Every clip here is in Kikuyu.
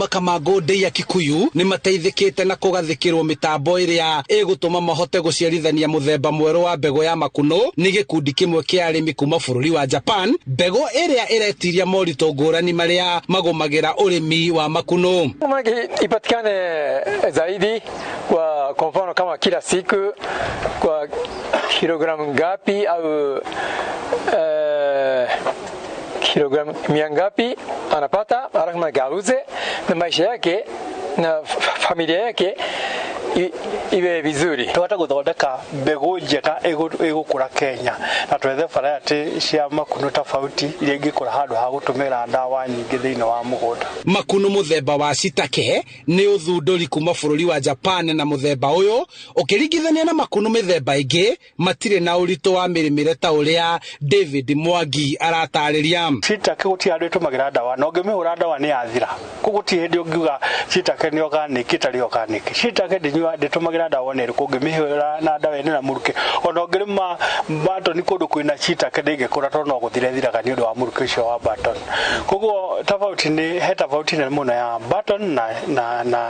Kamangũ Ndeiya Kikuyu nĩ mateithĩkĩte na kũgathĩkĩrwo mĩtambo ĩrĩa ĩgũtũma mahote gũciarithania mũthemba mwerũ wa mbegũ ya makunũ nĩ gĩkundi kĩmwe kĩa arĩmi kuma bũrũri wa Japan, mbegũ ĩrĩa ĩretiria moritũ ngũrani marĩa magũmagĩra ũrĩmi wa makunũ. Maanake ipatikane zaidi kwa mfano kama kila siku kwa kilogramu ngapi au kilogramu mia ngapi anapata, alafu maanake auze na maisha yake na familia yake iwe vizuri. Twahota guthondeka mbegu njega ĩgũkũra Kenya na twethe variety cia makunũ tofauti iria ingĩkũra handũ ha gũtũmĩra ndawa nyingĩ thĩinĩ wa mũgũnda. Makunũ mũthemba wa Shiitake nĩ ũthundũri kuma bũrũri wa Japan, na mũthemba ũyũ ũkĩringithania na makunũ mĩthemba ĩngĩ matirĩ na ũritũ wa mĩrĩmĩre ta ũrĩa David Mwangi aratarĩria. Shiitake gũtirĩ handũ ĩtũmagĩra ndawa, na ũngĩmĩhũra ndawa nĩ yathira. Koguo gũtirĩ hĩndĩ ũngiuga Shiitake nĩ organic ĩtarĩ organic. Shiitake ndĩtũmagĩra ndawa ona ĩrĩkũ, ũngĩmĩhũra na ndawa ĩna na mũrukĩ. Ona ũngĩrĩma button kũndũ kwĩna shiitake ndĩngĩkũra tondũ no gũthira ĩthiraga nĩ ũndũ wa mũrukĩ ũcio wa button. Koguo tofauti nĩ he tofauti nene mũno ya button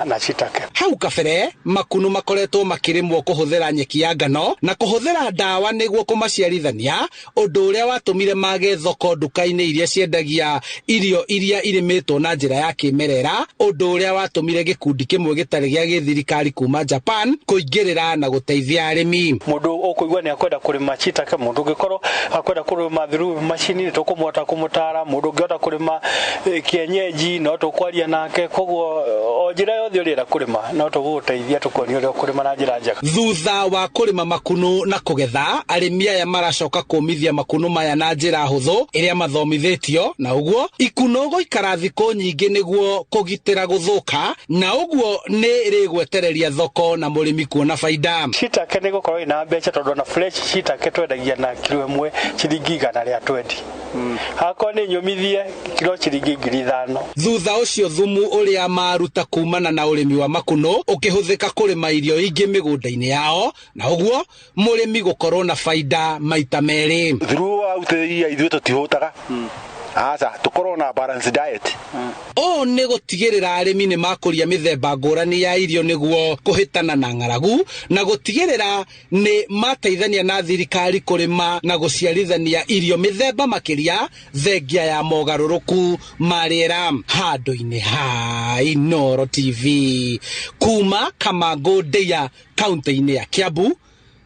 na shiitake. Hau kabere makunũ makoretwo makĩrĩmwo kũhũthĩra nyeki ya ngano na kũhũthĩra ndawa nĩguo kũmaciarithania, ũndũ ũrĩa watũmire mage thoko nduka-inĩ iria ciendagia irio iria irĩmĩtwo na njĩra ya kĩmerera, ũndũ ũrĩa watũmire gĩkundi kĩmwe gĩtarĩ gĩa gĩthirikari kuma Japan kũingĩrĩra na gũteithia arĩmi. Mũndũ ũkũigua nĩ akwenda kũrĩma shiitake, mũndũ ũngĩkorwo akwenda kũrĩma through macini nĩ tũkũmũhota kũmũtara, mũndũ ũngĩhota kũrĩma kienyeji no tũkwaria nake. Koguo o njĩra yothe ũrĩenda kũrĩma no tũgũgũteithia tũkuonie ũrĩa ũkũrĩma na njĩra njega. Thutha wa kũrĩma makunũ na kũgetha, arĩmi aya maracoka kũmithia makunũ maya na njĩra hũthũ ĩrĩa mathomithĩtio, na ũguo ikunũ gũikara thikũ nyingĩ nĩguo kũgitĩra gũthũka, na ũguo nĩ rĩgwetereria thoko na mũrĩmi kuona baida. Shiitake nĩ gũkorwo ĩna mbeca tondũ ona fresh shiitake twendagia na kilo ĩmwe ciringi igana rĩa twendi. Hakorwo nĩ nyũmithie kilo ciringi 5,000. Thutha ũcio thumu ũrĩa maruta kumana na ũrĩmi wa makunũ ũkĩhũthĩka kũrĩma irio ingĩ mĩgũnda-inĩ yao, na ũguo mũrĩmi gũkorwo na baida maita merĩ. Through iria ithuĩ tũtihũtaga. Aca, tũkorwo na balanced diet. Ũũ nĩ gũtigĩrĩra arĩmi nĩ makũria mĩthemba ngũrani ya irio nĩguo kũhĩtana na ng'aragu, na gũtigĩrĩra nĩ mateithania na thirikari kũrĩma na gũciarithania irio mĩthemba makĩria thengia ya mogarũrũku ma rĩera. Handũ-inĩ ha Inooro TV kuma Kamangũ Ndeia kaunti-inĩ ya Kiambu,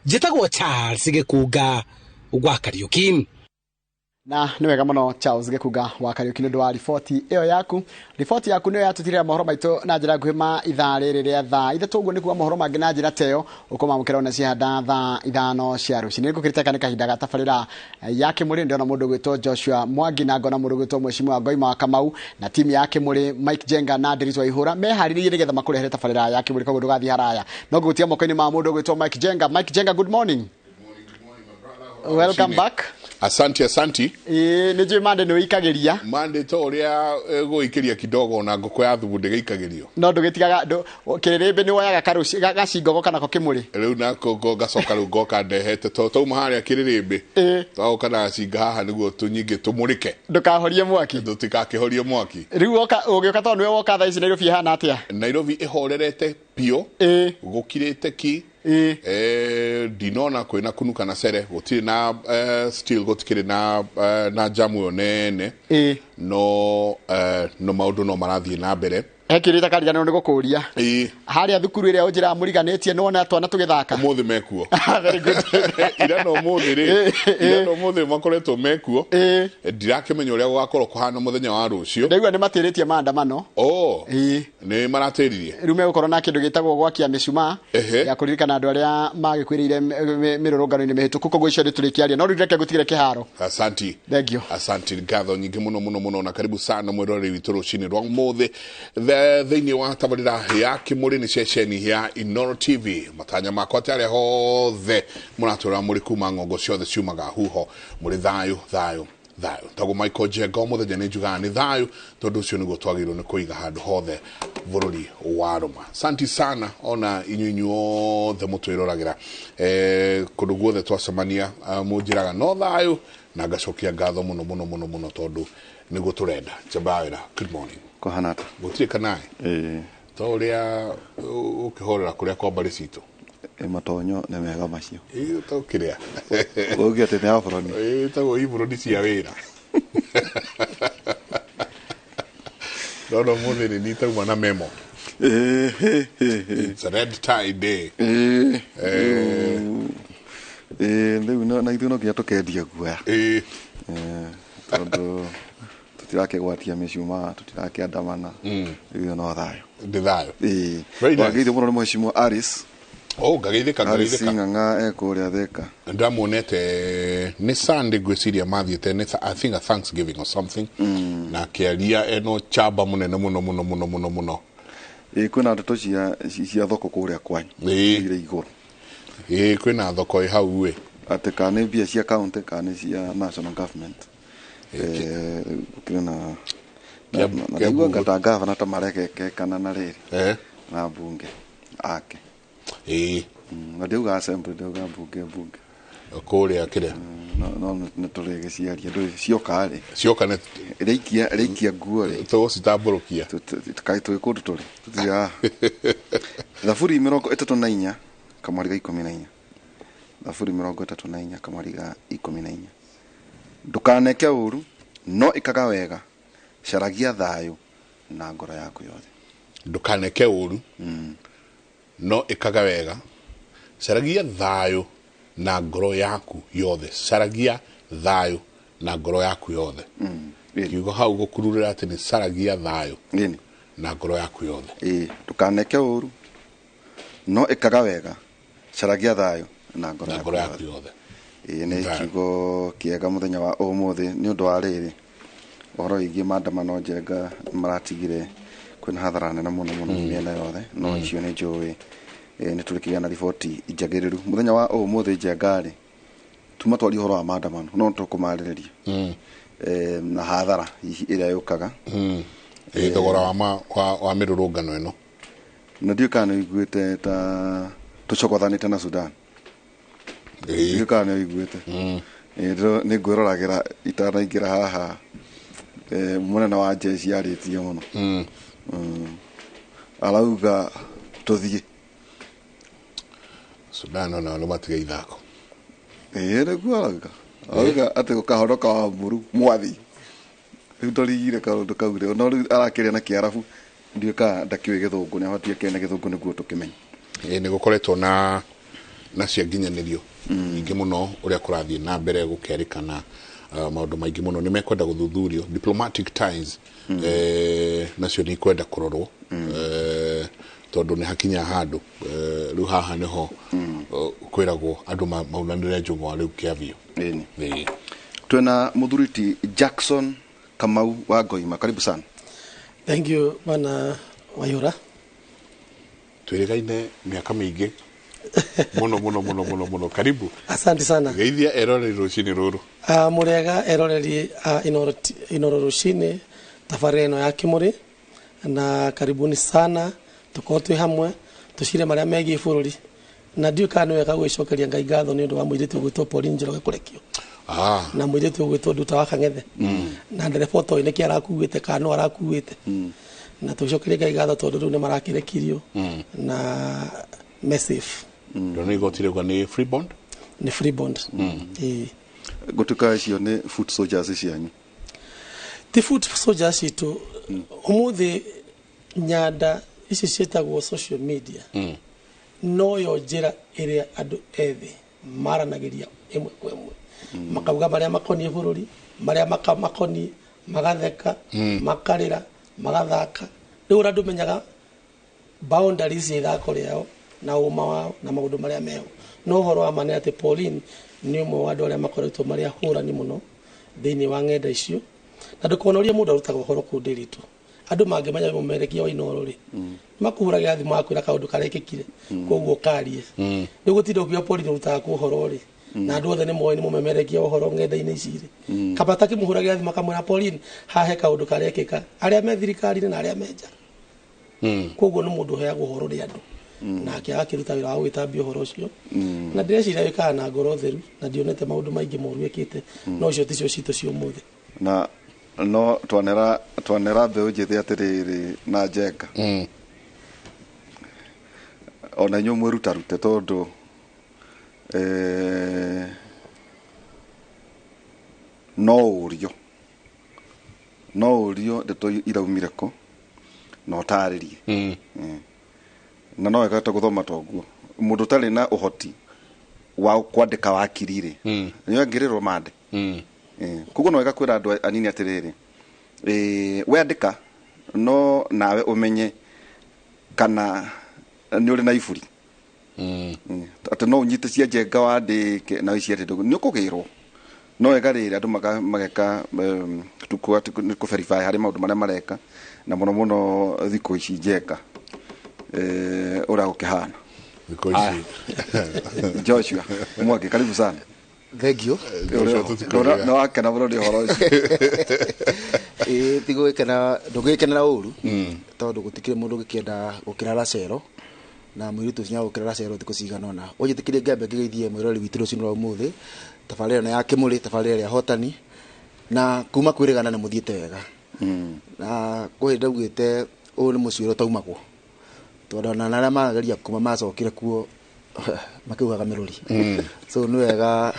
njĩtagwo Charles Gĩkunga wa Kariuki. Na nĩ wega mũno Charles Gĩkunga wa Kariuki nĩ ũndũ wa riboti ĩyo yaku. Riboti yaku nĩyo yatũtirĩra mohoro maitũ na njĩra nguhĩ ma ithaa rĩrĩ rĩa thaa 3 ũguo nĩ kuga mohoro mangĩ na njĩra ta ĩyo ũkũmamũkĩra ona ciahanda thaa 5 cia rũcinĩ. Nĩngũkĩrĩte nĩ kahinda ga tabarĩra ya Kĩmũrĩ, ndĩrona mũndũ ũgwĩtwo Joshua Mwangi na ngona mũndũ ũgwĩtwo Mheshimiwa Ngoima wa Kamau na timu ya Kĩmũrĩ Mike Jenga na Ndiritu Waihũra meharĩrĩirie nĩgetha makũrehere tabarĩra ya Kĩmũrĩ, koguo ndũgathiĩ haraya. No ngũgũtia moko-inĩ ma mũndũ ũgwĩtwo Mike Jenga. Mike Jenga, good morning. Welcome back. Asante, asante. Nĩ njũĩ Monday nĩ ũikagĩria. Monday to ũrĩa gũikĩria kidogo na ngũkũ ya thubu ndĩgĩikagĩrio. No ndũgĩtigaga kĩrĩrĩmbĩ nĩ woyaga gacingogo kana ko kĩmũrĩ. Rĩu nako ngacoka rĩu ngoka ndehete to tauma harĩa kĩrĩrĩmbĩ. Twagoka na gacinga haha nĩguo tũnyingĩ tũmũrĩke. Ndũkahorie mwaki. Tũtikakĩhorie mwaki. Rĩu woka ũgĩũka tondũ nĩwe woka thaa ici Nairobi ĩhana atĩa? Nairobi ĩhorerete biũ. Gũkirĩte ki. Ndinona kwĩna kunuka na cere, gũtirĩ na still gũtikĩrĩ na jamu ĩyo nene. No no maũndũ no marathiĩ na mbere. He kĩũria itakariganĩrwo nĩ gũkũria. Harĩa thukuru ĩrĩa ũnjĩraga mũriganĩtie nĩ wona twana tũgĩthaka? Ũmũthĩ mekuo. Very good. Ira no ũmũthĩ rĩ. Ira no ũmũthĩ makoretwo mekuo. Ndirakĩmenya ũrĩa gũgakorwo kũhana mũthenya wa rũciũ. Ndaigua nĩ matĩrĩtie maandamano. Oh. Nĩ maratĩririe. Rĩu megũkorwo na kĩndũ gĩtagwo gwakia mĩcumaa ya kũririkana andũ arĩa magĩkuĩrĩire mĩrũrũngano-inĩ mĩhĩtũku, koguo icio nĩ tũrĩkĩaria. No rĩu reke ngũtigĩre kĩharo. Asanti. Thank you. Asanti, ngatho nyingĩ mũno mũno mũno na karibu sana mwĩroreri witũ rũcinĩ rwa ũmũthĩ. Thĩinĩ wa tabarĩra ya Kĩmũrĩ nĩ ceceni ya Inooro TV. Matanya makwa atĩ arĩa hothe mũratũra mũrĩ kuma ng'ongo ciothe ciumaga huho mũrĩ thayũ thayũ thayũ. Tagwo Michael Njenga o mũthenya nĩ njugaga nĩ thayũ tondũ ũcio nĩguo twagĩrĩirwo nĩ kũiga handũ hothe bũrũri wa Rũma. Asanti sana ona inyuĩ inyuothe mũtwĩroragĩra. Kũndũ guothe twacemania mũnjĩraga no thayũ na ngacokia ngatho mũno mũno mũno mũno tondũ nĩguo tũrenda. Njamba wĩra. Good morning. Kũhana atĩa? Gũtirĩ kanaĩ. To ũrĩa ũkĩhorera kũrĩa kwa mbarĩ citũ. Matonyo nĩ mega macio. To kĩrĩa. Ũngĩ atĩ nĩ aburoni. Ĩtagwo iburoni cia wĩra. Ndona ũmũthĩ nĩ nitauma na memo. It's a red tie day. Rĩu na ithuĩ no nginya tũkendia guoya. Tondũ tũtirakĩgwatia mĩcumaa, tũtirakĩandamana. Rĩu no thayũ. Ndĩ thayũ. Wageithio mũno nĩ mheshimiwa Aris. Oh, ngageithĩka. Aris Ng'ang'a e kũrĩa Thika. Ndamuonete nĩ Sunday ngwĩciria mathiĩte nĩ I think a Thanksgiving or something. Na akĩaria eno chamba mũnene mũno mũno mũno mũno mũno. Kwĩna ndeto cia thoko kũrĩa kwanyu. Ire igũrũ. Kwĩna thoko ĩ hau ĩ. Atĩ kana nĩ mbia cia county kana nĩ cia national government. Gũkĩrĩ na ndaigua ta gavana ta marekekana na rĩrĩ. Na mbunge ake. Na ndiauga assembly, ndiauga mbunge. Kũrĩa kĩrĩa. No nĩ tũrĩgĩciaria ndũĩ cioka rĩ. Cioka nĩ rĩikia nguo rĩ. Tũgũcitambũrũkia. Tũkaĩ twĩ kũndũ tũrĩ. Tũthiaga. Thaburi 34 kamwari ga 14. Thaburi 34 kamwari ga 14. Ndũkaneke ũru no ĩkaga wega, caragia thayũ na ngoro yaku yothe. Ndũkaneke ũru no ĩkaga wega, caragia thayũ na ngoro yaku yothe. Caragia thayũ na ngoro yaku yothe. Kiugo hau gũkururĩra atĩ nĩ caragia thayũ na ngoro yaku yothe. Ndũkaneke ũru no ĩkaga wega, caragia thayũ na ngoro yaku yothe. Nĩ kiugo kĩega mũthenya wa ũmũthĩ nĩ ũndũ wa rĩrĩ ũhoro wĩgiĩ maandamano Njenga maratigire kwĩna hathara nene mũno mũno mĩena yothe, no icio nĩ njũĩ nĩ tũrĩkĩgĩa na riboti njagĩrĩru mũthenya wa ũmũthĩ. Njenga rĩ, tuma twarie ũhoro wa maandamano no tũkũmarĩrĩria na hathara hihi ĩrĩa yũkaga. Thogora wa mĩrũrũngano ĩno. Na ndiũĩ kana nĩ ũiguĩte ta tũcogothanĩte na Sudan. Ndiũĩ kana nĩ ũiguĩte. Nĩ ngwĩroragĩra itanaingĩra haha mũnene wa jeshi arĩtie mũno. Arauga tũthiĩ Sudan onao nĩ matige ithako. Nĩguo arauga. Arauga atĩ gũkahonoka wa mbũru mwathi. Rĩu ndorigire kaũndũ kau rĩ, no rĩu arakĩria na Kĩarabu. Ndiũĩ kana ndakĩũĩ Gĩthũngũ, nĩ abatiĩ akĩarie na Gĩthũngũ nĩguo tũkĩmenye. Nĩ gũkoretwo na cia nginyanĩrio nyingĩ mũno ũrĩa kũrathiĩ na mbere gũkerĩkana maũndũ maingĩ mũno nĩ mekwenda gũthuthurio. Diplomatic ties nacio nĩ ikwenda kũrorwo tondũ nĩ hakinya handũ rĩu haha nĩho kwĩragwo andũ maunanĩre njũng'wa rĩu kĩa biũ. Twĩna mũthuri Jackson Kamau wa Ngoima, karibu sana. Thank you bwana Wayura. Twĩrĩgaine mĩaka mĩingĩ mũno mũno mũno mũno mũno, karibu. Asante sana. Geithia eroreri rũcinĩ rũrũ. Mũrĩega eroreri Inooro rũcinĩ tabarĩra ĩno ya Kĩmũrĩ, na karibuni sana tũkorwo twĩ hamwe tũcire marĩa megiĩ bũrũri. Na ndiũĩ kana nĩ wega gwĩcokeria Ngai ngatho nĩ ũndũ wa mũirĩtu ũgwĩtwo Pauline Njoroge kũrekio. Na mũirĩtu ũgwĩtwo Nduta wa Kang'ethe. Na ndereba ũtoĩ nĩkĩ arakuĩte kana no arakuĩte. Na tũcokerie Ngai ngatho tondũ rĩu nĩ marakĩrekirio na me safe. Ndona igoti rĩuga nĩ free bond? Nĩ free bond. Gũtuĩka icio nĩ foot soldiers cianyu? Ti foot soldiers citũ. Ũmũthĩ nyanda ici ciĩtagwo social media noyo njĩra ĩrĩa andũ ethĩ maranagĩria ĩmwe kwa ĩmwe. Makauga marĩa makoniĩ bũrũri, marĩa makoniĩ, magatheka, makarĩra, magathaka. Rĩu ũrĩa ndũmenyaga boundaries cia ithako rĩao na ũma wao na maũndũ marĩa meho. No ũhoro wa ma nĩ atĩ Pauline nĩ ũmwe wa andũ arĩa makoretwo marĩ ahũrani mũno thĩinĩ wa ng'enda icio. Na ndũkona ũrĩa mũndũ arutaga ũhoro kũu Ndĩritũ. Andũ mangĩmenya wĩ mũmerekia wa Inooro rĩ, makũhũragĩra thimũ magakwĩra kaũndũ karekĩkire, koguo ũkarie. Rĩu gũtinda ũkiuga Pauline ũrutaga kũ ũhoro rĩ, na andũ othe nĩ moĩ nĩ mũmemerekia ũhoro ng'enda-inĩ ici rĩ. Kaba takĩmũhũragĩra thimũ akamwĩra Pauline hahe kaũndũ karekĩka, arĩa me thirikari-inĩ na arĩa me nja. Koguo nĩ mũndũ ũheagwo ũhoro nĩ andũ. Nake agakĩruta wĩra wa gwĩtambia ũhoro ũcio. Na ndĩreciria wĩkaga na ngoro theru, na ndionete maũndũ maingĩ moru ĩkĩte, no icio ticio citũ cia ũmũthĩ. Na No twanera twanera mbeũ njĩthĩ atĩrĩrĩ na Njenga, ona inyuĩ mwĩrutarute tondũ no ũrio ndeto iraumire kũ na ũtarĩrie. Na no wega ta gũthoma toguo mũndũ ũtarĩ na ũhoti wa kwandĩka wakiri rĩ, nĩ angĩrĩrwo mande. Koguo no wega kwĩra andũ anini atĩrĩrĩ, we andĩka no nawe ũmenye kana nĩ ũrĩ na iburi. Atĩ no ũnyite cia Njenga wandĩke na ici atĩ nĩ ũkũgĩrwo. No wega rĩrĩ andũ mageka tukũ atĩ nĩ kũ-verify harĩ maũndũ marĩa mareka, na mũno mũno thikũ ici Njenga, ũrĩa gũkĩhana. Thikũ ici. Joshua Mwangi, karibu sana. Thank you. Joshua, tũtikũrĩra. Nĩ wakena mũno nĩ ũhoro ũcio. Ĩĩ, ti gwĩkena, ndũngĩgĩkenera ũru tondũ gũtikĩrĩ mũndũ ũngĩkĩenda gũkĩrara cero na mũirĩtu ũcio nĩagũkĩrara cero thikũ cigana ũna. Ũnjĩtĩkĩrie ngambe ngĩgeithie mwĩroreri witũ rũcinĩ rwa ũmũthĩ, tabarĩra ĩno ya Kĩmũrĩ, tabarĩra ĩrĩa hotani na kuma kwĩrĩgana nĩ mũthiĩte wega, na kwĩ ndaugĩte ũyũ nĩ mũciĩ ũrĩa ũtaumagwo, tondũ ona arĩa marageria kuma macokire kuo makĩugaga mĩrũri. So nĩ wega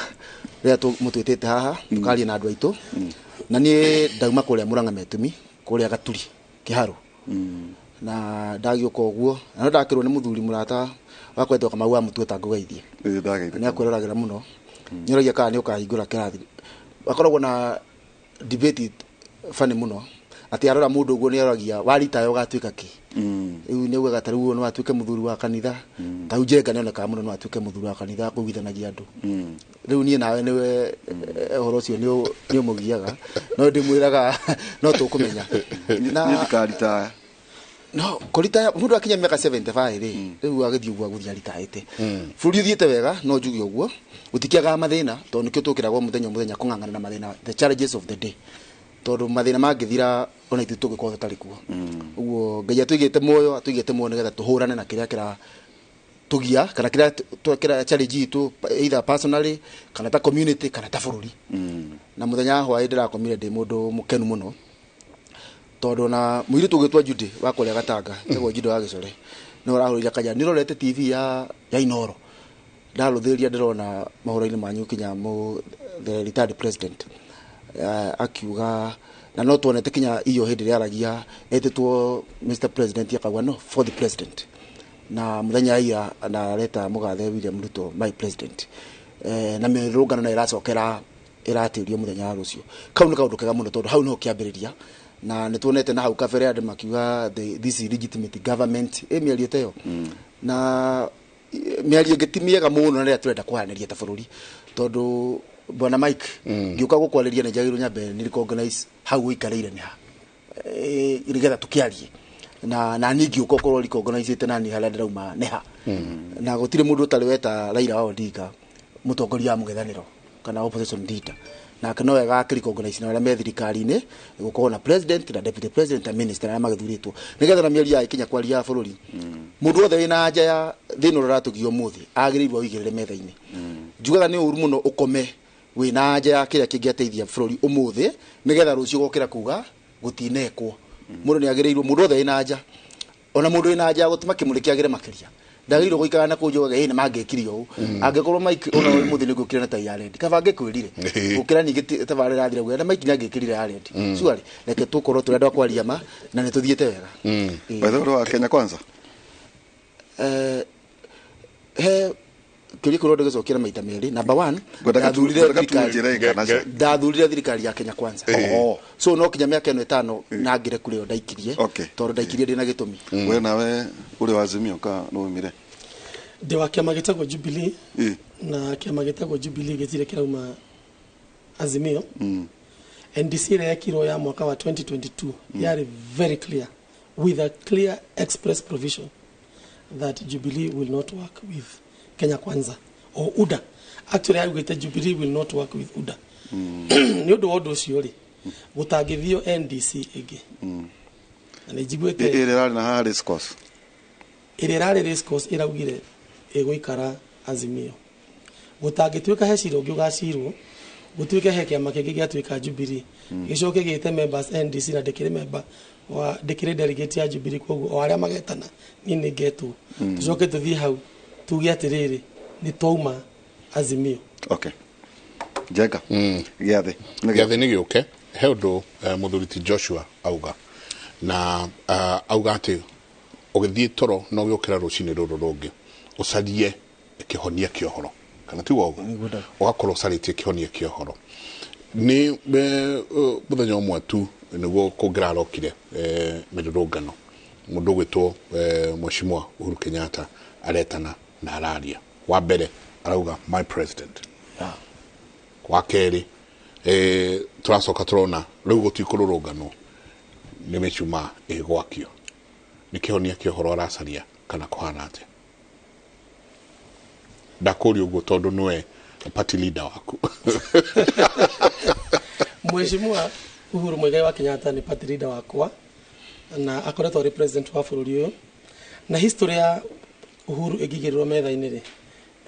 rĩrĩa mũtwĩtĩte haha tũkarie na andũ aitũ, na niĩ ndauma kũrĩa Mũrang'a Metumi, kũrĩa Gaturi Kĩharũ, na ndagĩũka ũguo na no ndakĩrwo nĩ mũthuri mũrata wakwa etwo Kamau wa Mũtuo ngũgeithie. Ĩĩ, ndageithĩka. Nĩ akwĩroragĩra mũno, nĩoragia kana nĩ ũkahingũra kĩrathi. Akoragwo na debate funny mũno atĩ arora mũndũ ũguo nĩ aroragia waritaya ũgatuĩka kĩ. Rĩu nĩ augaga ta rĩu ũyũ no atuĩke mũthuri wa kanitha, ta rĩu Njenga nĩonekaga mũno no atuĩke mũthuri wa kanitha kũiguithanagia andũ. Rĩu niĩ nawe nĩwe ũhoro ũcio nĩ ũmũgiaga, no ndĩmwĩraga no tũkũmenya. Niĩ ndikaritaya. No kũritaya mũndũ akinya mĩaka 75 rĩ, rĩu agĩthiĩ ũguo agũthiĩ aritaĩte. Bũrũri ũthiĩte wega, no njuge ũguo gũtikĩagaga mathĩna, tondũ nĩkĩo tũkĩragwo mũthenya o mũthenya kũng'ang'ana na mathĩna, the challenges of the day, tondũ mathĩna mangĩthira ona ithuĩ tũngĩkorwo tũtarĩ kuo. Ũguo Ngai atũigĩte muoyo, atũigĩte muoyo nĩgetha tũhũrane na kĩrĩa kĩra tũgia kana kĩrĩa kĩrĩa challenge itũ, either personally kana ta community kana ta bũrũri. Na mũthenya wa hwaĩ ndĩrakomire ndĩ mũndũ mũkenu mũno, tondũ na mũirĩtu ũgĩtwo Judy wa kũrĩa Gatanga, etagwo Judy wa Gĩcore, nĩ ũrahũrĩire kanya nĩ ũrorete TV ya Inoro, ndarũthĩria ndĩrona mohoro-inĩ manyu kinya mũ the retired president akiuga, na no tuonete kinya iyo hĩndĩ ĩrĩa aragia etĩtwo Mr President akauga no for the president, na mũthenya ira na areta mũgathe William Ruto my president, na mĩrũngano nayo ĩracokera ĩratĩrio mũthenya wa rũciũ. Kau nĩ kaũndũ kega mũno, tondũ hau nĩho kĩambĩrĩria, na nĩ tuonete na hau kabere andũ makiuga this is legitimate government, ĩ mĩario ta ĩyo na mĩario ĩngĩ ti mĩega mũno na rĩrĩa tũrenda kwaranĩria ta bũrũri, tondũ bwana Mike, ngĩũka gũkwarĩria nĩ njagĩrĩirwo nyambe nĩ recognize hau ũikarĩire nĩ ha, nĩgetha tũkĩarie na niĩ ngĩũka ũkorwo recognize na niĩ harĩa ndĩrauma nĩ ha. Na gũtirĩ mũndũ ũtarĩ weta Raila wa Odinga mũtongoria wa mũng'ethanĩro kana opposition leader, nake no wega akĩrecognize na arĩa me thirikari-inĩ gũkorwo na president na deputy president na minister arĩa magĩthurĩtwo, nĩgetha na mĩario ya ĩkinya kwaria ya bũrũri, mũndũ wothe wĩna anja ya thĩna ũrĩa ũratũgia ũmũthĩ agĩrĩirwo awĩigĩrĩre metha-inĩ. Njugaga nĩ ũru mũno ũkome wĩna anja ya kĩrĩa kĩngĩateithia bũrũri ũmũthĩ, nĩgetha rũciũ gokĩra kuga gũtinekwo. Mũndũ nĩ agĩrĩirwo, mũndũ wothe wĩna anja, ona mũndũ wĩna anja ya gũtũma kĩmũrĩ kĩagĩre makĩria, ndagĩrĩirwo gũikara na kũu njugaga ĩ nĩ mangĩkire ũũ. Angĩkorwo Mike ona ũmũthĩ nĩ ngũkĩra na tai ya red, kaba angĩkwĩrire gũkĩra ningĩ tabarĩra yathira guo na Mike nĩ angĩkĩrire ya red. Surely reke tũkorwo tũrĩ andũ a kwaria ma na nĩ tũthiĩte wega. Ĩĩ. By the way, wa Kenya Kwanza. He kĩũria kĩu ndĩgĩcokia na maita merĩ. Number one, Ngwendaga ndathurire ngwendaga tu thirikari njĩre kana ca. Ndathurire thirikari ya Kenya Kwanza. So no kinya mĩaka ĩno 5 na ngĩre kũrĩ yo ndaikirie, tondũ ndaikirie ndĩ na gĩtũmi. We nawe ũrĩ wa Azimio ka nĩ umire? Ndĩ wa kĩama gĩtagwo Jubilee. Na kĩama gĩtagwo Jubilee gĩtirĩ kĩrauma Azimio. NDC ĩrĩa yekirwo ya mwaka wa 2022 yarĩ very clear, with a clear express provision that Jubilee will not work with Kenya Kwanza or UDA. Actually yaugĩte Jubilee will not work with UDA. Nĩ ũndũ wa ũndũ ũcio rĩ, gũtangĩthio NDC ĩngĩ na nĩ njiguĩte. Ĩrĩa ĩrarĩ na haha race course. Ĩrĩa ĩrarĩ race course ĩraugire ĩgũikara Azimio, gũtangĩtuĩka he cira ũngĩ ũgacirwo Gũtuĩke he kĩama kĩngĩ gĩatuĩka Jubilee, gĩcoke gĩte members NDC, na ndĩkĩrĩ member wa, ndĩkĩrĩ delegate ya Jubilee, koguo o arĩa magetana niĩ nĩ ngetwo. Tũcoke tũthiĩ hau tuge atĩrĩrĩ, nĩ twauma Azimio. Okay, Njenga, gĩathĩ nĩ Gĩathĩ nĩ gĩũke. He ũndũ mũthuri ti Joshua auga na auga atĩ ũgĩthiĩ toro na ũgĩũkĩra rũcinĩ rũrũ rũngĩ, ũcarie kĩhonia kĩa ũhoro, kana tiguo ũguo? Ũgakorwo ũcarĩtie kĩhonia kĩa ũhoro nĩ mũthenya ũmwe tu nĩguo kũngĩrarokire mĩrũrũngano, mũndũ ũgwĩtwo Mheshimiwa Uhuru Kenyatta aretana na araria. Wa mbere arauga, "My president." Wa kerĩ, tũracoka tũrona rĩu gũtikũrũrũnganwo, nĩ mĩcumaa ĩgwakio. Nĩ kĩhonia kĩa ũhoro aracaria kana kũhana atĩa? Ndakũria ũguo tondũ nĩwe party leader waku. Mheshimiwa Uhuru Muigai wa Kenyatta nĩ party leader wakwa na akoretwo arĩ president wa bũrũri ũyũ, na history ya Uhuru ĩngĩigĩrĩrwo metha-inĩ rĩ,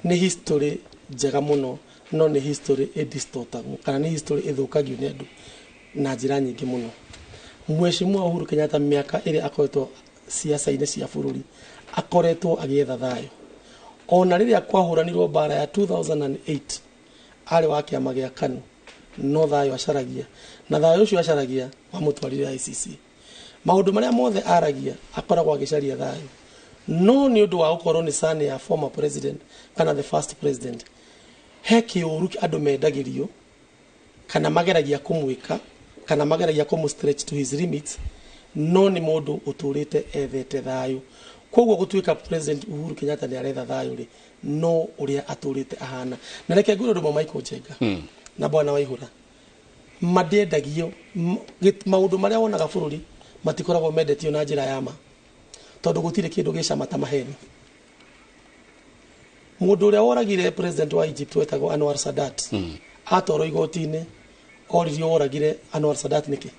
nĩ history njega mũno, no nĩ history ĩdistortagwo kana nĩ history ĩthũkagio nĩ andũ na njĩra nyingĩ mũno. Mheshimiwa Uhuru Kenyatta, mĩaka ĩrĩa akoretwo ciaca-inĩ cia bũrũri, akoretwo agĩetha thayũ. Ona rĩrĩa kwahũranirwo mbara ya 2008, arĩ wa kĩama gĩa KANU, no thayũ acaragia, na thayũ ũcio acaragia wamũtwarire ICC. Maũndũ marĩa mothe aragia, akoragwo agĩcaria thayũ, no nĩ ũndũ wa gũkorwo nĩ son ya former president kana the first president, he kĩũru andũ mendagĩrio kana mageragia kũmwĩka kana mageragia kũmũ stretch to his limits, no nĩ mũndũ ũtũrĩte ethete thayũ. Koguo gũtuĩka President Uhuru Kenyatta nĩ aretha thayũ rĩ, no ũrĩa atũrĩte ahana. Na reke ngwĩre ũndũ ũmwe, Michael Njenga na bwana Waihũra, mandiendagio maũndũ marĩa wonaga bũrũri matikoragwo mendetio na njĩra ya ma, tondũ gũtirĩ kĩndũ gĩcama ta maheni. Mũndũ ũrĩa woragire president wa Egypt wetagwo Anwar Sadat, atwarwo igoti-inĩ, oririo, "Woragire Anwar Sadat nĩkĩ?"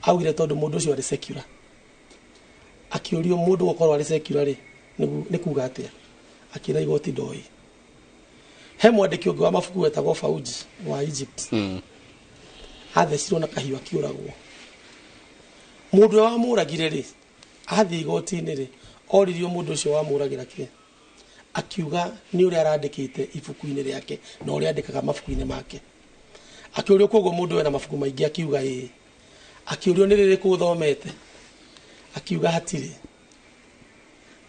Augire, "Tondũ mũndũ ũcio arĩ secular." Akĩũrio, "Mũndũ gũkorwo arĩ secular rĩ, nĩ kuga atĩa?" Akĩra igoti, "Ndoĩ." He mwandĩki ũngĩ wa mabuku wetagwo Fauji wa Egypt, athecirwo na kahiũ akĩũragwo. Mũndũ ũrĩa wamũragire rĩ, athiĩ igoti-inĩ rĩ, oririo, "Mũndũ ũcio wamũragĩra kĩ?" Akiuga nĩ ũrĩa arandĩkĩte ibuku-inĩ rĩake na ũrĩa andĩkaga mabuku-inĩ make. Akĩũrio, "Koguo mũndũ wena mabuku maingĩ?" Akiuga, "Ĩĩ." Akĩũrio, "Nĩ rĩrĩkũ ũthomete?" Akiuga, "Hatirĩ."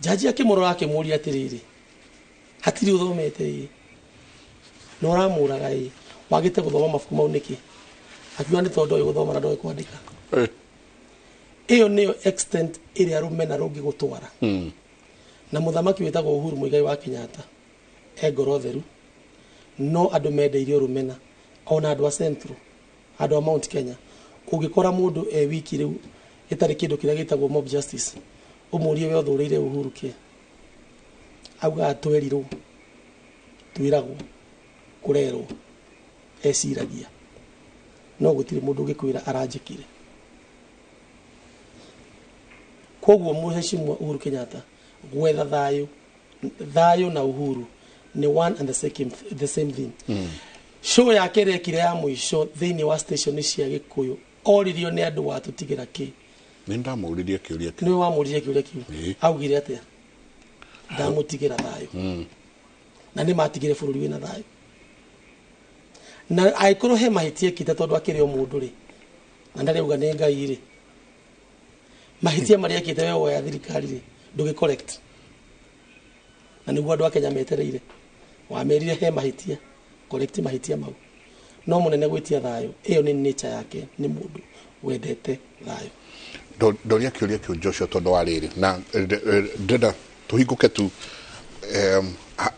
Jaji akĩmũrora, akĩmũria atĩrĩrĩ, "Hatirĩ ũthomete?" "Ĩĩ." "Na ũramũraga?" "Ĩĩ." "Wagĩte gũthoma mabuku mau nĩkĩ?" Akiuga, "Nĩ tondũ ndoĩ gũthoma na ndoĩ kwandĩka." Ĩyo nĩyo extent ĩrĩa rũmena rũngĩgũtwara. Na mũthamaki wĩtagwo Uhuru Muigai wa Kenyatta e ngoro theru, no andũ mendeirio rũmena, ona andũ a Central, andũ a Mount Kenya. Ũngĩkora mũndũ e wiki rĩu ĩtarĩ kĩndũ kĩrĩa gĩtagwo mob justice, ũmũrie, "We ũthũrĩire Uhuru kĩ?" Augaga, "Twerirwo, twĩragwo, kũrerwo." Eciragia no gũtirĩ mũndũ ũngĩkwĩra aranjĩkire. Koguo Mheshimiwa Uhuru Kenyatta gwetha thayũ, thayũ na uhuru nĩ one and the same thing. Show yake ĩrĩa ekire ya mũico thĩinĩ wa station cia Gĩkũyũ, oririo nĩ andũ, "Watũtigĩra kĩ?" Nĩ ndamũririe kĩũria kĩu. Nĩwe wamũririe kĩũria kĩu? Ĩĩ. Augire atĩa? "Ndamũtigĩra thayũ." Na nĩ matigire bũrũri wĩna thayũ. Na angĩkorwo he mahĩtia ekĩte, tondũ akĩrĩ o mũndũ rĩ, na ndarĩuga nĩ Ngai rĩ, mahĩtia marĩa ekĩte we woya thirikari rĩ, ndũgĩ correct, na nĩguo andũ a Kenya metereire. Wamerire he mahĩtia, correct mahĩtia mau. No mũnene gwĩtia thayũ, ĩyo nĩ nature yake, nĩ mũndũ wendete thayũ. Ndoria kĩũria kĩu, Joshua, tondũ wa rĩrĩ, na ndĩrenda tũhingũke tu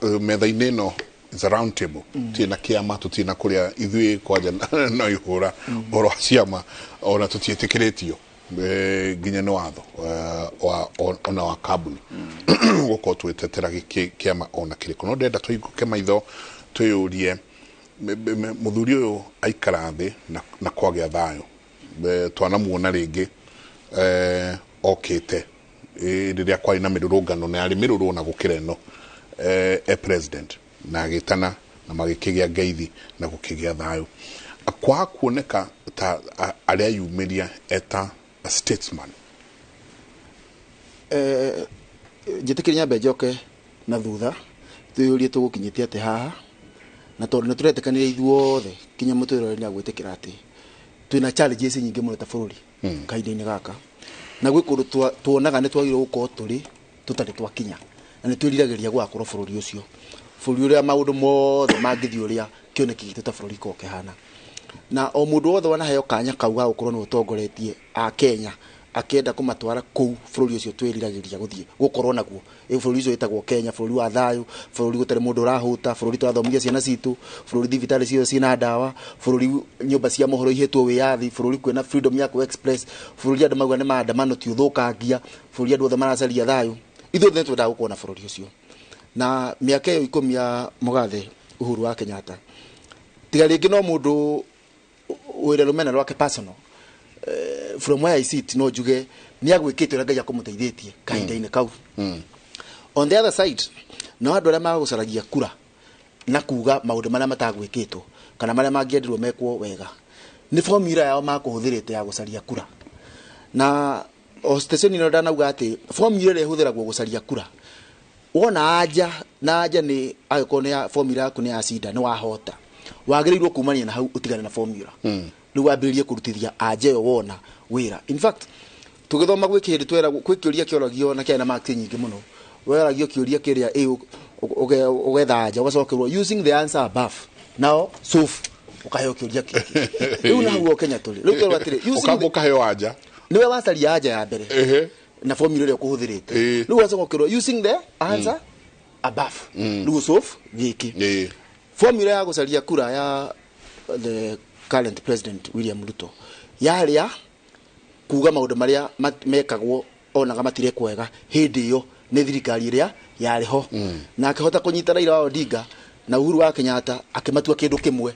metha-inĩ ĩno is a round table. Tũtirĩ na kĩama, tũtirĩ na kũrĩa ithuĩ kwanja no ihũra ũhoro wa ciama, ona tũtiĩtĩkĩrĩtio nginya nĩ watho ona wa kambuni gũkorwo tũgĩtetera kĩama ona kĩrĩkũ. No ndĩrenda tũhingũke maitho, twĩyũrie, mũthuri ũyũ aikara thĩ na kwagĩa thayũ, twanamuona rĩngĩ okĩte rĩrĩa kwarĩ na mĩrũrũngano na yarĩ mĩrũrũ ona gũkĩra ĩno, e president na agĩtana Na magĩkĩgĩa ngeithi na gũkĩgĩa thayũ. Kwaga kuoneka ta areyumĩria eta a statesman. Njĩtĩkĩrie nyambe njoke na thutha twĩyũrie tũgũkinyĩtie atĩ haha, na tondũ nĩ tũretĩkanĩria ithuothe kinya mũtwĩrore nĩ agwĩtĩkĩra atĩ twĩna challenges nyingĩ mũno ta bũrũri kahinda-inĩ gaka, na gwĩ kũndũ tuonaga nĩ twagĩrĩirwo gũkorwo tũrĩ tũtarĩ twakinya, na nĩ twĩriragĩria gũgakorwo bũrũri ũcio, bũrũri ũrĩa maũndũ mothe mangĩthiĩ ũrĩa kĩoneki gitũ ta bũrũri korwo kĩhana. Na o mũndũ wothe wanaheo kanya kau ga gũkorwo nĩ ũtongoretie a Kenya akĩenda kũmatwara kũu bũrũri ũcio twĩriragĩria gũthiĩ gũkorwo naguo. Bũrũri ũcio wĩtagwo Kenya, bũrũri wa thayũ, bũrũri gũtarĩ mũndũ ũrahũta, bũrũri tũrathomithia ciana citũ, bũrũri thibitarĩ ciothe ciĩna ndawa, bũrũri nyũmba cia mohoro ihetwo wĩyathi, bũrũri kwĩna freedom ya kũ-express, bũrũri andũ mauga nĩ maandamano ti ũthũkangia, bũrũri andũ othe maracaria thayũ. Ithuothe nĩ twendaga gũkorwo na bũrũri ũcio. Na mĩaka ĩyo 10 ya mũgathe Uhuru wa Kenyatta, tiga rĩngĩ no mũndũ wĩra rũmena rwake personal, from where I sit no njuge nĩ agwĩkĩte ũrĩa Ngai akũmũteithĩtie kahinda-inĩ kau. On the other side, no andũ arĩa magũcaragia kura na kuga maũndũ marĩa matagwĩkĩtwo kana marĩa mangĩendirwo mekwo wega, nĩ formula yao makũhũthĩrĩte ya gũcaria kura. Na o station ĩno ndanauga atĩ formula ĩrĩa ĩhũthĩragwo gũcaria kura, wona anja na anja nĩ angĩkorwo nĩ ya formula yaku nĩ yacinda, nĩ wahota, wagĩrĩirwo kumania na hau ũtigane na formula, rĩu wambĩrĩrie kũrutithia anja ĩyo wona wĩra. In fact, tũgĩthoma gwĩ kĩndũ tweragwo, kwĩ kĩũria kĩoragio na kĩarĩ na marks nyingĩ mũno, weragio kĩũria kĩrĩa ĩ ũgetha anja ũgacokerwo using the answer above, now solve, ũkaheo kĩũria kĩngĩ. Rĩu na hau o Kenya tũrĩ rĩu twerwo atĩrĩ, using ũkamba ũkaheo anja nĩwe wacaria anja ya mbere na formula ĩrĩa ũkũhũthĩrĩte, rĩu ũgacokerwo using the answer above, rĩu solve gĩkĩ. Formula ya gũcaria kura ya the current president William Ruto yarĩa kuga maũndũ marĩa mekagwo onaga matirekwo wega hĩndĩ ĩyo nĩ thirikari ĩrĩa yarĩ ho, na akĩhota kũnyita Raila wa Odinga na Uhuru wa Kenyatta akĩmatua kĩndũ kĩmwe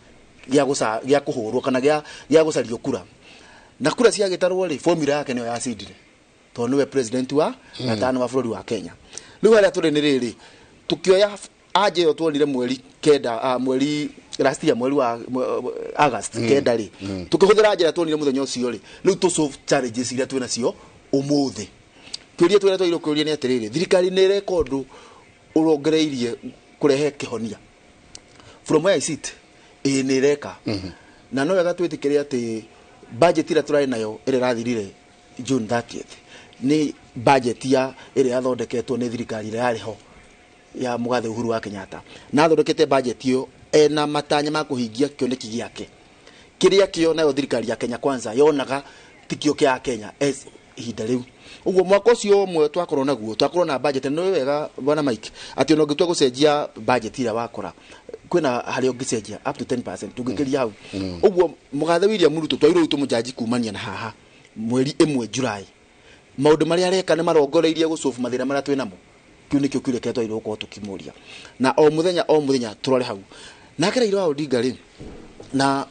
gĩa kũhũrwo kana gĩa gũcario kura. Na kura ciagĩtarwo rĩ, formula yake nĩyo yacindire tondũ nĩwe president wa gatano wa bũrũri wa Kenya. Rĩu harĩa tũrĩ nĩ rĩrĩ, tũkĩoya anja ĩyo tuonire mweri kenda, mweri last year, mweri wa August 9 rĩ, tukĩhũthĩra njĩra tuonire mũthenya ũcio rĩ, rĩu tũ solve challenges iria twĩ nacio ũmũthĩ. Kĩũria tũrĩa twagĩrĩirwo kũũria nĩ atĩrĩrĩ, thirikari nĩ ĩreka ũndũ ũrongereirie kũrehe kĩhonia? From where I sit, ĩĩ nĩ ĩreka. Na no wega twĩtĩkĩre atĩ budget ĩrĩa tũrarĩ nayo ĩrĩa ĩrathirire June 30th nĩ budget ya ĩrĩa yathondeketwo nĩ thirikari ĩrĩa yarĩ ho ya mũgathe Uhuru wa Kenyatta, na athondekete budget ĩyo ena matanya ma kũhingia kĩoneki gĩake kĩrĩa kĩo nayo thirikari ya Kenya Kwanza yonaga tikio kĩa Kenya as ihinda rĩu. Ũguo mwaka ũcio ũmwe twakorwo naguo, twakorwo na budget. Nĩ wega bwana Mike atĩ ona ũngĩtua gũcenjia budget ĩrĩa wakora kwĩna harĩa ũngĩcenjia up to 10% tũngĩkĩria hau. Ũguo mũgathe William Ruto twagĩrĩirwo tũmũjaji kumania na haha mweri 1 July, maũndũ marĩa areka nĩ marongoreirie gũcobu mathĩna marĩa twĩ namo. Kĩu nĩkĩo kĩũria kĩrĩa twagĩrĩirwo gũkorwo tũkĩmũria, na o mũthenya o mũthenya tũrore hau. Nake Raila wa Odinga rĩ, na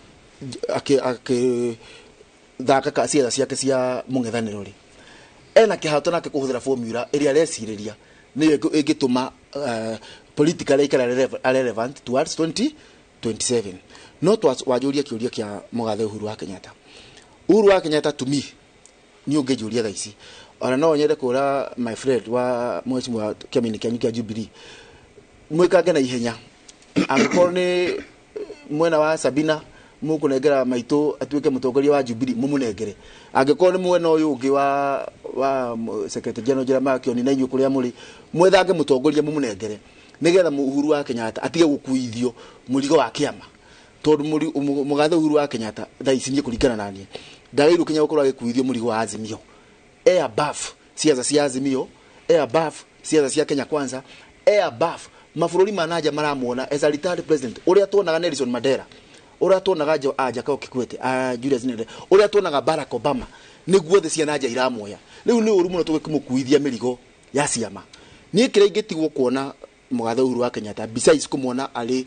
akĩthaka cietha ciake cia mũng'ethanĩro rĩ, ena kĩhato nake kũhũthĩra formula ĩrĩa arecirĩria nĩyo ĩngĩtũma politically aikare relevant towards 2027. No wanjũria kĩũria kĩa mũgathe Uhuru wa Kenyatta. Uhuru wa Kenyatta to me ni ũngĩnjũria thaa ici, ona no nyende kũra my friend wa mheshimiwa kĩama-inĩ kĩanyu kĩa Jubilee, mwĩkange na ihenya, angĩkorwo nĩ mwena wa Sabina mũkũnengera maitũ atuĩke mũtongoria wa Jubilee, mũmũnengere. Angĩkorwo nĩ mwena ũyũ ũngĩ wa secretary general Jeremiah Kioni na inyuĩ kũrĩa mũrĩ, mwethange mũtongoria mũmũnengere, nĩgetha Uhuru wa Kenyatta atige gũkuithio mũrigo wa kĩama. Tondũ mũgathe Uhuru wa Kenyatta thaa ici niĩ kũringana na niĩ ndagĩrĩirwo kinya gũkorwo agĩkuithio mũrigo wa Azimio. E above siasa cia Azimio, e above siasa cia Kenya Kwanza, e above mabũrũri ma nanja maramuona as a retired president, ũrĩa tuonaga Nelson Mandela, ũrĩa tuonaga Jakaya Kikwete, Julius Nyerere, ũrĩa tuonaga Barack Obama, nĩguo thĩ cia nanja iramuoya. Rĩu nĩ ũru mũno tũgĩkĩmũkuithia mĩrigo ya ciama. Niĩ kĩrĩa ingĩtigwo kuona mũgathe Uhuru wa Kenyatta besides kũmuona arĩ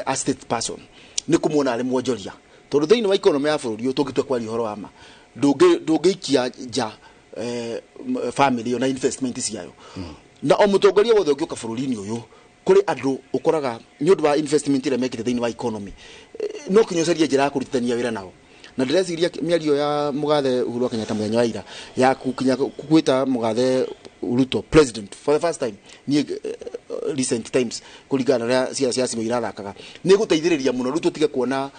a state person, nĩ kũmuona arĩ mwonjoria. Tondũ thĩinĩ wa economy ya bũrũri ũyũ tũngĩtua kwaria ũhoro wa ma, ndũngĩikia nja family ĩyo na investment ciayo. Na o mũtongoria wothe ũngĩũka bũrũri-inĩ ũyũ Kũrĩ andũ ũkoraga nĩ ũndũ wa investment ĩrĩa mekĩte thĩinĩ wa economy, no kinya ũcarie njĩra ya kũrutithania wĩra nao. Na ndĩreciria mĩario ya mũgathe Uhuru wa Kenyatta mũthenya wa ira ya kinya gwĩta mũgathe Ruto president for the first time niĩ recent times, kũringana na ũrĩa ciara cia cimo irathakaga, nĩ gũteithĩrĩria mũno. Rĩu tũtige kuona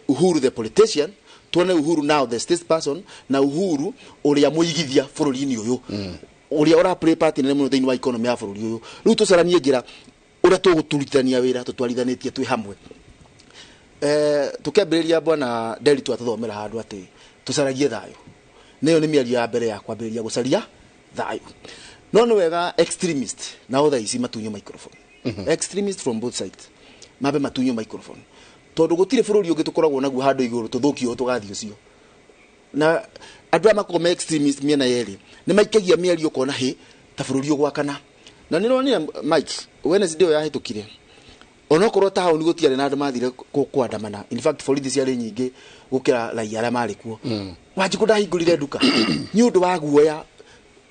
Uhuru the politician, tuone Uhuru now the state person, na Uhuru ũrĩa mũigithia bũrũri-inĩ ũyũ, ũrĩa ũra play part nene mũno thĩinĩ wa economy ya bũrũri ũyũ. Rĩu tũcaranie njĩra ũrĩa tũgũturithania wĩra tũtwarithanĩtie twĩ hamwe. Tukĩambĩrĩria, bwana Nderitu atũthomera handũ atĩ tũcaragie thayũ. Nĩyo nĩ mĩario ya mbere ya kwambĩrĩria gũcaria thayũ. No nĩ wega extremist nao thaa ici matunywo microphone. Extremist from both sides mambe matunywo microphone, tondũ gũtirĩ bũrũri ũngĩ tũkoragwo naguo handũ igũrũ tũthũkio tũgathiĩ ũcio. Na andũ aya makoragwo me extremist mĩena yerĩ nĩ maikagia mĩario ũkona hĩ ta bũrũri ũgwakana. Na nĩ ronire Mike Wednesday ĩyo yahĩtũkire, onokorwo taũni gũtiarĩ na andũ mathire kwandamana, in fact borithi ciarĩ nyingĩ gũkĩra raia arĩa marĩ kuo. Wanjikũ ndahingũrire nduka nĩ ũndũ wa guoya,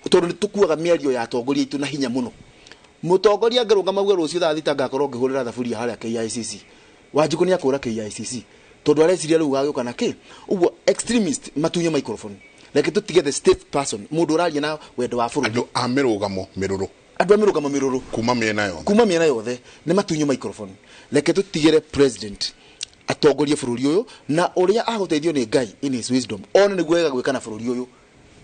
tondũ nĩ tũkuaga mĩario ya atongoria aitũ na hinya mũno. Mũtongoria angĩrũgama auge rũciũ thaa 6 ngakorwo ngĩhũrĩra thaburia harĩa KICC, Wanjikũ nĩ akũra KICC, tondũ areciria rĩu gagĩũka na kĩ. Ũguo extremist matunye microphone, reke tũtige the state person, mũndũ ũraria na wendo wa bũrũri. Andũ a mĩrũgamo mĩrũrũ. Andũ a mĩrũgamo mĩrũrũ. Kuma mĩena yothe. Kuma mĩena yothe nĩ matunyo microphone. Reke tũtigĩre president atongorie bũrũri ũyũ, na ũrĩa agũteithio nĩ Ngai in his wisdom one nĩguo wega gwĩka na bũrũri ũyũ,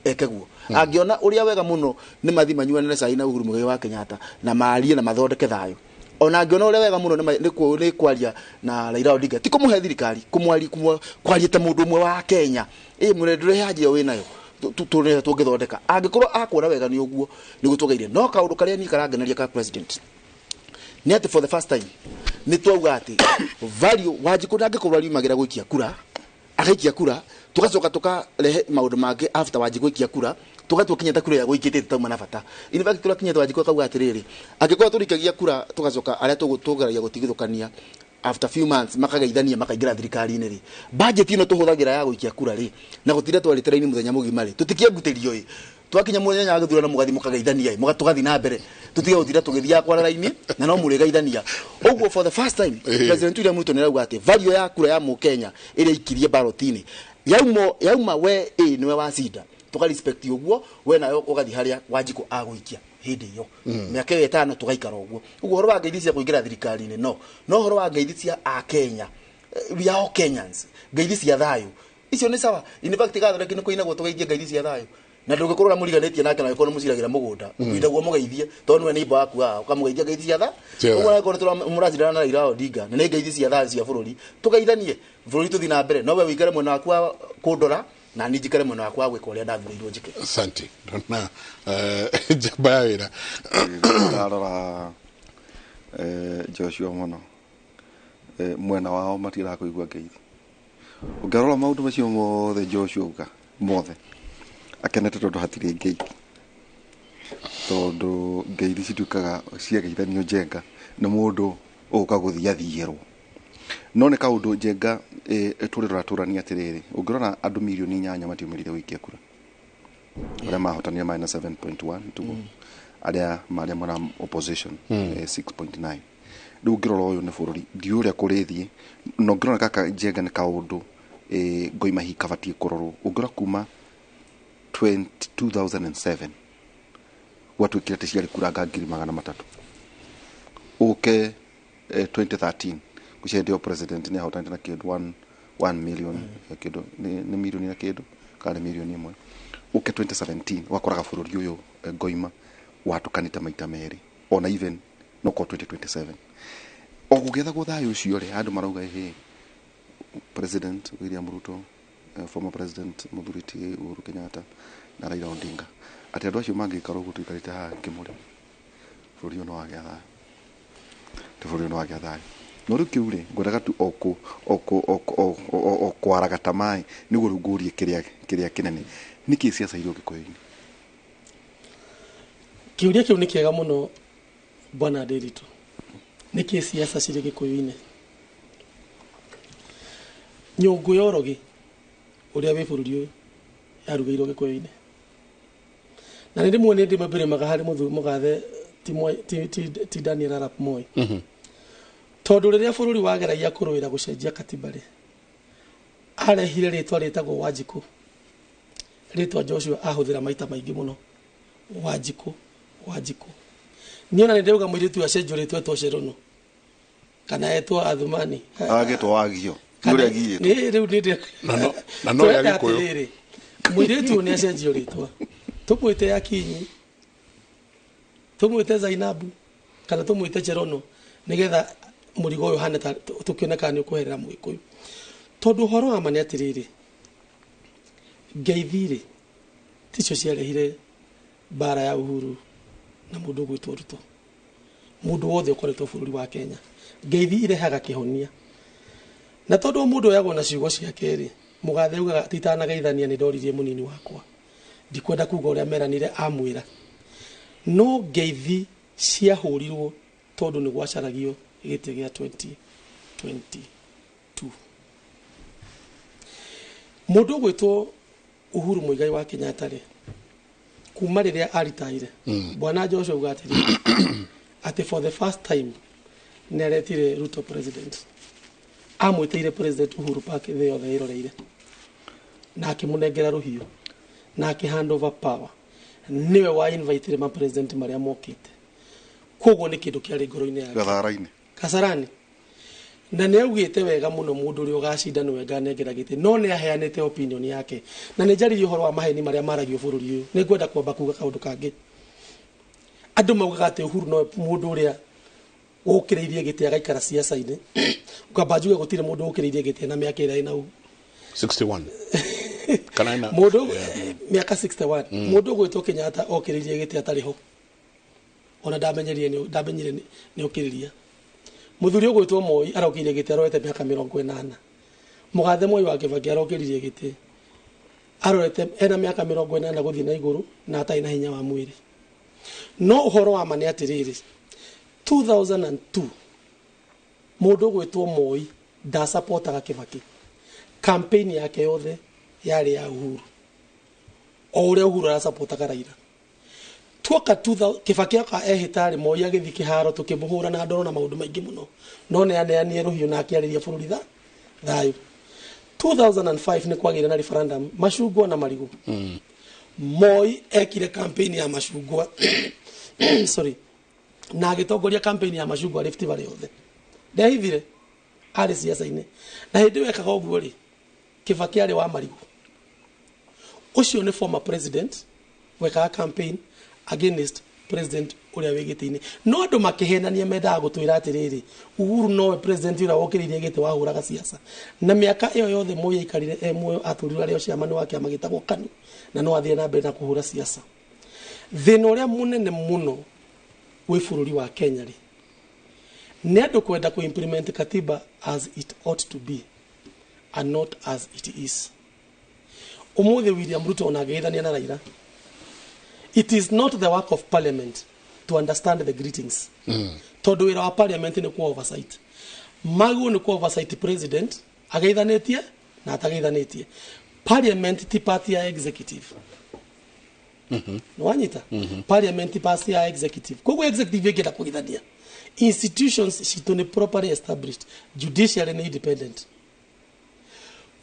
eke guo. Angĩona ũrĩa wega mũno nĩ mathi manyuanĩre cai na Uhuru Muigai wa Kenyatta na marie na mathondeke thayũ. Ona angĩona ũrĩa wega mũno nĩ kwaria na Raila Odinga, ti kũmũhe thirikari, kũmwaria kwaria ta mũndũ ũmwe wa Kenya, ĩ mũrendũre haja ĩyo wĩnayo tũrĩa tũngĩthondeka. Angĩkorwo akuona wega nĩ ũguo nĩguo tũgeire. No kaũndũ karĩa niĩ karangeneria ka president nĩ atĩ for the first time nĩ twauga atĩ value Wanjikũ ndangĩkorwo ariumagĩra gũikia kura, agaikia kura, tugacoka tukarehe maũndũ mangĩ after Wanjikũ gũikia kura, tugatua kinya ta kura ya gũikĩte tauma na bata. In fact tũrakinya ta Wanjikũ akauga atĩrĩrĩ, angĩkorwo tũrikagia kura tugacoka arĩa tũgeragia gũtigithũkania after few months makageithania makaingĩra thirikari-inĩ rĩ, budget ĩno tũhũthagĩra ya gũikia kura rĩ, na gũtinda twarĩte raini mũthenya mũgima rĩ, tũtikĩengutĩrio ĩ, twakinya mũthenya wa gĩthurano mũgathi mũkageithania ĩ, tũgathiĩ na mbere, tũtige gũtinda tũgĩthiaga kwara raini na no mũrĩgeithania ũguo. For the first time President William Ruto nĩarauga atĩ value ya kura ya mũkenya ĩrĩa ikirie ballot-inĩ yauma we ĩ nĩwe wacinda, tũka respect ũguo, we nayo ũgathiĩ harĩa Wanjikũ agũikia hĩndĩ ĩyo. Mĩaka ĩyo 5 tũgaikara ũguo. Ũguo ũhoro wa ngeithi cia kũingĩra thirikari-inĩ, no ũhoro wa ngeithi cia akenya, we are all Kenyans, ngeithi cia thayũ icio nĩ sawa. In fact gathondeki nĩ kũinagwo tũgeithie ngeithi cia thayũ, na ndũngĩkorwo ũrĩa mũriganĩtie nake na gĩkorwo nĩ mũciragĩra mũgũnda, ũindagwo mũgeithie tondũ nĩwe neighbor waku haha, ũkamũgeithia ngeithi cia tha. Cia Ũguo angĩkorwo nĩ mũracindana na Raila Odinga na nĩ ngeithi cia thayũ cia bũrũri, tũgeithanie bũrũri tũthiĩ na mbere. No we ũikare mwena waku wa kũndora na niĩ njikare mwena wakwa wa gwĩka ũrĩa ndathurĩirwo njĩke. Asante. Ndona njamba ya wĩra. Ndarora Joshua mũno, mwena wao matirakũigua ngeithi. Ũngĩrora maũndũ macio mothe Joshua auga mothe akenete tondũ hatirĩ ngeithi, tondũ ngeithi cituĩkaga ciageithanio njenga nĩ mũndũ ũgũka gũthiĩ athiĩrwo. No nĩ kaũndũ njenga tũrĩ tũratũrania atĩrĩrĩ, ũngĩrora andũ mirioni 8 matiumĩrire gũikia kura, arĩa mahotanire marĩ na 7.1 tuguo, arĩa marĩa mwena opposition 6.9. Rĩu ũngĩrora ũyũ nĩ bũrũri ndiũ ũrĩa kũrĩthiĩ, na ũngĩrora gaka njenga nĩ kaũndũ ngoima hihi kabatiĩ kũrorwo. Ũngĩrora kuma 20 2007 gwatuĩkire atĩ ciarĩ kuranga 300,000, ũke 2013 ngwĩciria hĩndĩ ĩyo president nĩ ahotanĩte na kĩndũ 1 million, kĩndũ nĩ milioni na kĩndũ kana nĩ milioni 1. Ũke 2017 wakoraga bũrũri ũyũ ngoima watũkanĩte maita merĩ. Ona even no korwo 2027 o gũgĩethagwo thayũ ũcio rĩ, andũ marauga ĩhĩ President William Ruto, former president mũthuri ti Uhuru Kenyatta na Raila Odinga, atĩ andũ acio mangĩikara ũguo tũikarĩte haha kĩmũrĩ, bũrũri ũyũ no wagĩa thayũ, ti bũrũri ũyũ no wagĩa thayũ. No rĩu kĩu rĩ, ngwendaga tu o kũ o kũ o kũ- o o- o kwaraga ta maĩ nĩguo rĩu ngũrie kĩrĩa kĩnene, nĩkĩ ciaca irĩ Ũgĩkũyũ-inĩ? Kĩũria kĩu nĩ kĩega mũno, bwana Nderitu. Nĩkĩ siasa cirĩ Gĩkũyũ-inĩ? Nyũngũ ya ũrogi ũrĩa wĩ bũrũri ũyũ yarugĩirwo Gĩkũyũ-inĩ, na nĩ rĩmwe nĩ ndĩmabĩrĩmaga harĩ mũgathe Ti Moi- ti, ti, ti Daniel Arap Moi. Tondũ rĩrĩa bũrũri wageragia kũrũĩra gũcenjia katiba rĩ, arehire rĩtwa rĩtagwo Wanjikũ, rĩtwa Joshua ahũthĩra maita maingĩ mũno, Wanjikũ, Wanjikũ. Niĩ ona nĩ ndĩrauga mũirĩtu ũyũ acenjio rĩtwa etwo Cherono kana etwo Athumani. Agĩtwo wagio nĩ ũrĩa agiĩtwo. Rĩu nĩ Na no ya Tũrenda Gĩkũyũ. atĩrĩrĩ, mũirĩtu ũyũ nĩ acenjio rĩtwa, tũmwĩte Akinyi, tũmwĩte Zainabu kana tũmwĩte Cherono, nĩgetha mũrigo ũyũ ũhane ta tũkĩone kana nĩ ũkweherera mũgĩkũyũ. Tondũ ũhoro wa ma nĩ atĩrĩrĩ, ngeithi rĩ, ticio ciarehire mbara ya Uhuru na mũndũ ũgwĩtwo Ruto. Mũndũ wothe ũkoretwo bũrũri wa Kenya, ngeithi irehaga kĩhonia. Na tondũ mũndũ oyagwo na ciugo ciake rĩ, mũgathe augaga titanagaithania nĩ ndoririe mũnini wakwa, ndikwenda kuga ũrĩa meranire amwĩra. No ngeithi ciahũrirwo tondũ nĩ gwacaragio gĩtĩ gĩa 2022. Mũndũ ũgwĩtwo Uhuru Muigai wa Kenyatta rĩ, kuma rĩrĩa aritaire, bwana Joshua auga atĩrĩrĩ, atĩ for the first time nĩ aretire Ruto president. Amwĩtĩire president Uhuru Park thĩ yothe ĩroreire, na akĩmũnengera rũhiũ na akĩ hand over power. Nĩwe wa invitire ma president marĩa mokĩte, koguo nĩ kĩndũ kĩarĩ ngoro-inĩ yake. Gathara-inĩ. Kasarani. Na nĩ augĩte wega mũno, mũndũ ũrĩa ũgacinda nĩwe nganengera gĩtĩ, no nĩ aheanĩte opinion yake. Na nĩ njaririe ũhoro wa maheni marĩa maragio bũrũri ũyũ. Nĩ ngwenda kwamba kuga kaũndũ kangĩ. Andũ maugaga atĩ Uhuru no mũndũ ũrĩa ũkĩrĩirie gĩtĩ agaikara ciaca-inĩ. Ngamba njuge gũtirĩ mũndũ ũkĩrĩirie gĩtĩ na mĩaka ĩrĩa ĩna Uhuru. 61 kana ina. Mũndũ mĩaka 61, mũndũ ũgwĩtwo Kenyatta okĩrĩirie gĩtĩ atarĩ ho, ona ndamenyerire ndamenyire nĩ okĩrĩria. Mũthuri ũgwĩtwo Moi arokĩrĩirie gĩtĩ arorete mĩaka 80. Mũgathe Moi wa Kĩbakĩ arokĩrĩirie gĩtĩ arorete ena mĩaka 80 gũthiĩ na igũrũ na atarĩ na hinya wa mwĩrĩ. No ũhoro wa ma nĩ atĩrĩrĩ, 2002 mũndũ ũgwĩtwo Moi ndasapotaga Kĩbakĩ. Campaign yake yothe yarĩ ya Uhuru, o ũrĩa Uhuru arasapotaga Raila. Tuoka 2000 Kĩbakĩ oka ehĩtarĩ, Moi agĩthiĩ kĩharo, tũkĩmũhũra na ndoro na maũndũ maingĩ mũno, no nĩ aneanire rũhiũ na akĩarĩria bũrũri tha thayũ. 2005 nĩ kwagĩire na referendum, macungwa na marigũ. Moi ekire campaign ya macungwa, sorry, na agĩtongoria campaign ya macungwa Rift Valley yothe. Ndehithire arĩ ciaca-inĩ. Na hĩndĩ ĩyo ekaga ũguo rĩ, Kĩbakĩ arĩ wa marigũ. Ũcio nĩ former president wekaga campaign against president ũrĩa wĩ gĩtĩ-inĩ. No andũ makĩhenania, mendaga gũtwĩra atĩrĩrĩ, Uhuru nowe president ũrĩa wokĩrĩirie gĩtĩ wahũraga ciaca. Na mĩaka ĩyo yothe Moi aikarire e muoyo, atũrirwo arĩ o chairman wa kĩama gĩtagwo KANU, na no athire na mbere na kũhũra ciaca. Thĩna ũrĩa mũnene mũno wĩ bũrũri wa Kenya rĩ, nĩ andũ kwenda kũ implement katiba as it ought to be and not as it is. Ũmũthĩ William Ruto ona angĩgeithania na Raila, it is not the work of parliament to understand the greetings, tondũ wĩra wa parliament nĩ ku oversight. Maguo nĩ ku oversight president ageithanĩtie na atageithanĩtie. Parliament ti part ya executive. Nĩwanyita? Parliament ti part ya executive. Koguo executive ĩngĩenda kũgeithania, institutions citũ nĩ properly established, judiciary nĩ independent.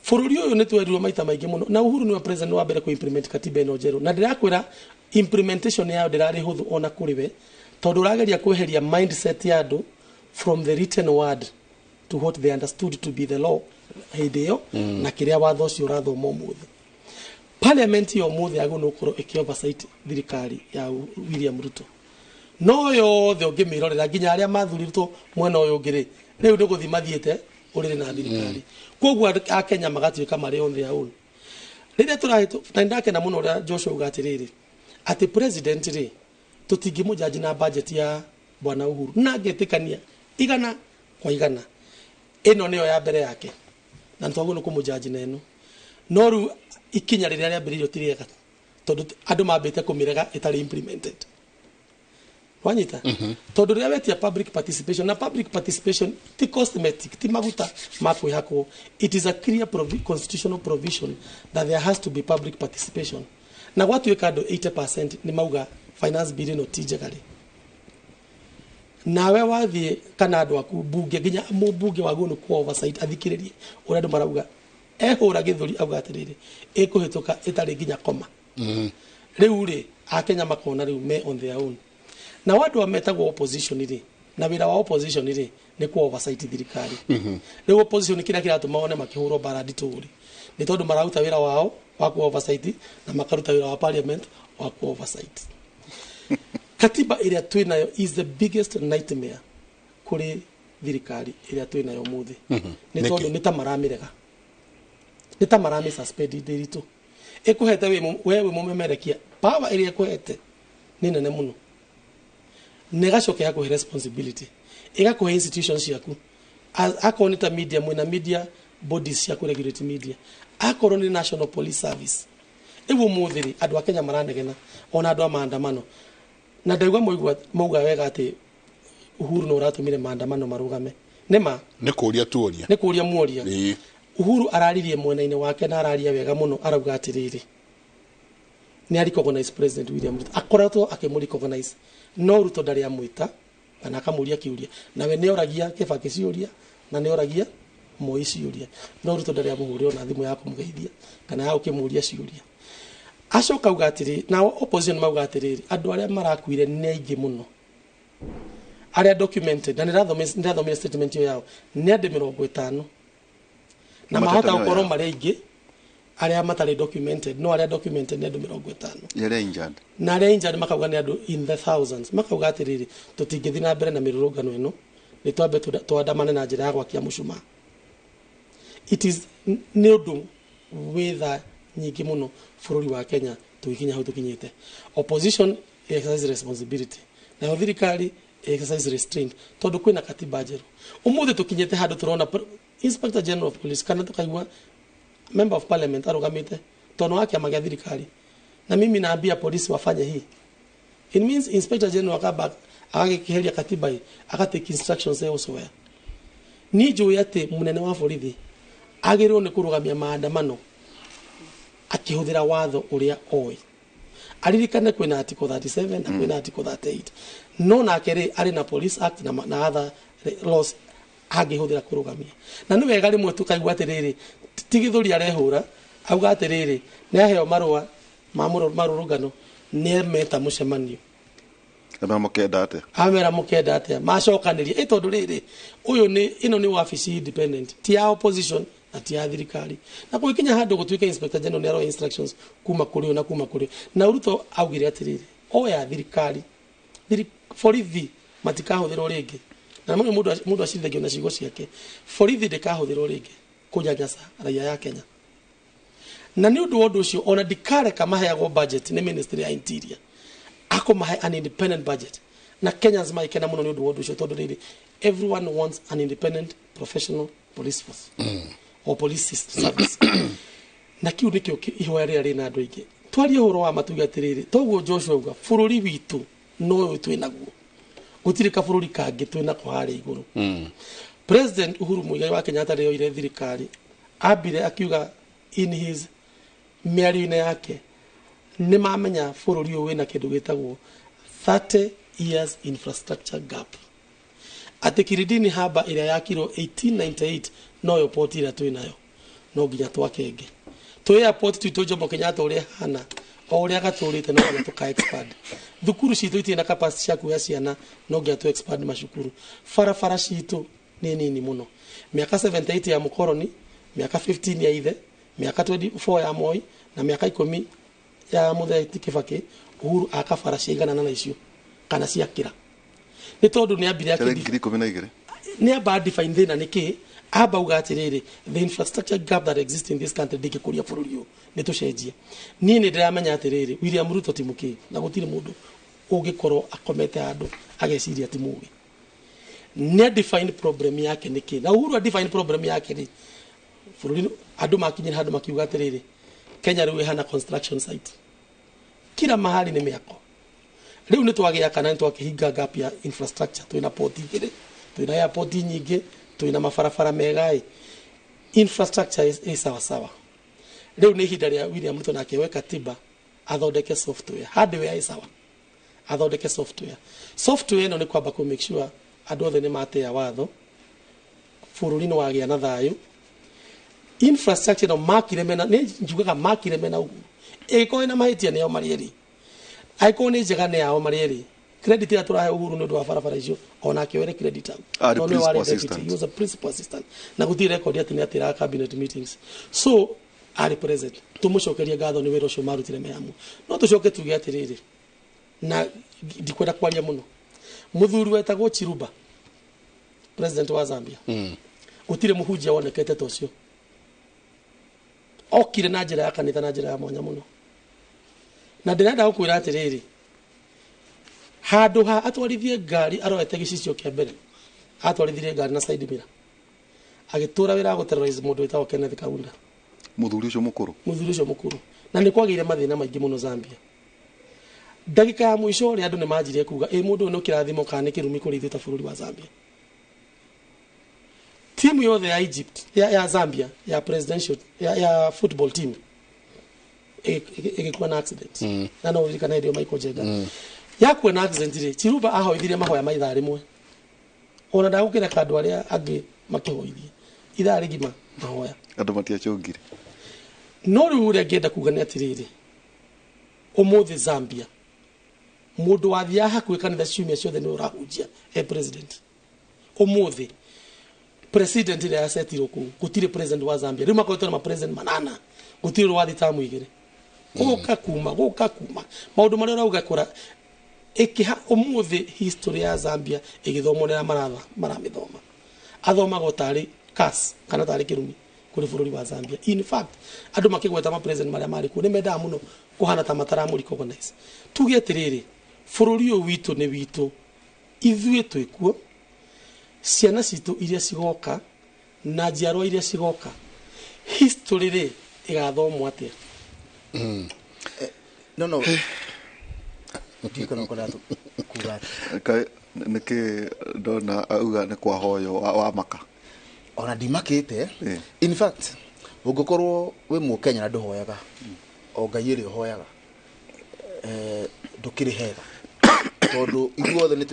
Bũrũri ũyũ nĩ twerirwo maita maingĩ mũno, na Uhuru nĩwe president wa mbere kũ implement katiba ĩno njerũ. Na ndĩrakwĩra implementation yayo ndĩrarĩ hũthũ ona kũrĩ we, tondũ ũrageria kweheria mindset ya andũ from the written word to what they understood to be the law hĩndĩ ĩyo na kĩrĩa watho ũcio ũrathoma ũmũthĩ. Parliament ya ũmũthĩ yagĩrĩirwo nĩ gũkorwo ĩkĩ oversight thirikari ya William Ruto, no yothe ũngĩmĩrorera, nginya arĩa mathurirwo mwena ũyũ ũngĩ rĩ, rĩu nĩ gũthiĩ mathiĩte ũrĩrĩ na thirikari. Koguo akenya magatuĩka marĩ on their own. Rĩrĩa tũrahĩtũ na nĩndakena mũno ũrĩa Joshua auga atĩrĩrĩ, atĩ president rĩ, tũtingĩmũjaji na budget ya bwana Uhuru, na ngetĩkania 100%. Ĩno nĩyo ya mbere yake na nĩtwagĩrĩirwo nĩ kũmũjaji na ĩno. No rĩu ikinya rĩrĩa rĩambĩrĩirio ti rĩega, tondũ andũ mambĩte kũmĩrega ĩtarĩ implemented. Wanyita? Tondũ rĩrĩa wetia public participation, na public participation ti cosmetic, ti maguta ma kwĩhakwo, it is a clear constitutional provision that there has to be public participation. Na gwatuĩka andũ 80% nĩ mauga finance bill ĩno ti njega rĩ, Nawe wathiĩ kana andũ aku mbunge, nginya mũmbunge waguo nĩ ku oversight athikĩrĩrie ũrĩa andũ marauga, ehũra gĩthũri auga atĩrĩrĩ, ĩkũhĩtũka ĩtarĩ nginya koma. Rĩu rĩ, akenya makona rĩu me on their own. Na andũ a metagwo opposition rĩ, na wĩra wa opposition rĩ nĩ ku oversight thirikari. Rĩu opposition kĩrĩa kĩratũma one makĩhũrwo mbara nditũ rĩ, nĩ tondũ mararuta wĩra wao wa ku oversight na makaruta wĩra wa parliament wa ku oversight. Katiba ĩrĩa twĩ nayo is the biggest nightmare kũrĩ thirikari ĩrĩa twĩ nayo ũmũthĩ, nĩ tondũ nĩ ta maramĩrega, nĩ ta maramĩ suspend. Ndĩritũ ĩkũhete we wĩ mũmemerekia, power ĩrĩa ĩkũhete nĩ nene mũno, na ĩgacoka ĩgakũhe responsibility, ĩgakũhe institutions ciaku. Akorwo nĩ ta media, mwĩna media bodies cia kũregulate media, akorwo nĩ National Police Service. Rĩu ũmũthĩ rĩ, andũ a Kenya maranegena, ona andũ a maandamano, na ndaigua mauga wega atĩ Uhuru no ũratũmire maandamano marũgame. Nĩ ma? Nĩ kũria tuoria. Nĩ kũria muoria. Uhuru araririe mwena-inĩ wake na araria wega mũno. Arauga atĩrĩrĩ, nĩ a recognize President William Ruto, akoretwo akĩmũ recognize, no Ruto ndarĩ amwĩta kana akamũria kĩũria. Nawe nĩ oragia Kĩbakĩ ciũria na nĩ oragia Moi ciũria, no Ruto ndarĩ amũhũrĩra ona thimũ ya kũmũgeithia kana ya gũkĩmũria ciũria. Acoka auga atĩrĩ, nao opposition mauga atĩrĩrĩ, andũ arĩa marakuire nĩ aingĩ mũno arĩa documented, na nĩrathomire statement ĩyo yao, nĩ andũ 50 na mahota Mateta nĩyo gũkorwo yao. marĩ aingĩ arĩa matarĩ documented, no arĩa documented nĩ andũ 50. Arĩa injured. Na arĩa injured makauga nĩ andũ in the thousands. Makauga atĩrĩrĩ, tũtingĩthiĩ na mbere na mĩrũrũngano ĩno, nĩ twambe twandamane na njĩra ya gwakia mũcumaa. It is nĩ ũndũ wĩ tha nyingĩ mũno bũrũri wa Kenya tũgĩkinya hau tũkinyĩte. Opposition exercise responsibility, nayo thirikari exercise restraint, tondũ kwĩna katiba njerũ. Ũmũthĩ tũkinyĩte handũ tũrona Inspector General of Police kana tũkaigua member of parliament arũgamĩte tondũ wa kĩama gĩa thirikari, na mimi naambia polisi wafanye hii. It means Inspector General akaba agagĩkĩheria katiba hii, agatake instructions elsewhere. Niĩ njũĩ atĩ mũnene wa borithi agĩrĩirwo nĩ kũrũgamia maandamano akĩhũthĩra watho ũrĩa oĩ. Aririkane kwĩna article 37 na kwĩna article 38, no nake rĩ, arĩ na Police Act na other laws angĩhũthĩra kũrũgamia. Na nĩ wega rĩmwe tũkaigua atĩrĩrĩ, ti gĩthũri arehũra, auga atĩrĩrĩ, nĩ aheo marũa ma marũrũngano, nĩ emeta mũcemanio. Amera mũkenda atĩa? Amera mũkenda atĩa, macokanĩria ĩ tondũ rĩrĩ, ũyũ nĩ ĩno nĩ wabici independent, ti ya opposition na ti ya thirikari. Na gũgĩkinya handũ gũtuĩka Inspector General nĩ aroya instructions kuma kũrĩ ũyũ na kuma kũrĩ ũyũ. Na Ruto augire atĩrĩrĩ, oya thirikari borithi matikahũthĩrwo rĩngĩ, na mũndũ mũndũ acirithagio na ciugo ciake. Borithi ndĩkahũthĩrwo rĩngĩ kũnyanyasa raia ya Kenya, na nĩ ũndũ wa ũndũ ũcio ona ndikareka maheagwo budget nĩ Ministry ya Interior, akũmahe an independent budget. Na Kenyans maikena mũno nĩ ũndũ wa ũndũ ũcio, tondũ rĩrĩ, everyone wants an independent professional police force or police service, na kiu nĩkĩo ihoya rĩrĩa rĩna andũ aingĩ. Twarie ũhoro wa matuge atĩrĩrĩ, toguo Joshua auga, bũrũri witũ no ũyũ twĩ naguo, gũtirĩ kabũrũri kangĩ twĩ nako harĩa igũrũ. President Uhuru Muigai wa Kenyatta rĩrĩa oire thirikari, ambire akiuga in his mĩario-inĩ yake, nĩ mamenya bũrũri ũyũ wĩna kĩndũ gĩtagwo 30 years infrastructure gap, atĩ Kiridini Harbour ĩrĩa yakirwo 1898 noyo port ĩrĩa twĩ nayo, no nginya twake ĩngĩ. Twĩ airport twitũ Jomo Kenyatta ũrĩa hana o ũrĩa gatũrĩte, no nginya tũka expand. Thukuru citũ itirĩ na capacity cia kuoya ciana, no nginya tũ expand macukuru. Barabara citũ nĩ nini mũno, mĩaka 78 ya mũkoroni, mĩaka 15 ya ithe, mĩaka 24 ya Moi na mĩaka 10 ya Mũthee Kĩbakĩ. Uhuru aka bara ciaiganana na icio kana ciakĩra, nĩ tondũ nĩ ambire Ciarĩ 12,000. Nĩ amba define thĩna nĩ kĩ. Amba uga atĩrĩrĩ, the infrastructure gap that exists in this country ndĩngĩkũria bũrũri ũyũ, nĩ tũcenjie. Niĩ nĩ ndĩramenya atĩrĩrĩ, William Ruto ti mũkĩgu, na gũtirĩ mũndũ ũngĩkorwo akomete handũ ageciria ti mũgĩ. Nĩ define problem yake nĩ kĩ, na Uhuru a define problem yake rĩ, bũrũri andũ makinyire handũ makiuga atĩrĩrĩ, Kenya rĩu ĩhana construction site, kila mahali nĩ mĩako. Rĩu nĩ twagĩaka na nĩ twakĩhinga gap ya infrastructure. Twĩna port igĩrĩ, twĩna airport nyingĩ, twĩna mabarabara mega, ĩ infrastructure ĩ sawa sawa. Rĩu nĩ ihinda rĩa William Ruto nake we katiba athondeke software, hardware ĩ sawa. Athondeke software. Software ĩno nĩ kwamba kũ make sure andũ othe nĩ matĩa watho, bũrũri nĩ wagĩa na thayũ. Infrastructure ĩno makire mena, nĩ njugaga makire mena Uhuru. Ĩgĩkorwo ĩna mahĩtia nĩo marĩ erĩ, angĩkorwo nĩ njega nĩ yao marĩ erĩ. Credit ĩrĩa tũrahe Uhuru nĩ ũndũ wa barabara icio, onake oere credit hau. Arĩ Tondũ nĩwe warĩ principal deputy. assistant. He was a principal assistant na gũtirĩ record atĩ nĩ atĩraga cabinet meetings, so arĩ present. Tũmũcokerie ngatho nĩ wĩra ũcio marutire me hamwe. No tũcoke tuge atĩrĩrĩ, na ndikwenda kwaria mũno, mũthuri wetagwo Chiluba, president wa Zambia, gũtirĩ mũhunjia wonekete ta ũcio. Okire na njĩra ya kanitha na njĩra ya mwanya mũno, na ndĩrenda gũkwĩra atĩrĩrĩ, handũ ha atwarithie ngari aroete gĩcicio kĩa mbere, atwarithirie ngari na side mirror, agĩtũra wĩra wa gũterrorize mũndũ wĩtagwo Kenneth Kaunda. Mũthuri ũcio mũkũrũ. Mũthuri ũcio mũkũrũ. Na nĩ kwagĩire mathĩna maingĩ mũno Zambia. Ndagĩka ya mũico ũrĩa andũ nĩ manjirie kuga ĩ mũndũ ũyũ nĩ kĩrathimo kana nĩ kĩrumi kũrĩ ithuĩ ta bũrũri wa Zambia. Timu yothe ya Egypt ya Zambia ya presidential ya football team ĩgĩkua na accident. Na no ũririkane hĩndĩ ĩyo Michael Jenga yakua na accident rĩ, Chiluba ahoithirie mahoya ma ithaa rĩmwe, ona ndagũkĩreka andũ arĩa angĩ makĩhoithie ithaa rĩgima mahoya. Andũ matiacũngire. No rĩu ũrĩa ngĩenda kuga nĩ atĩrĩrĩ, ũmũthĩ Zambia mũndũ wathiaga hakuhĩ kanitha ciumia ciothe nĩwe ũrahunjia e president. Ũmũthĩ president ĩrĩa yacetirwo kũu, gũtirĩ president wa Zambia rĩu, makoretwo na ma-president manana, gũtirĩ ũrĩ wathi tamu igĩrĩ gũka kuma gũka kuma maũndũ marĩa ũrauga kũra ĩkĩha. Ũmũthĩ history ya Zambia ĩgĩthomwo nĩ arĩa maratha maramĩthoma, athomagwo tarĩ curse kana tarĩ kĩrumi kũrĩ bũrũri wa Zambia. In fact, andũ makĩgweta ma president marĩa marĩ kuo nĩ mendaga mũno kũhana ta mataramũ recognize. Tuge atĩrĩrĩ, bũrũri ũyũ witũ nĩ witũ ithuĩ, twĩ kuo, ciana citũ iria cigoka na njiarwa iria cigoka, history rĩ ĩgathomwo atĩa? No ndiũĩ kana ũkwenda kuga atĩa. Kaĩ nĩkĩ ndona auga nĩ kwahoywo wa maka? Ona ndimakĩte. In fact, ũngĩkorwo wĩ mũkenya na ndũhoyaga o Ngai ĩrĩa ũhoyaga, ndũkĩrĩ hega, tondũ ithuothe nĩ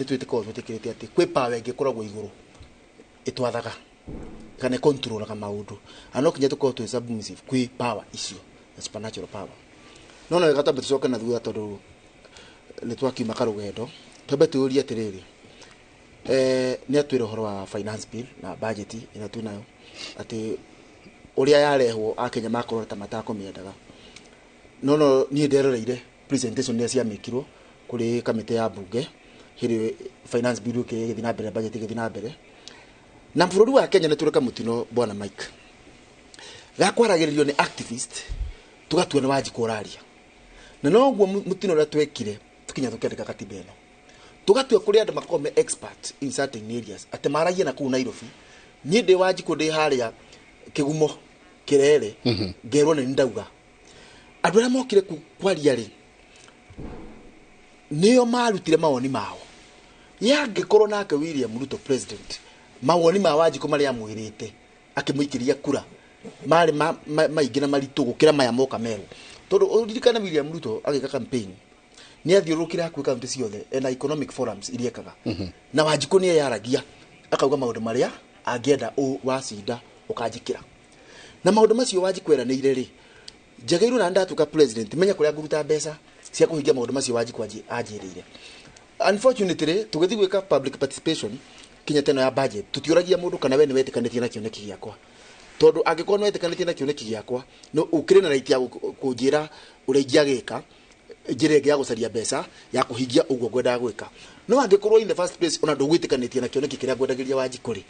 twĩtĩkorwo twĩtĩkĩrĩte atĩ kwĩ power ĩngĩ ĩkoragwo igũrũ ĩtwathaga kana ĩkontrolaga maũndũ, na no kinya tũkorwo twĩ submissive kwĩ power icio, the supernatural power. No wega twambe tũcoke na thutha, tondũ nĩ twakiuma karũgendo. Twambe twĩyũrie atĩrĩrĩ, nĩ atwĩra ũhoro wa finance bill na budget ĩrĩa twĩnayo, atĩ ũrĩa yarehwo akenya makorwo ta matakũmĩendaga. No niĩ nderoreire presentation iria ciamĩkirwo kũrĩ kamĩtĩ ya bunge hĩndĩ finance bill ĩgĩthiĩ na mbere, budget ĩgĩthiĩ na mbere. Na bũrũri wa Kenya nĩ tũrĩ kamũtino, bwana Mike, gakwaragĩrĩrio nĩ activist tũgatua nĩ Wanjikũ ũraria, na noguo mũtino ũrĩa twekire tũkinya tũkĩandĩka katiba ĩno, tũgatua kũrĩ andũ makoragwo me expert in certain areas, atĩ maragia na kũu Nairobi. Niĩ ndĩ Wanjikũ ndĩ harĩa Kĩgumo Kĩrere, ngerwo nĩ ndauga andũ arĩa mokire kwaria rĩ, nĩo marutire mawoni mao. Yangĩkorwo nake William Ruto president, mawoni ma Wanjikũ marĩa amwĩrĩte akĩmũikĩria kura marĩ maingĩ na maritũ gũkĩra maya moka merwo, tondũ ũririkane William Ruto agĩka campaign nĩ athiũrũrũkire hakuhĩ kaunti ciothe ena economic forums iria ekaga, na Wanjikũ nĩ eyaragia akauga maũndũ marĩa angĩenda wacinda ũkanjĩkĩra. Na maũndũ macio Wanjikũ eranĩire rĩ, njagĩrĩirwo na ndatuĩka president menya kũrĩa ngũruta mbeca cia kũhingia maũndũ macio Wanjikũ anjĩrĩire. Unfortunately, tũgĩthiĩ gwĩka public participation kinya teno ya budget, tũtiũragia mũndũ kana we nĩ wetĩkanĩtie na kĩoneki gĩakwa, tondũ angĩkorwo nĩ wetĩkanĩtie na kĩoneki gĩakwa, no ũkĩrĩ na right ya kũnjĩra ũrĩa ingĩagĩka, njĩra ĩngĩ ya gũcaria mbeca ya kũhingia ũguo ngwendaga gwĩka. No angĩkorwo in the first place ona ndũgwĩtĩkanĩtie na kĩoneki kĩrĩa ngwendagĩria Wanjikũ rĩ,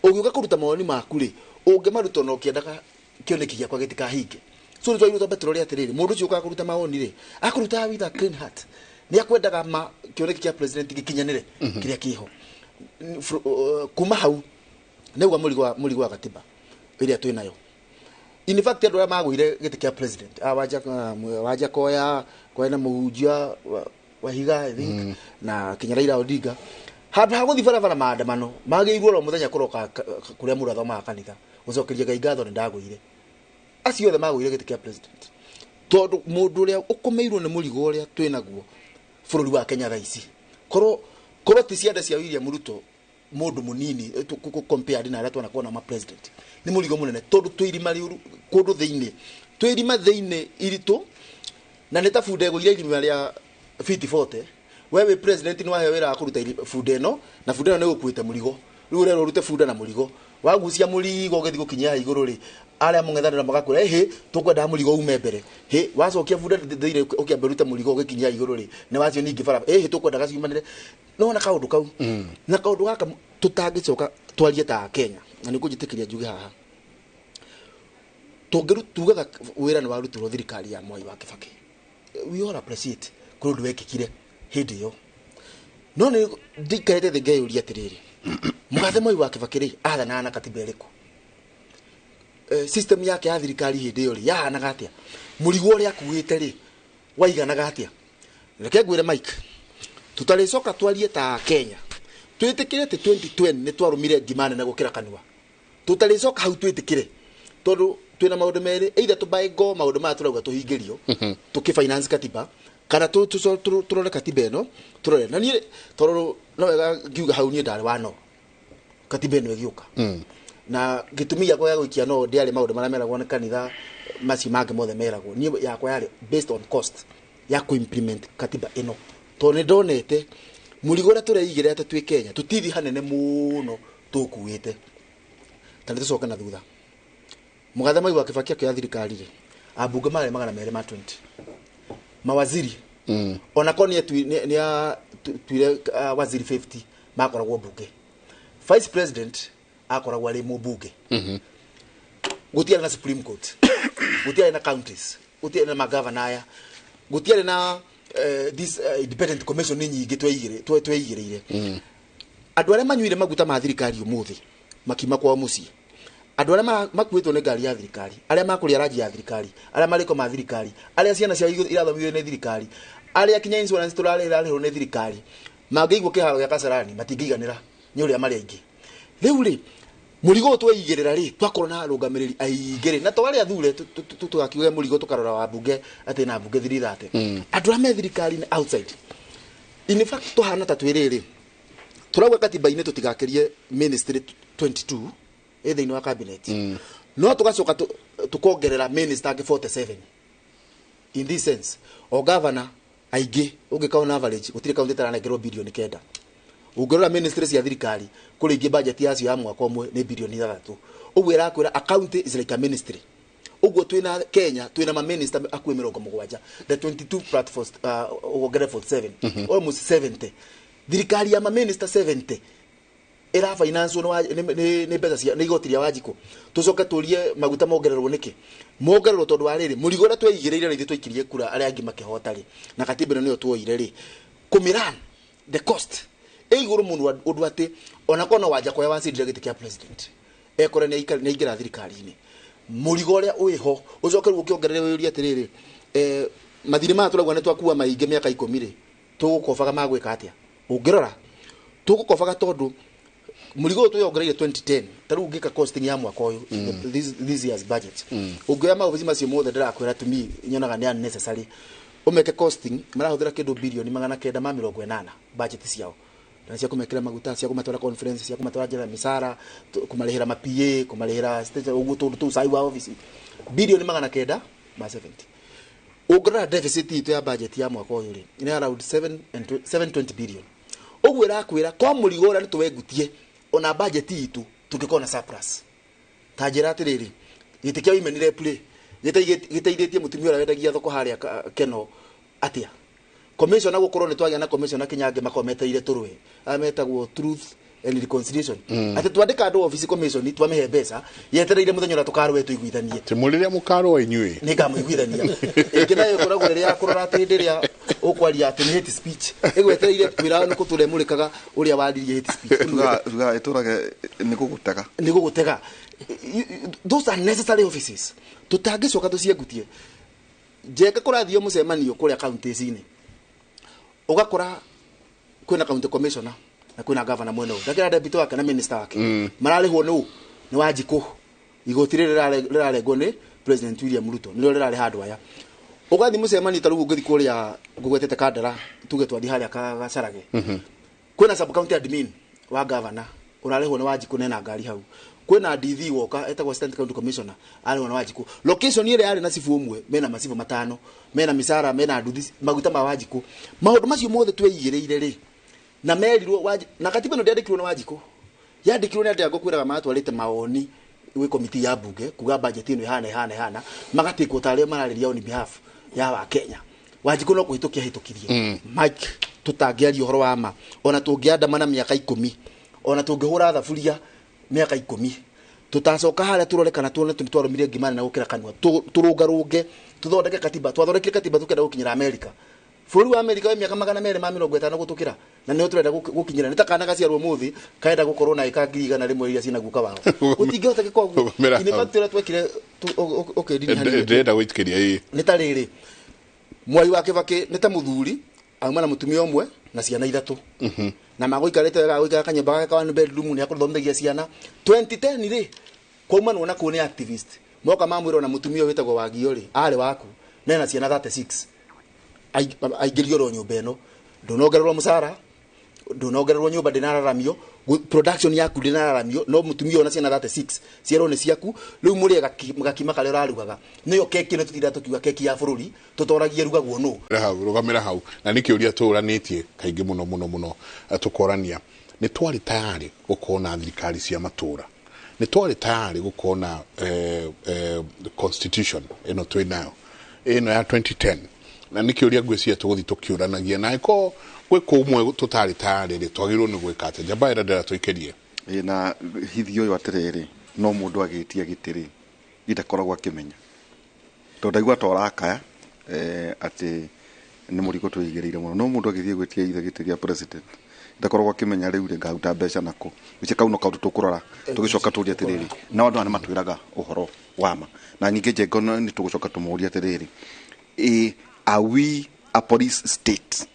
ũgĩũka kũruta mawoni maku rĩ, ũngĩmaruta ona ũkĩendaga kĩoneki gĩakwa gĩtikahinge. So nĩ twagĩrĩirwo twambe tũrore atĩrĩrĩ, mũndũ ũcio ũkaga kũruta mawoni rĩ, akũrutaga with a clean heart, nĩ akwendaga ma kĩoneki kĩa president gĩkinyanĩre kĩrĩa kĩho. Kuma hau nĩguo mũrigo wa gatiba ĩrĩa twĩ nayo. In fact, andũ arĩa magũire gĩtĩ kĩa president, Wanja Koya kwena mũhunjia Wahiga, I think, na kinya Raila Odinga, handũ ha gũthiĩ barabara maandamano, magĩirwo oro mũthenya kũroka kũrĩa mũndũ athomaga kanitha gũcokeria Ngai ngatho nĩ ndagũire. Acio othe magũire gĩtĩ kĩa president, tondũ mũndũ ũrĩa ũkũmĩirwo nĩ mũrigo ũrĩa twĩ naguo bũrũri wa Kenya thaa ici korwo korwo ti cianda cia William Ruto mundu munini compare na aria twanakorwo na ma president ni murigo munene tondu twi irima riuru kundu thiini twi irima thiini iritu na ni ta bunda ĩgũire irima rĩa fiti 40 we wĩ president ni waheo wĩra wa kũruta bunda ĩno na bunda ĩno nĩ ĩgũkuĩte mũrigo rĩu ũrerwo ũrute bunda na mũrigo wagucia mũrigo ũgĩthiĩ gũkinyia haha igũrũ rĩ arĩa mũng'ethanĩra magakwĩra hĩ tũkwendaga mũrigo ume mbere hĩ wacokia bunda thĩinĩ ũkĩamba ũrute mũrigo ũgĩkinyia igũrũ rĩ nĩ wacio ningĩ bara hĩ tũkwendaga ciumanĩre nona kaũndũ kau na kaũndũ gaka tũtangĩcoka twarie ta Kenya na nĩ ngũnjĩtĩkĩria njuge haha tũngĩru tugaga wĩra nĩ warutirwo thirikari ya Mwai wa Kibaki we all appreciate kũrĩ ũndũ wekĩkire hĩndĩ ĩyo no nĩ ndikarĩte thĩ ngeyũria atĩrĩrĩ mũgathe Mwai wa Kibaki rĩ athanaga na katiba ĩrĩkũ system yake ya thirikari hĩndĩ ĩyo rĩ yahanaga atĩa mũrigo ũrĩa akuĩte rĩ waiganaga atĩa reke ngwĩre Mike tutarĩcoka twarie ta Kenya twĩtĩkĩre atĩ 2020 nĩ twarũmire ngima nene gũkĩra kanua tutarĩcoka hau twĩtĩkĩre tondũ twĩna maũndũ merĩ either tũbae ngo maũndũ maya tũrauga tũhingĩrio tũkĩ finance katiba kana tũrore katiba ĩno tũrore na niĩ tondũ no wega ngiuga hau niĩ ndarĩ wa no katiba ĩno ĩgĩũka na gĩtũmi gĩakwa gĩa gũikia no ndĩarĩ maũndũ marĩa meragwo nĩ kanitha macio mangĩ mothe meragwo niĩ yakwa yarĩ based on cost ya kũ-implement katiba ĩno tondũ nĩ ndonete mũrigo ũrĩa tũreigĩra atĩ twĩ Kenya tũtithi hanene mũno tũkuĩte ta nĩ tũcoke na thutha mũgathe Mwai wa Kibaki akĩoya thirikari rĩ ambunge marĩ 220 mawaziri ona korwo nĩ atuire waziri 50 makoragwo mbunge vice president akoragwo arĩ mũmbunge gũtiarĩ na supreme court gũtiarĩ na counties gũtiarĩ na magavana aya gũtiarĩ na this independent commission nyingĩ tweigĩrĩire andũ arĩa manyuire maguta ma thirikari ũmũthĩ makiuma kwao mũciĩ andũ arĩa makuĩtwo nĩ ngari ya thirikari arĩa makũrĩa ranji ya thirikari arĩa marĩko ma thirikari arĩa ciana ciao irathomithio nĩ thirikari arĩa kinya insurance tũrarĩhwo nĩ thirikari mangĩigwo kĩharo gĩa Kasarani matingĩiganĩra nĩ ũrĩa marĩ aingĩ rĩu rĩ mũrigo ũyũ tweigĩrĩra rĩ twakorwo na arũgamĩrĩri aingĩ rĩ na to arĩa athure tũgakiuge mũrigo tũkarora wa mbunge atĩ na mbunge thirithate andũ arĩa me thirikari-inĩ outside in fact tũhana ta twĩ rĩrĩ tũrauga katiba-inĩ tũtigakĩrie ministry 22 ĩ thĩinĩ wa cabinet no tũgacoka tũkongerera minister angĩ 47 in this sense o governor aingĩ ũngĩka on average gũtirĩ kaunti ĩtaranengerwo birioni 9 ũngĩrora ministry cia thirikari kũrĩ ingĩ budget yacio ya mwaka ũmwe nĩ birioni 6 ũguo ĩrakwĩra a county is like a ministry ũguo twĩna Kenya twĩna ma minister akuĩ 70 the 22 platforms wongerere 47 almost 70 thirikari ya ma minister 70 ĩra finance nĩ mbeca cia nĩ igoti rĩa Wanjikũ tũcoke tũrie maguta mongererwo nĩkĩ mongererwo tondũ wa rĩrĩ mũrigo ũrĩa tweigĩrĩire na ithuĩ twaikirie kura arĩa angĩ makĩhota rĩ na katiba ĩno nĩyo tuoire rĩ kũmĩrun the cost ĩ igũrũ mũno ũndũ atĩ ona korwo no Wanjakoya wacindire gĩtĩ kĩa president ekore nĩ aingĩra thirikari-inĩ mũrigo ũrĩa wĩho ũcoke rĩu ũkĩongerere wĩyũrie atĩrĩrĩ mathirĩ maya tũrauga nĩ twakua maingĩ mĩaka 10 rĩ tũgũkobaga magwĩka atĩa ũngĩrora tũgũkobaga tondũ mũrigo ũyũ twĩongereire 2010 ta rĩu ũngĩka costing ya mwaka ũyũ this year's budget ũngĩoya maobici macio mothe ndĩrakwĩra to me nyonaga nĩ unnecessary ũmeke costing marahũthĩra kĩndũ birioni 980 budget ciao na cia kũmekĩra maguta cia kũmatwara conference cia kũmatwara njĩra mĩcara kũmarĩhĩra ma PA kũmarĩhĩra station ũguo tũndũ tũu cai wa office birioni 970 ũngĩrora deficit itũ ya budget ya mwaka ũyũ rĩ nĩ around 720 billion ũguo ĩrakwĩra kwa mũrigo ũrĩa nĩ tũwengutie ona budget itũ tũngĩkorwo na surplus ta njĩra atĩrĩrĩ gĩtĩ kĩa women rep rĩ gĩteithĩtie mũtumia ũrĩa wendagia thoko harĩa Keno atĩa commissioner gũkorwo nĩ twagĩa na commissioner Kinyange makorwo metereire tũrũe arĩa metagwo truth and reconciliation atĩ twandĩka andũ office commission twamĩhe mbeca yetereire mũthenya ũrĩa tũkarũe tũiguithanie Ti mũrĩrĩa mũkarũa inyuĩ nĩ ngamũiguithania ĩngĩ nayo ĩkoragwo ĩrĩ ya kũrora atĩ hĩndĩ ĩrĩa ũkwaria atĩ nĩ hate speech ĩgwetereire wĩra nĩ kũtũrĩa mũrĩkaga ũrĩa waririe hate speech Tugaga ĩtũrage nĩ gũgũtega nĩ gũgũtega those are necessary offices tũtangĩcoka tũciengutie Njenga kũrathio mũcemanio kũrĩa counties-inĩ ũgakora kwĩna county commissioner na kwĩna governor mwena ũyũ ndakĩra deputy wake na minister wake mararĩhwo nũ nĩ Wanjikũ igoti rĩrĩ rĩrarengwo nĩ President William Ruto nĩrĩo rĩrarĩha andũ aya Ũgathiĩ mũcemanio ta rĩu ũngĩthiĩ kũrĩa ngũgwetete Kandara, tuge twathiĩ harĩa Gacarage, kwĩna sub county admin wa governor ũrarĩhwo nĩ Wanjikũ nena ngari hau, kwĩna DV woka etagwo assistant county commissioner arĩhwo na Wanjikũ. Location ĩrĩa yarĩ na cibu ũmwe mena macibu matano, mena mĩcara, mena nduthi, maguta ma Wanjikũ. Maũndũ macio mothe tweigĩrĩire rĩ, na merirwo na katiba ĩno ndĩandĩkirwo nĩ Wanjikũ, yandĩkirwo nĩ andũ arĩa ngũkwĩraga matwarĩte mawoni gwĩ komiti ya bunge kuga budget ĩno ĩhana ĩhana ĩhana, magatĩkwo ta arĩa mararĩria on behalf ya wa Kenya. Wanjikũ no kũhĩtũkia hĩtũkirie. Mike, tũtangĩaria ũhoro wa ma, ona tũngĩandamana mĩaka 10, ona tũngĩhũra thaburia mĩaka 10, tũtacoka harĩa tũrore kana tuone twarũmire ngima na gũkĩra kanua, tũrũngarũnge, tũthondeke katiba. Twathondekire katiba tũkĩenda gũkinyĩra Amerika. Bũrũri wa Amerika wĩ mĩaka 250 gũtũkĩra, na nĩho tũrenda gũkinyĩra. Nĩ ta kana gaciarwo mũthĩ karenda gũkorwo na ĩka 100,000 iria ciĩna guka wao. Gũtingĩhotekeka ũguo. In fact, ũrĩa twekire ũkĩndini hanini. Ndĩrenda gũitĩkĩria ĩĩ. Nĩ ta rĩrĩ, Mwai wa Kĩbakĩ nĩ ta mũthuri auma na mũtumia ũmwe na ciana 3, na magũikarĩte wega, agũikara kanyũmba gake ka one bedroom, nĩ akũthomithagia ciana. 2010 rĩ, kwaumanwo na kũu nĩ activist moka mamwĩra ona mũtumia ũyũ wĩtagwo Wagio rĩ, arĩ waku nena ciana 36, aingĩrio ro nyũmba ĩno, ndũnongererwo mũcara, ndũnongererwo nyũmba, ndĩnararamio, production yaku ndĩnararamio, no mũtumia ũyũ na ciana 36 cierwo nĩ ciaku. Rĩu mũrĩe gakima karĩa ũrarugaga, nĩyo keki ĩno tũtindaga tũkiuga keki ya bũrũri, tũtoragie rugagwo nũ. Hau rũgamĩra hau, na nĩ kĩũria tũũranĩtie kaingĩ mũno mũno mũno, tũkorania nĩ twarĩ tayarĩ gũkorwo na thirikari cia matũra, nĩ twarĩ tayarĩ gũkorwo na constitution ĩno twĩ nayo ĩno ya 2010, na nĩ kĩũria ngwĩciria tũgũthiĩ tũkĩũranagia, na angĩkorwo gwĩ kũmwe tũtarĩ tayarĩ rĩ, twagĩrĩirwo nĩ gwĩka atĩa? Njamba ĩrĩa ndĩrenda tũikĩrie. Ĩ, na hithi ũyũ atĩrĩrĩ, no mũndũ agĩtia gĩtĩ rĩ, itakoragwo akĩmenya, tondũ ndaigua ta ũrakaya atĩ nĩ mũrigo twĩigĩrĩire mũno, no mũndũ agĩthiĩ gwĩtia ithe gĩtĩ gĩa president ndakoragwo akĩmenya rĩu rĩ ngaruta mbeca nako. Gĩce kau no kaũndũ tũkũrora tũgĩcoka tũrie atĩrĩrĩ, na andũ aya nĩ matwĩraga ũhoro wa ma. Na ningĩ Njenga nĩ tũgũcoka tũmũrie atĩrĩrĩ, ĩ, are we a police state?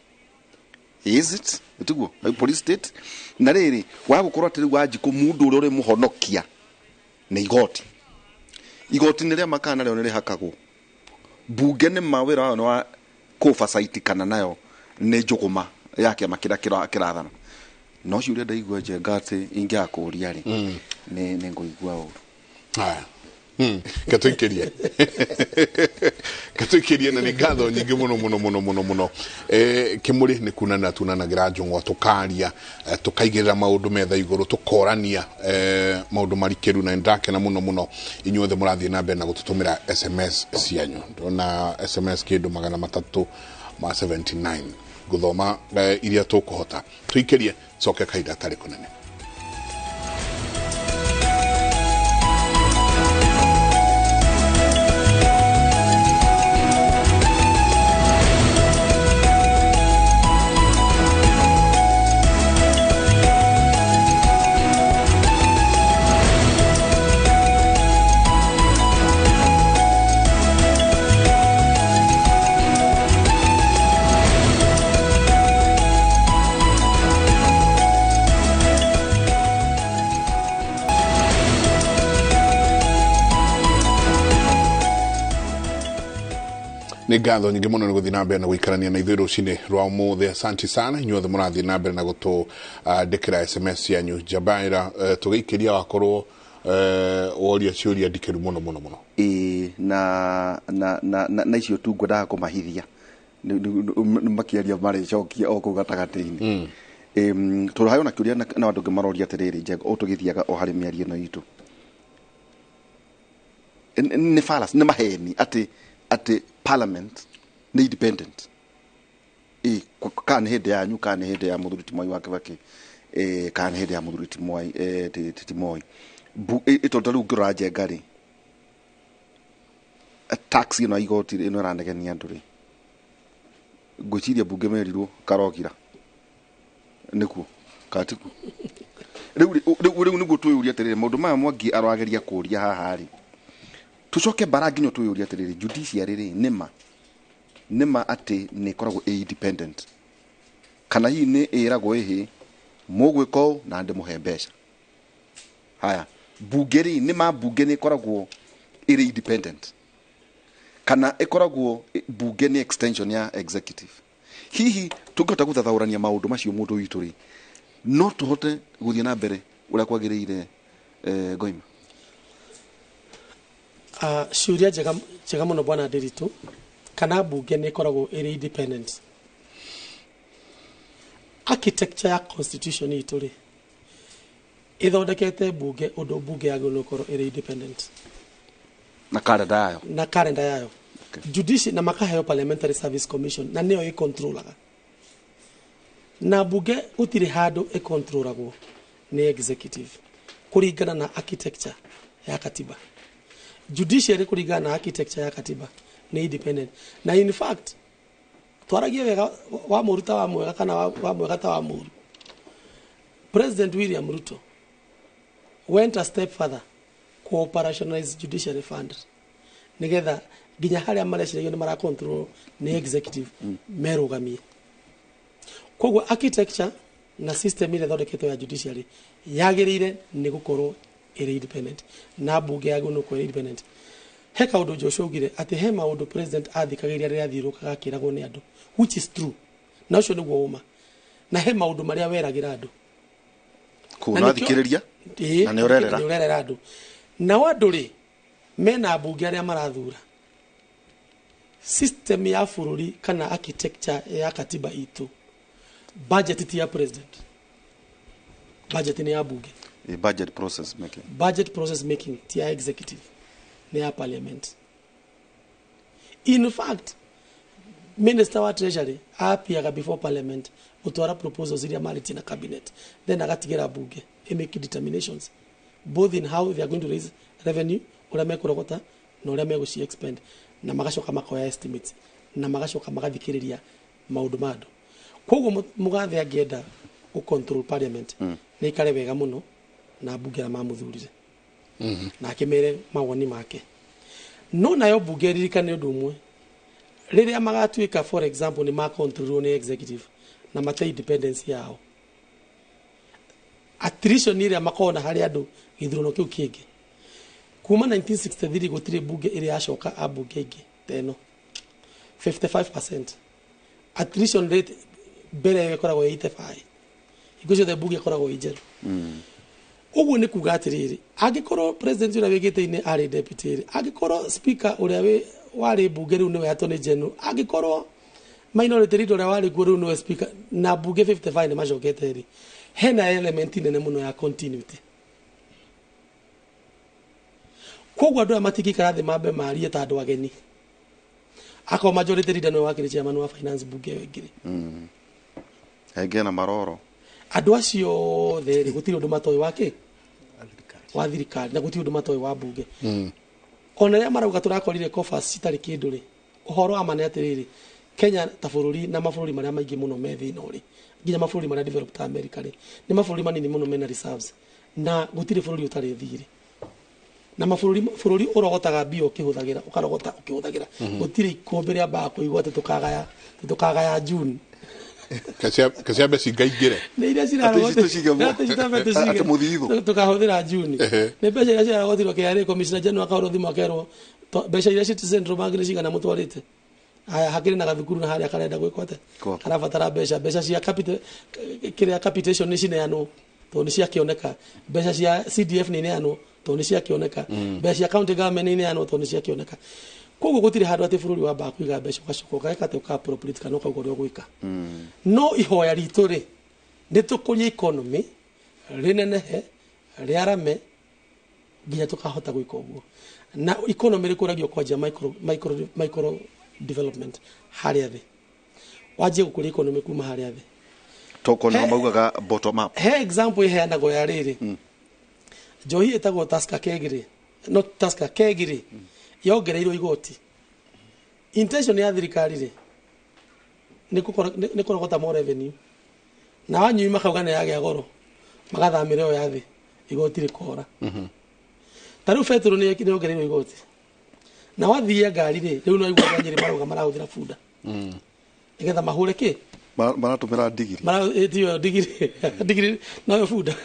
Is it? Tiguo a police state? Na rĩrĩ, wa gũkorwo atĩ rĩu Wanjikũ mũndũ ũrĩa ũrĩmũhonokia nĩ igoti. Igoti nĩ rĩa makana narĩo nĩ rĩhakagwo bunge, nĩ ma wĩra wayo nĩ wa oversight kana nayo nĩ njũgũma ya kĩama kĩrĩa kĩrathana. No ciũria ndaigua Njenga atĩ ingĩaga kũũria rĩ, nĩ ngũigua ũru. Haya. Katũikĩrie katũikĩrie, na nĩ ngatho nyingĩ mũno mũno mũno mũno mũno. Kĩmũrĩ nĩ kunana tunanagĩra njũng'wa, tũkaria, tũkaigĩrĩra maũndũ metha igũrũ, tũkorania maũndũ marikĩru, na nĩndakena mũno mũno inyuothe mũrathiĩ na mbere na gũtũtũmĩra SMS cianyu. Ndona SMS kĩndũ 379, ngũthoma iria tũkũhota. Tũikĩrie, coke kahinda tarĩ kũnene. Nĩ ngatho nyingĩ mũno nĩ gũthiĩ na mbere na gũikarania na ithuĩ rũcinĩ rwa ũmũthĩ. Asanti sana inyuothe mũrathiĩ na mbere na gũtũandĩkĩra SMS cianyu. Njabaĩra, tũgĩikĩria wakorwo woria ciũria ndikĩru mũno mũno mũno. Ĩĩ, na na na na, na icio tu ngwendaga kũmahithia makĩaria marĩcokia o kũu gatagatĩ-inĩ. Tondũ harĩ ona kĩũria na andũ angĩ maroria atĩrĩrĩ, Njenga, o tũgĩthiaga o harĩ mĩario ĩno itũ, nĩ fallacy, nĩ maheni atĩ parliament nĩ independent. Ĩ, kana nĩ hĩndĩ yanyu, kana nĩ hĩndĩ ya mũthuri ti Mwai wa Kĩbakĩ, kana nĩ hĩndĩ ya mũthuri ti Mwai, ti Moi. Tondũ ta rĩu ngĩrora Njenga rĩ, tax ĩno ya igoti ĩno ĩranegenia andũ rĩ, ngwĩciria mbunge merirwo karogira nĩkuo kana tikuo. Rĩu nĩguo twĩyũria atĩrĩrĩ, maũndũ maya Mwangi arageria kũria haha rĩ, tũcoke bara nginya twĩyũria atĩrĩrĩ, judiciary rĩ, nĩma nĩma atĩ nĩ ĩkoragwo ĩ independent, kana hihi nĩ ĩragwo ĩhĩ mũgwĩka ũũ na ndĩmũhe mbeca. Haya, bunge rĩ, nĩma bunge nĩ ĩkoragwo ĩrĩ independent, Kana ĩkoragwo bunge nĩ extension ya executive. Hihi tũngĩhota gũthathaũrania maũndũ macio, mũndũ witũ rĩ, no tũhote gũthiĩ na mbere ũrĩa kwagĩrĩire, Ngoima? Ciũria njega njega mũno, bwana Ndiritu. Kana bunge nĩ ĩkoragwo ĩrĩ independent? Architecture ya constitution itũ rĩ, ĩthondekete bunge ũndũ bunge yagĩrĩirwo nĩ gũkorwo ĩrĩ independent. Na kalenda yayo. Na kalenda yayo. Judiciary na makaheo Parliamentary Service Commission na nĩyo ĩcontrolaga. Na bunge gũtirĩ handũ ĩcontrolagwo nĩ executive kũringana na architecture ya katiba. Judiciary kũringana na architecture ya katiba nĩ independent. Na in fact, twaragie wega, wa mũru ta wa mwega kana wa mwega ta wa mũru, President William Ruto went a step further ku operationalize judiciary fund nigetha nginya harĩa mareciragio nĩ maracontrol nĩ executive merũgamie. Koguo architecture na system ĩrĩa ĩthondeketwo ya judiciary yagĩrĩire nĩ gũkorwo ĩrĩ independent, na bunge yagĩrĩirwo nĩ gũkorwo ĩrĩ independent. He kaũndũ Joshua augire atĩ he maũndũ president athikagĩrĩria rĩrĩa athiũrũrũkaga akĩragwo nĩ andũ, which is true, na ũcio nĩguo ũma. Na he maũndũ marĩa weragĩra andũ. Kũu Na no nĩkĩo- athikĩrĩria na nĩ ũrerera. Nĩ ũrerera andũ. Nao andũ rĩ, mena mbunge arĩa marathura. System ya bũrũri kana architecture ya katiba itũ, budget ti ya president, budget nĩ ya bunge. Budget process making. Budget process making ti ya executive, nĩ ya parliament. In fact, minister wa treasury apiaga before parliament gũtwara proposals iria marĩtie na cabinet, then agatigĩra bunge ĩmake determinations both in how they are going to raise revenue, ũrĩa mekũrogota na ũrĩa megũci expend, na magacoka makoya estimates na magacoka magathikĩrĩria maũndũ ma andũ. Koguo mũgathe angĩenda gũ control parliament, nĩ ikare wega mũno na mbunge arĩa mamũthurire na akĩmere mawoni make. No nayo mbunge ĩririkane ũndũ ũmwe: rĩrĩa magatuĩka, for example, nĩ makontrolwo nĩ executive na mate independence yao, attrition ĩrĩa makona harĩ andũ gĩthurano kĩu kĩngĩ kuma 1963, gũtirĩ mbunge ĩrĩa yacoka ambunge ĩngĩ ta ĩno. 55% attrition rate, mbere ĩyo ĩkoragwo 85. Hingo ciothe mbunge ĩkoragwo ĩ njerũ. Ũguo nĩ kuga atĩrĩrĩ, angĩkorwo president ũrĩa wĩ gĩtĩ-inĩ arĩ deputy rĩ, angĩkorwo speaker ũrĩa wĩ warĩ mbunge rĩu nĩwe attorney general, angĩkorwo minority leader ũrĩa warĩ kuo rĩu nĩwe speaker, na mbunge 55 nĩ macokete rĩ, hena element nene mũno ya continuity. Koguo andũ aya matingĩikara thĩ mambe marie ta andũ ageni, akorwo majority leader nĩwe wakĩrĩ chairman wa finance mbunge ĩyo ĩngĩ rĩ. Henge na maroro. Andũ acio othe rĩ, gũtirĩ ũndũ matoĩ wa kĩ wa thirikari na gũtirĩ ũndũ matoĩ wa mbunge. Ona rĩrĩa marauga tũrakorire coffers citarĩ kĩndũ rĩ, ũhoro wa ma nĩ atĩrĩrĩ, Kenya ta bũrũri na mabũrũri marĩa maingĩ mũno me thĩ ĩno rĩ, nginya mabũrũri marĩa developed ta America rĩ, nĩ mabũrũri manini mũno mena reserves, na gũtirĩ bũrũri ũtarĩ thirĩ. Na mabũrũri, bũrũri ũrogotaga mbia ũkĩhũthagĩra, ũkarogota ũkĩhũthagĩra, gũtirĩ ikũmbĩ rĩambaga kũigua atĩ tũkagaya June. Keciambe cingaingĩre. Nĩ iria Atĩ ici tũcige Atĩ ici twambe tũcige. Atĩ mũthithũ. Tũkahũthĩra June. Nĩ mbeca iria cirarogotirwo KRA, commissioner general akahũrwo thimũ akerwo, "Mbeca iria ci Central Bank nĩ cigana mũtwarĩte?" Aya, hakĩrĩ na gathukuru na harĩa karenda gwĩkwo atĩa? Gwakwo. Karabatara mbeca. Mbeca cia capital, kĩrĩa capitation nĩ cineanwo tondũ nĩ ciakĩoneka. Mbeca cia CDF nĩ ineanwo tondũ nĩ ciakĩoneka. Mbeca cia county government nĩ ineanwo tondũ nĩ ciakĩoneka. Koguo gũtirĩ handũ atĩ bũrũri wambaga kũiga mbeca ũgacoka ũgeka atĩ ũka appropriate kana ũkauga ũrĩa ũgwĩka. No ihoya ritũ rĩ, nĩ tũkũrie economy rĩnenehe, rĩarame nginya tũkahota gwĩka ũguo. Na economy rĩkũragio kwanja micro development harĩa thĩ, wanjie gũkũria economy kuma harĩa thĩ. Toko nĩ maugaga bottom up. He example iheanagwo ya rĩrĩ, njohi ĩtagwo Tusker Keg rĩ, no Tusker Keg rĩ, yongereirwo igoti. Intention ya thirikari rĩ, nĩ kũrogota more revenue, na wanyui makauga nĩ yagĩa goro, magathamĩra ĩyo ya thĩ, igoti rĩkora. Ta rĩu betũrũ nĩ yongereirwo igoti, na wathiia ngari rĩ, rĩu no igua Nyĩrĩ marauga marahũthĩra bunda nĩgetha mahũre kĩ Maratũmĩra ndigiri. Tiyo ndigiri, ndigiri noyo bunda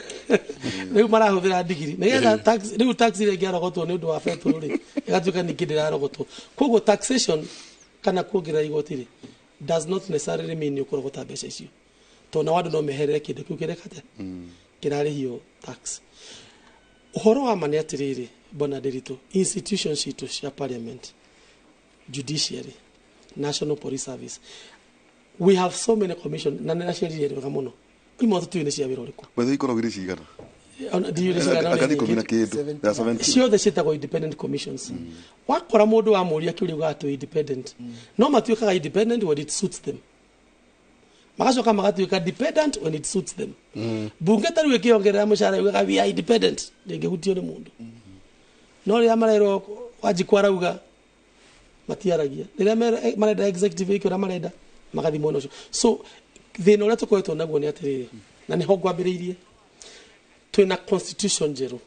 rĩu marahũthĩra ndigiri nĩgetha tax. Rĩu tax ĩrĩa ĩngĩarogotwo nĩ ũndũ wa betũrũ rĩ, ĩgatuĩka ningĩ ndĩrarogotwo. Koguo taxation kana kuongerera igoti rĩ does not necessarily mean nĩ ũkũrogota mbeca icio, tondũ nao andũ no meherere kĩndũ kĩu kĩreka atĩa, kĩrarĩhio tax. Ũhoro wa ma nĩ atĩrĩrĩ, bwana Ndiritu, institutions citũ cia parliament, judiciary, National Police Service, we have so many commission na nĩ raciarire wega mũno, imwe tũtiũĩ nĩ cia wĩra ũrĩkũ. Wethe ikoragwo irĩ cigana? Ona ndiũĩ nĩ cigana, Anga nĩ 10 na nyingĩ. kĩndũ. There are 17. Ciothe ciĩtagwo independent commissions. Wakora mũndũ wamũria kĩũria ugaga twĩ independent, no matuĩkaga independent when it suits them, magacoka magatuĩka dependent when it suits them. Bunge ta rĩu ĩkĩongerera mũcara yugaga we are independent, ndĩngĩhutio nĩ mũndũ, no rĩrĩa marerwo Wanjikũ arauga matiaragia, rĩrĩa marenda executive ĩke ũrĩa marenda magathiĩ mwena ũcio. So thĩna ũrĩa tũkoretwo naguo nĩ atĩrĩrĩ, na nĩho ngwambĩrĩirie, twĩna constitution njerũ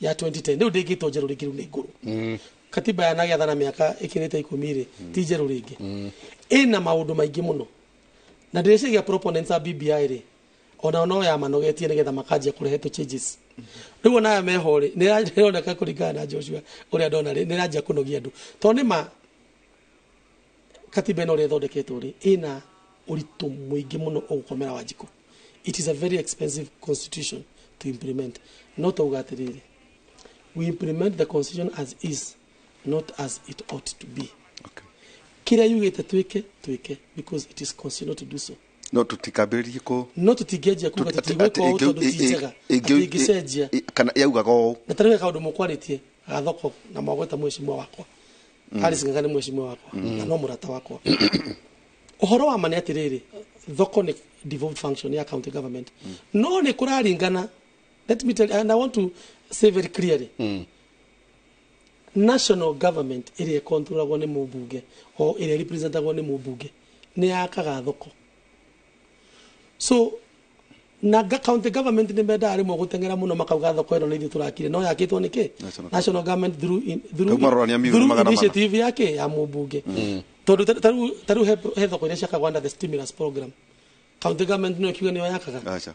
ya 2010. Rĩu ndĩngĩtwo njerũ rĩngĩ, rĩu nĩ ngũrũ. Katiba yanagĩathana mĩaka ĩkĩrĩte 10 rĩ, ti njerũ rĩngĩ, ĩna maũndũ maingĩ mũno, na ndĩreciria proponents a BBI rĩ, onao no yamanogetie nĩgetha makanjia kũrehe tũ changes. Rĩu onaya meho rĩ, nĩ ĩroneka kũringana na Joshua ũrĩa ndona rĩ, nĩ ĩranjia kũnogia andũ, tondũ nĩ ma katiba ĩno ũrĩa ĩthondeketwo rĩ, ĩna ũritũ mũingĩ mũno ũgũkomera Wanjikũ. It is a very expensive constitution to implement. No tauga atĩrĩrĩ, we implement the constitution as is, not as it ought to be. Kĩrĩa yugĩte twĩke, twĩke, because it is constitutional to do so. No tũtikambĩrĩrie kũ No tũtingĩanjia kuga tũtigwĩka ũũ tondũ ti njega, atĩ ĩngĩcenjia. Kana yaugaga ũũ. Na tarĩu he kaũndũ mũkwarĩtie ga thoko na mwagweta mheshimiwa wakwa Alice Ng'ang'a, nĩ mheshimiwa wakwa na no mũrata wakwa. Ũhoro wa ma nĩ atĩrĩrĩ, thoko nĩ devolved function ya county government, no nĩ kũraringana. Let me tell you, and I want to say very clearly, national government ĩrĩa ĩkontrolagwo nĩ mũmbunge o ĩrĩa representagwo nĩ mũmbunge nĩ yakaga thoko. So na county government nĩ mendaga rĩmwe gũteng'era mũno, makauga thoko ĩno nĩ ithuĩ tũrakire, no yakĩtwo nĩ kĩ? National. National government through, in, through, Rĩu marorania mirioni through 400. initiative yake ya mũmbunge, tondũ tarĩu he thoko iria ciakagwo under the stimulus program, county government nĩyo kiuga nĩyo yakaga. Aca.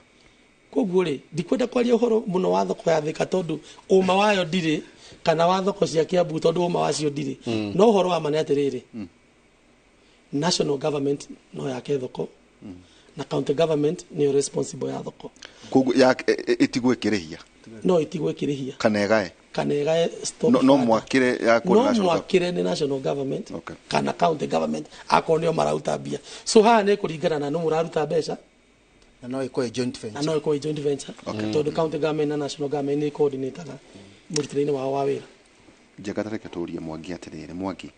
Koguo rĩ, ndikwenda kwaria ũhoro mũno wa thoko ya Thika tondũ ũma wayo ndirĩ, kana wa thoko cia Kiambu tondũ ũma wacio ndirĩ. No ũhoro wa ma nĩ atĩrĩrĩ, national government no yake thoko na county government nĩyo responsible ya thoko. Koguo ĩtigwo ĩkĩrĩhia? No ĩtigwo ĩkĩrĩhia. Kana ĩgae? Kana ĩgae stop No fund. mwakĩre yakwo nĩ No national. mwakĩre nĩ national government kana county government akorwo nĩo mararuta mbia. So haha nĩ kũringana na nũ mũraruta mbeca. Na no ĩkorwo ĩ joint Na venture. no ĩkorwo ĩ joint venture, tondũ county government na national government nĩ coordinataga mũrutĩre-inĩ wao wa wĩra. Njega, tareke tũrie Mwangi atĩrĩrĩ. Mwangi,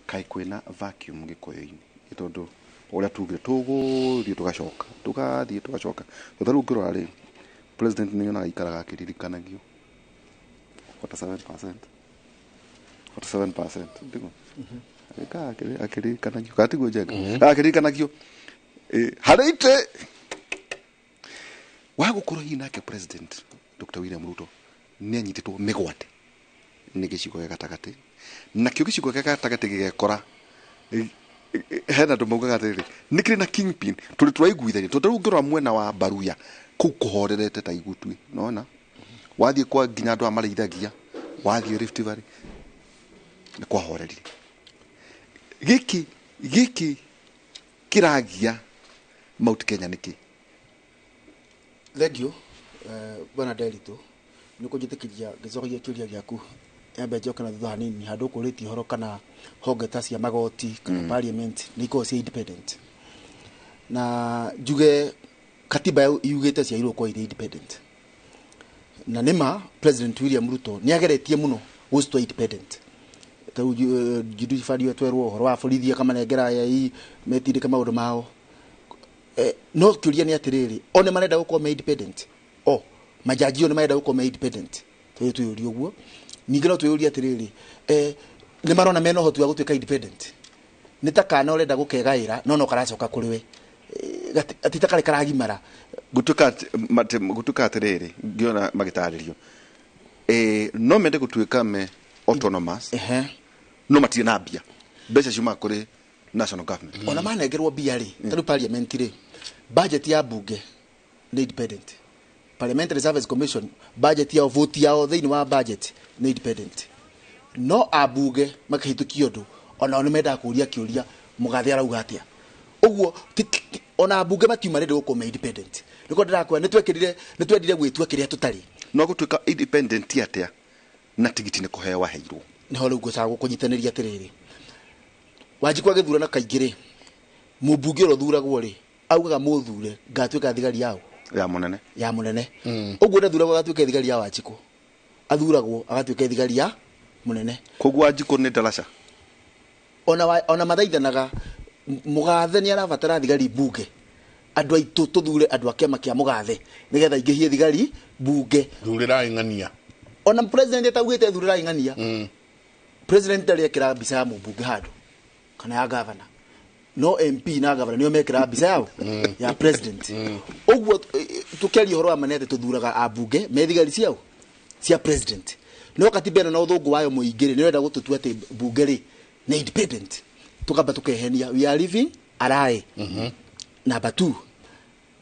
kaĩ kwĩna vacuum Gĩkũyũ-inĩ? Nĩ tondũ ũrĩa tugire tũgũthiĩ tũgacoka, tũgathiĩ tũgacoka, tondũ rĩu ũngĩrora rĩ, president nĩ nyonaga aikaraga akĩririkanagio 47%, 47% ndiguo agĩikaraga akĩririkanagio, kana tiguo, Njenga? Akĩririkanagio harĩ itĩ wa gũkorwo hihi nake president Dr. William Ruto nĩ anyitĩtwo mĩgwate nĩ gĩcigo gĩa gatagatĩ, nakĩo gĩcigo gĩa gatagatĩ gĩgekora hena andũ maugaga atĩrĩrĩ, nĩ kĩrĩ na kingpin tũrĩ tũraiguithania, tondũ rĩu ũngĩrora mwena wa Baruya kũu kũhorerete ta igutui nona wathiĩ kwa nginya andũ aya marĩithagia, wathiĩ Rift Valley nĩ kwahorerire. Gĩkĩ kĩragia Mount Kenya nĩkĩ? Thank you, bwana Nderitu, nĩ kũnjĩtĩkĩria ngĩcokagia kĩũria gĩaku. Nyambe njoke na thutha hanini handũ ũkũrĩtie ũhoro kana honge ta cia magoti kana parliament nĩ ikoragwo cia independent, na njuge katiba yugĩte ciagĩrĩirwo gũkorwo irĩ independent, na nĩma President William Ruto nĩ ageretie mũno gũcitua independent. Tarĩu judiciary twerwo ũhoro wa borithi akamanengera yai metindĩke maũndũ mao. No kĩũria nĩ atĩrĩrĩ, o nĩ marenda gũkorwo me independent? O majaji o nĩ marenda gũkorwo me independent? Tũyũ twĩyũrie ũguo. Ningĩ no twĩyũrie atĩrĩrĩ, nĩ marona mena ũhoti wa gũtuĩka independent? Nĩ ta kana ũrenda gũkegaĩra no karacoka kũrĩ we. Ti ta karĩ karagimara. Gũtuĩka atĩrĩrĩ, ngĩona magĩtarĩrio no mende gũtuĩka me autonomous, no matirĩ na mbia, mbeca ciumaga kũrĩ National government. Ona manengerwo mbia rĩ, ta rĩu parliament rĩ, budget ya bunge nĩ independent. Parliamentary Service Commission, budget yao, vote yao thĩinĩ wa budget nĩ independent. No ambunge makĩhĩtũkia ũndũ, onao nĩ mendaga kũria kĩũria, mũgathe arauga atĩa? Ũguo ona ambunge matiuma rĩndĩ gũkorwo me independent. Nĩko ndĩrakwĩra nĩtwekĩrire, nĩtwendire gwĩtua kĩrĩa tũtarĩ. No gũtuĩka independent atĩa na tigiti nĩ kũheo waheirwo? Nĩho rĩu ngũcaga gũkũnyitanĩria atĩrĩrĩ, Wanjikũ agĩthurana kaingĩ rĩ, mũmbunge ũrĩa ũthuragwo rĩ, augaga mũthure ngatuĩka thigari yao. Ya mũnene. Ya mũnene. Ũguo ndathuragwo agatuĩka thigari ya Wanjikũ, athuragwo agatuĩka thigari ya mũnene. Koguo Wanjikũ nĩ ndaraca. Ona mathaithanaga mũgathe nĩ arabatara thigari mbunge, andũ aitũ tũthure andũ a kĩama kĩa mũgathe nĩgetha aingĩhie thigari mbunge. Thurĩrai ng'ania. Ona president ataugĩte thurĩrai ng'ania. President ndarĩ ekĩra mbica ya mũmbunge handũ kana ya governor, no MP na governor nĩo mekĩraga mbica yao ya president. Ũguo tũkĩaria ũhoro wa manete, tũthuraga ambunge me thigari ciao cia president. No katiba ĩno na ũthũngũ wayo mũingĩ rĩ, nĩ ũrenda gũtũtua atĩ mbunge rĩ nĩ independent, tukamba tukehenia. We are living a lie. Number 2,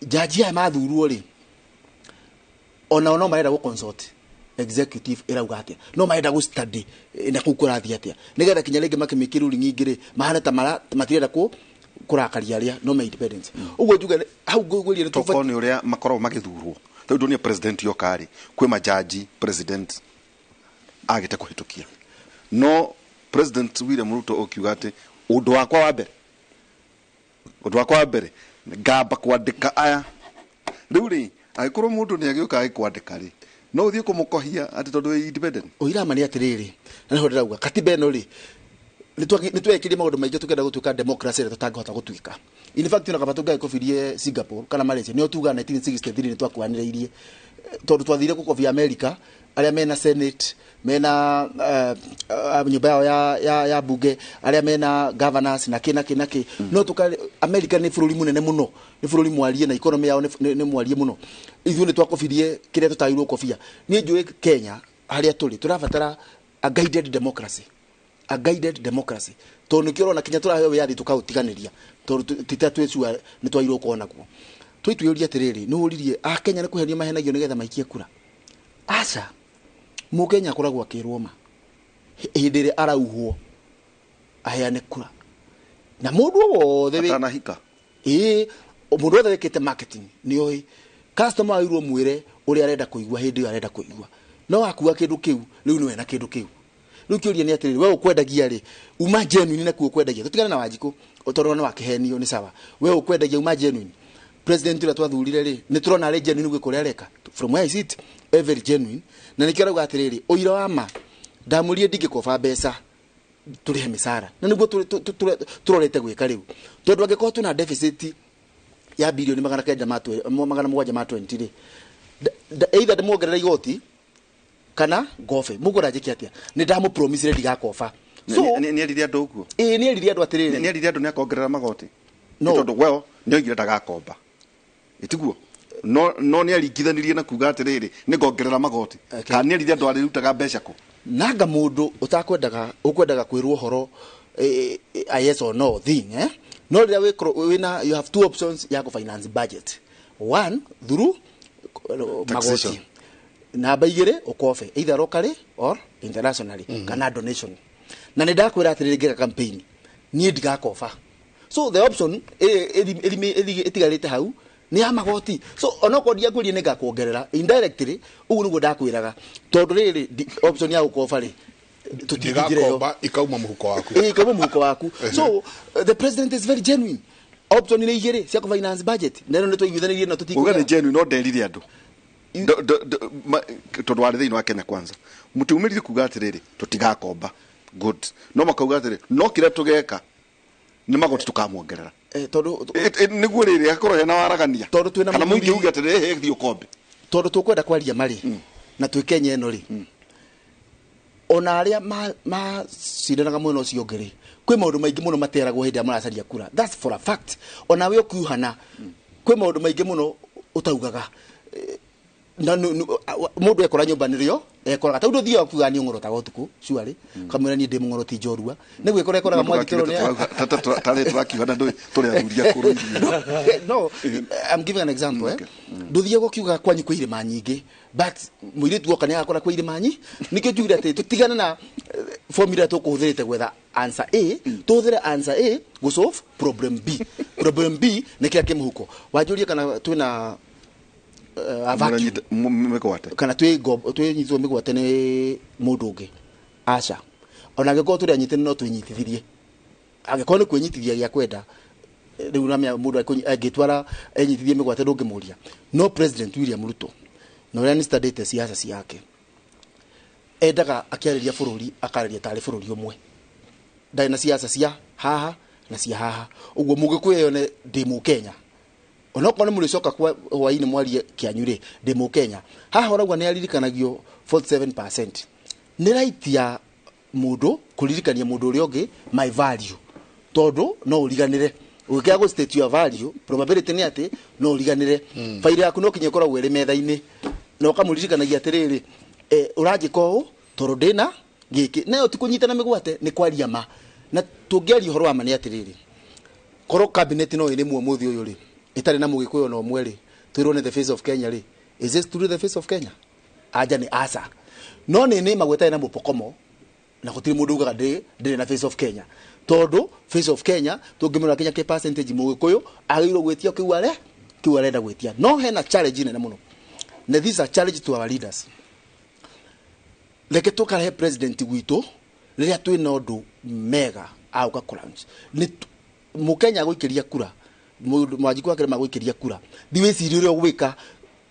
jaji aya mathurwo rĩ, onao no marenda gũ consult executive ĩrauga atĩa, no marenda gũ study na kũu kũrathiĩ atĩa, nĩgetha kinya rĩngĩ makĩmĩkĩ ruling ingĩ rĩ, mahane ta matirenda kũrakaria arĩa no me independence. Ũguo njuge hau ngwĩrire toko nĩ ũrĩa makoragwo magĩthurwo. Rĩu ndonire president yoka rĩ, kwĩ majaji president agĩte kũhĩtũkia, no President William Ruto ũkiuga atĩ ũndũ wakwa wa mbere ngamba kwandĩka aya. Rĩu rĩ, angĩkorwo mũndũ nĩ agĩũka agĩkwandĩka rĩ, no ũthiĩ kũmũkohia atĩ tondũ wĩ independent? Ũira nĩ atĩrĩrĩ, na nĩho ndĩrauga katiba ĩno rĩ, nĩtwekĩrie maũndũ maingĩ tũkĩenda gũtuĩka democracy ĩrĩa tũtangĩhota gũtuĩka. In fact, ona kaba tũngĩagĩkobirie Singapore kana Malaysia, nĩo tugaga 1963 nĩtwakuanĩrĩirie, tondũ twathire gũkobia America, arĩa mena Senate, mena nyũmba yao ya bunge, arĩa mena governors na kĩ na kĩ na kĩ. No tuka America nĩ bũrũri mũnene mũno, nĩ bũrũri mwarie na economy yao nĩ mwarie mũno. Ithuĩ nĩ twakobirie kĩrĩa tũtagĩrĩirwo kobia. Niĩ njũĩ Kenya harĩa tũrĩ tũrabatara a guided democracy. A guided democracy. Tondũ nĩkĩo ũrona kinya tũraheo wĩyathi tũkaũtiganĩria, tondũ ti ta twĩcua nĩ twagĩrĩirwo gũkorwo naguo. Twĩtuĩrie atĩrĩrĩ, nĩ ũririe Akenya nĩ kũhenio mahenagio nĩgetha maikie kura? Aca, mũkenya akoragwo akĩrwo ma hĩndĩ ĩrĩa arauhwo aheane kura, na mũndũ wothe atanahika. Ĩĩ, mũndũ wothe wĩkĩte marketing nĩ oĩ customer agĩrĩirwo mwĩre ũrĩa arenda kũigua hĩndĩ ĩyo arenda kũigua. No akua kĩndũ kĩu rĩu nĩwe na kĩndũ kĩu. Rĩu kĩũria nĩ atĩrĩrĩ, we ũkwendagia rĩ, uma genuine na kuo ũkwendagia? Tũtigane na Wanjikũ tondũ nĩ wakĩhenio, nĩ sawa. We ũkwendagia uma genuine? President ũrĩa twathurire rĩ, nĩ tũrona arĩ genuine gwĩka ũrĩa areka. From where I sit, very genuine. Na nĩkĩo arauga atĩrĩrĩ, ũira wa ma ndamũrie ndingĩkoba mbeca tũrĩhe mĩcara, na nĩguo tũrorete gwĩka rĩu, tondũ angĩkorwo twĩna deficit ya bilioni 970 ma 20 rĩ, either ndĩmuongerere igoti kana ngobe. Mũgũra njĩke atĩa? Nĩ ndamũpromisire ndigakoba. So nĩ erire andũ ũguo? Ĩĩ, nĩ erire andũ atĩrĩrĩ, nĩ erire andũ nĩ akongerera magoti. No tondũ well nĩ oigire ndagakomba, ĩtiguo? No nĩ aringithanirie na kuga atĩrĩrĩ, nĩ ngongerera magoti. Kana nĩ erire andũ arĩrutaga mbeca kũ? Nanga mũndũ ũtakwendaga, ũkwendaga kwĩrwo ũhoro a yes or no thing, eh? No rĩrĩa wĩna, you have two options ya finance budget. One, through magoti. Namba igĩrĩ, ũkobe either locally or internationally, kana donation. Na nĩ ndakwĩra atĩrĩrĩ, ngĩka campaign niĩ ndigakoba. So the option ĩtigarĩte hau nĩ ya magoti. So onokorwo ndiakwĩrire nĩ ngakuongerera indirectly, ũguo nĩguo ndakwĩraga, tondũ rĩrĩ option ya gũkoba rĩ, tũtingĩra ikauma mũhuko waku. Ĩĩ, ikauma mũhuko waku. So the president is very genuine. Option nĩ igĩrĩ cia finance budget, na ĩno nĩ twaiguithanĩirie na tũtikũgĩa. Uga nĩ genuine, no nderire andũ tondũ warĩ thĩinĩ wa Kenya Kwanza mũtiumĩrire kuga atĩrĩrĩ tũtigakomba, good, no makauga atĩrĩ no kĩrĩa tũgeka nĩ magoti tũkamuongerera. Tondũ nĩguo rĩrĩ akorwo hena waragania, tondũ twĩna kana mũingĩ uge atĩrĩ ĩhĩ thiĩ ũkombe, tondũ tũkwenda kwaria marĩ na twĩ Kenya ĩno rĩ, ona arĩa macindanaga mwena ũcio ũngĩ rĩ, kwĩ maũndũ maingĩ mũno materagwo hĩndĩ ĩrĩa maracaria kura. That's for a fact. Ona we ũkiuhana kwĩ maũndũ maingĩ mũno ũtaugaga. Na mũndũ ekora nyũmba nĩrĩo ekoraga tondũ ũthiaga kuga nĩ ũng'orotaga ũtukũ cuarĩ kamwĩra niĩ ndĩ mũng'oroti njorua nĩ gwĩkora ekoraga mwagitĩrwo nĩ tarĩ tũrakiuga na tũrĩ athuri akũrũ ithuĩ. No, I'm giving an example. Eh, ndũthiaga ũkiuga kwanyu kwĩ irĩma nyingĩ, but mũirĩtu woka nĩ agakora kwĩ irĩma nyingĩ. Nĩkĩo njugire atĩ tũtigane na formula tũkũhũthĩrĩte gwetha answer A, tũhũthĩre answer A gũ solve problem B. Problem B nĩ kĩrĩa kĩ mũhuko. Wanjũrie kana twĩna a vacuum. Mĩgwate. Kana twĩ twĩnyitwo mĩgwate nĩ mũndũ ũngĩ? Aca, ona angĩkorwo tũrĩ anyitĩni no twĩnyitithirie, angĩkorwo nĩ kwĩnyitithia gĩa kwenda rĩu na mũndũ angĩtwara enyitithie mĩgwate ndũngĩmũria. No President William Ruto na ũrĩa nĩ studyte siasa ciake, endaga akĩarĩria bũrũri akarĩria tarĩ bũrũri ũmwe, ndarĩ na siasa cia haha na cia haha. Ũguo mũgĩkũyũ yone ndĩ mũkenya, onokorwo nĩ mũrĩcoka kwa hwainĩ mwarie kĩanyu rĩ, ndĩ mũkenya. Haha ũrauga nĩ aririkanagio 47%. Nĩ right ya mũndũ kũririkania mũndũ ũrĩa ũngĩ my value, tondũ no ũriganĩre ũgĩkĩaga gũ state your value. Probability nĩ atĩ no ũriganĩre faili yaku no kinya ĩkoragwo ĩrĩ metha-inĩ na ũkamũririkanagia atĩrĩrĩ, ũranjĩka ũũ tondũ ndĩna gĩkĩ. Nayo ti kũnyitana mĩgwate, nĩ kwaria ma. Na tũngĩaria ũhoro wa ma nĩ atĩrĩrĩ, korwo cabinet no ĩrĩmwo ũmũthĩ ũyũ rĩ, ĩtarĩ na mũgĩkũyũ na ũmwe rĩ, twĩrwo nĩ the face of Kenya rĩ, is this truly the face of Kenya? Anja nĩ aca. No nĩ nĩ magwetarĩ na mũpokomo na gũtirĩ mũndũ ugaga ndĩrĩ na face of Kenya, tondũ face of Kenya tũngĩmĩrora kinya kĩ percentage mũgĩkũyũ agĩrĩirwo gwĩtia kĩu are kĩu arenda gwĩtia. No hena challenge nene mũno, na this is a challenge to our leaders. Reke tũkarehe president gwitũ rĩrĩa twĩna ũndũ mega agũka kũ-launch. Nĩ mũkenya agũikĩria kura, mũndũ Mwanjikũ akĩrema gũikĩria kura, thi wĩcirie ũrĩa ũgwĩka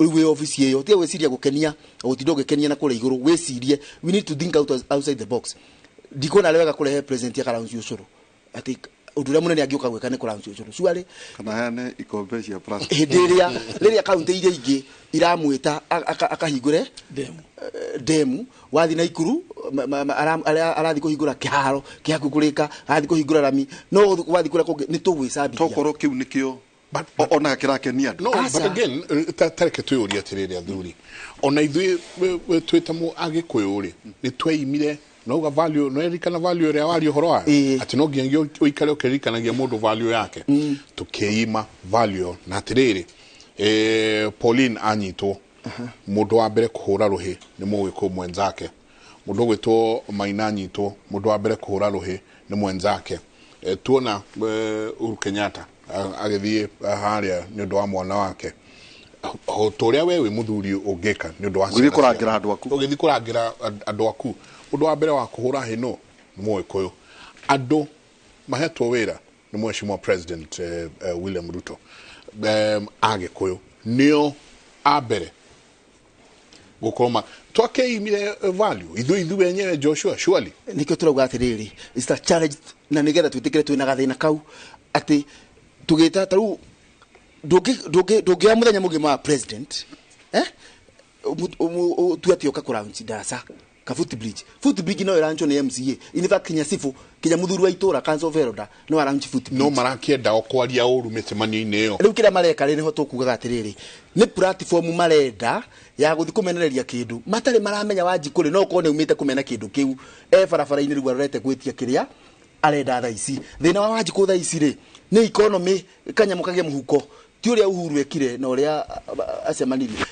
rĩu wĩ obici ĩyo. Tiga gwĩciria gũkenia, gũtinda ũgĩkenia na kũrĩa igũrũ. Wĩcirie, we need to think outside the box. Ndikuona arĩ wega kũrehe president akalaunch ũcũrũ, atĩ ũndũ ũrĩa mũnene angĩũka gwĩka nĩ kũlaunch ũcũrũ cuarĩ. Kana heane ikombe cia plastic. Hĩndĩ ĩrĩa rĩrĩa kaunti iria ingĩ iramwĩta akahingũre demu, demu wathi na ikuru arathiĩ kũhingũra kĩharo kĩhakuhĩ kũrĩka, arathiĩ kũhingũra rami, no wathi kũrĩa kũngĩ nĩ tũgwĩcambithia. Tokorwo kĩu nĩkĩo onaga kĩrakenia andũ. No, Aca. but again, tareke twĩyũrie atĩrĩrĩ, athuri, ona ithuĩ twĩ ta agĩkũyũ rĩ, nĩ tweimire nauga value no ririkana value ĩrĩa waria ũhoro wayo, atĩ no nginyagia ũikare ũkĩririkanagia mũndũ value yake. Tũkĩima value na atĩrĩrĩ, Pauline anyitwo, mũndũ wa mbere kũhũra rũhĩ nĩ mũgĩkũyũ mwenzake. Mũndũ ũgwĩtwo Maina anyitwo, mũndũ wa mbere kũhũra rũhĩ nĩ mwenzake. Tuona Uhuru Kenyatta agĩthiĩ harĩa nĩ ũndũ wa mwana wake, o ta ũrĩa we wĩ mũthuri ũngĩka nĩ ũndũ wa Ũgĩthiĩ ciana kũrangĩra ciaku. Andũ aku. Ũgĩthiĩ kũrangĩra andũ aku, ũndũ wa mbere wa kũhũra hĩ no nĩ mũgĩkũyũ. Andũ mahetwo wĩra nĩ mheshimiwa President William Ruto, agĩkũyũ nĩo a mbere gũkorwo ma twakeimire value ithuĩ enyewe. Joshua, surely. Nikio turauga atiriri, it's a challenge, na nigetha twitikire twina gathina kau ati tugita ta riu ndũngĩoya mũthenya mũgima wa president, tue atĩ ũka kũlaunch ndaraca ka footbridge. Footbridge no ĩranchwo nĩ MCA, in fact kinya cibu, kinya mũthuri wa itũra, council of elder, no araunch footbridge. No marakĩenda o kwaria ũru mĩcemanio-inĩ ĩyo. Rĩu kĩrĩa mareka rĩ, nĩho tũkugaga atĩrĩrĩ, nĩ platform marenda ya gũthiĩ kũmenereria kĩndũ matarĩ maramenya. Wanjikũ rĩ, no ũkorwo nĩ aumĩte kũmena kĩndũ kĩu e barabara-inĩ, rĩu arorete gwĩtia kĩrĩa arenda thaa ici. Thĩna wa Wanjikũ thaa ici rĩ, nĩ economy, kanyamũ kagĩa mũhuko, ti ũrĩa Uhuru ekire na ũrĩa acemanirie.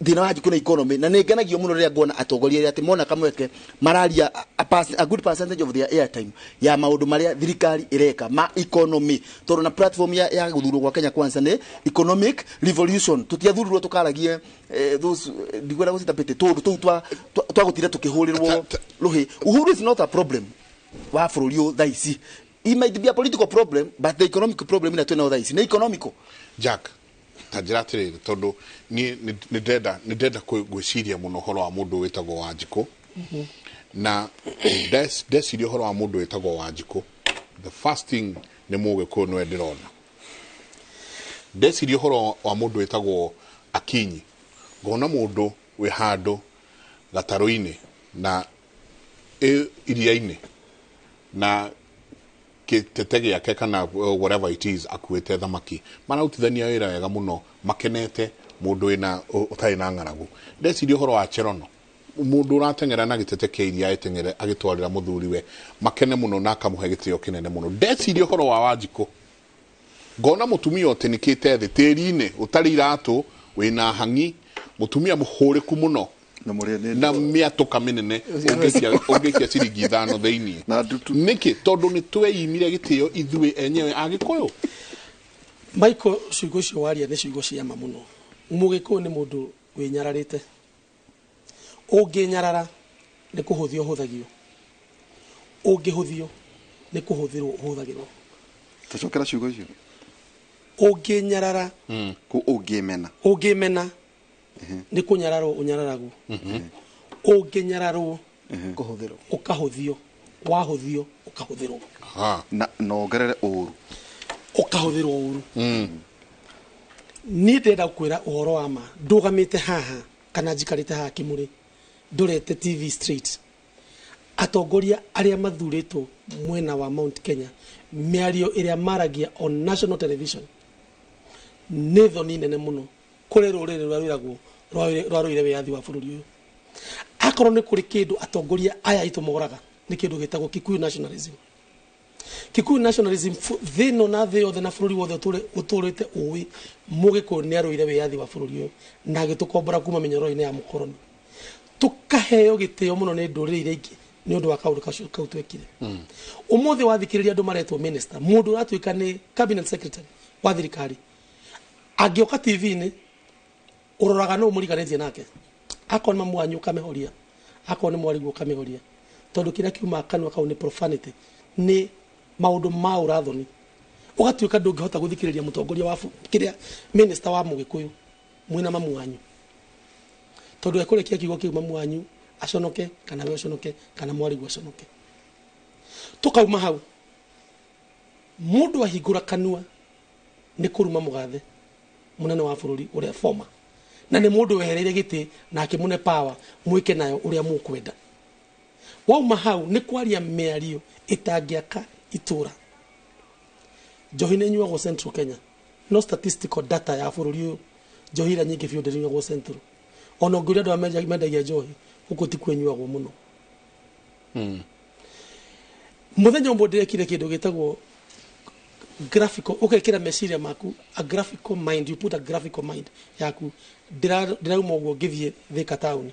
Thĩna wa Wanjikũ nĩ economy, na nĩ ngenagio mũno rĩrĩa nguona atongoria arĩa atĩ mona kamweke mararia a good percentage of their airtime ya maũndũ marĩa thirikari ĩreka ma economy, tondũ na platform ya gũthurwo gwa Kenya Kwanza nĩ economic revolution. Tũtiathurirwo tũkaragie those ndikwenda gũcita pĩtĩ tũndũ tũu twa gũtinda tũkĩhũrĩrwo rũhĩ. Uhuru is not a problem wa bũrũri ũyũ thaa ici. It might be a political problem, but the economic problem ĩrĩa twĩnayo thaa ici nĩ economical. Jack, ta njĩra atĩrĩrĩ, tondũ niĩ nĩ ndĩrenda gwĩciria mũno ũhoro wa mũndũ wĩtagwo Wanjikũ, na ndeciria ũhoro wa mũndũ wĩtagwo Wanjikũ, the first thing nĩ mũgĩkũyũ nĩwe ndĩrona. Ndeciria ũhoro wa mũndũ wĩtagwo Akinyi, ngona mũndũ wĩ handũ gatarũ-inĩ na iria-inĩ na gĩtete gĩake kana whatever it is akuĩte thamaki, mararutithania wĩra wega mũno makenete. Mũndũ wĩna ũtarĩ na ng'aragu. Ndeciria ũhoro wa Cherono, mũndũ ũrateng'era na gĩtete kĩa iria eteng'ere agĩtwarĩra mũthuriwe makene mũno na akamũhe gĩtĩo kĩnene mũno. Ndeciria ũhoro wa Wanjikũ, ngona mũtumia ũtĩnĩkĩte thĩ tĩri-inĩ, ũtarĩ iratũ, wĩna hang'i, mũtumia mũhũrĩku mũno na mũrĩa nĩ na mĩatũka mĩnene, ũngĩikia ciringi 5 thĩiniĩ. Na ndutu. Nĩkĩ? Tondũ nĩ tweimire gĩtĩo ithuĩ enyewe Agĩkũyũ. Michael, ciugo icio waria nĩ ciugo cia ma mũno. Mũgĩkũyũ nĩ mũndũ wĩnyararĩte. Ũngĩnyarara nĩ kũhũthio ũhũthagio, ũngĩhũthio nĩ kũhũthĩrwo ũhũthagĩrwo. Tũcokera ciugo icio. Ũngĩnyarara, Kũ ũngĩmena. Ũngĩmena nĩ kũnyararwo ũnyararagwo, ũngĩnyararwo kũhũthĩrwo, ũkahũthio, wahũthio ũkahũthĩrwo. Na nongerere ũru. Ũkahũthĩrwo ũru. Niĩ ndĩrenda gũkwĩra ũhoro wa ma, ndũgamĩte haha kana njikarĩte haha Kĩmũrĩ ndorete TV straight, atongoria arĩa mathurĩtwo mwena wa Mount Kenya, mĩario ĩrĩa maragia on national television nĩ thoni nene mũno kũrĩ rũrĩrĩ rũrĩa rwĩragwo rwarũire wĩyathi wa bũrũri ũyũ. Akorwo nĩ kũrĩ kĩndũ atongoria aya aitũ moraga, nĩ kĩndũ gĩtagwo Kikuyu nationalism. Kikuyu nationalism, thĩ ĩno na thĩ yothe na bũrũri wothe ũtũrĩte ũĩ Mũgĩkũyũ nĩ arũire wĩyathi wa bũrũri ũyũ na agĩtũkombora kuma mĩnyororo-inĩ ya mũkoroni, tũkaheo gĩtĩo mũno nĩ ndũrĩrĩ iria ingĩ nĩ ũndũ wa kaũndũ kacio kau twekire. Ũmũthĩ wathikĩrĩria andũ maretwo minister, mũndũ ũratuĩka nĩ cabinet secretary wa thirikari, angĩũka TV-inĩ ũroraga nũ mũriganĩtie nake, akorwo nĩ mamu wanyu ũkamĩhoria, akorwo nĩ mwarĩguo ũkamĩhoria, tondũ kĩrĩa kiumaga kanua kau nĩ profanity, nĩ maũndũ ma ũrathoni. Ũgatuĩka ndũngĩhota gũthikĩrĩria mũtongoria wa kĩrĩa minister wa Mũgĩkũyũ mwĩna mamu wanyu, tondũ ekũrekia kiugo kĩu mamu wanyu aconoke, kana we ũconoke, kana mwarĩguo aconoke. Tũkauma hau, mũndũ ahingũra kanua nĩ kũruma mũgathe mũnene wa bũrũri ũrĩa former, na nĩ mũndũ wehereire gĩtĩ na akĩmũne power mwĩke nayo ũrĩa mũkwenda. Wauma hau nĩ kwaria mĩario ĩtangĩaka itũra. Njohi nĩ ĩnyuagwo Central Kenya, no statistical data ya bũrũri ũyũ, njohi ĩrĩa nyingĩ biũ ndĩnyuagwo Central. Ona ũngĩũria andũ arĩa mendagia njohi gũkũ tikuo ĩnyuagwo mũno. Mũthenya ũmwe ndĩrekire kĩndũ gĩtagwo graphical, ũgekĩra meciria maku a graphical mind, you put a graphical mind yaku. Ndĩrauma ũguo ngĩthiĩ Thika town,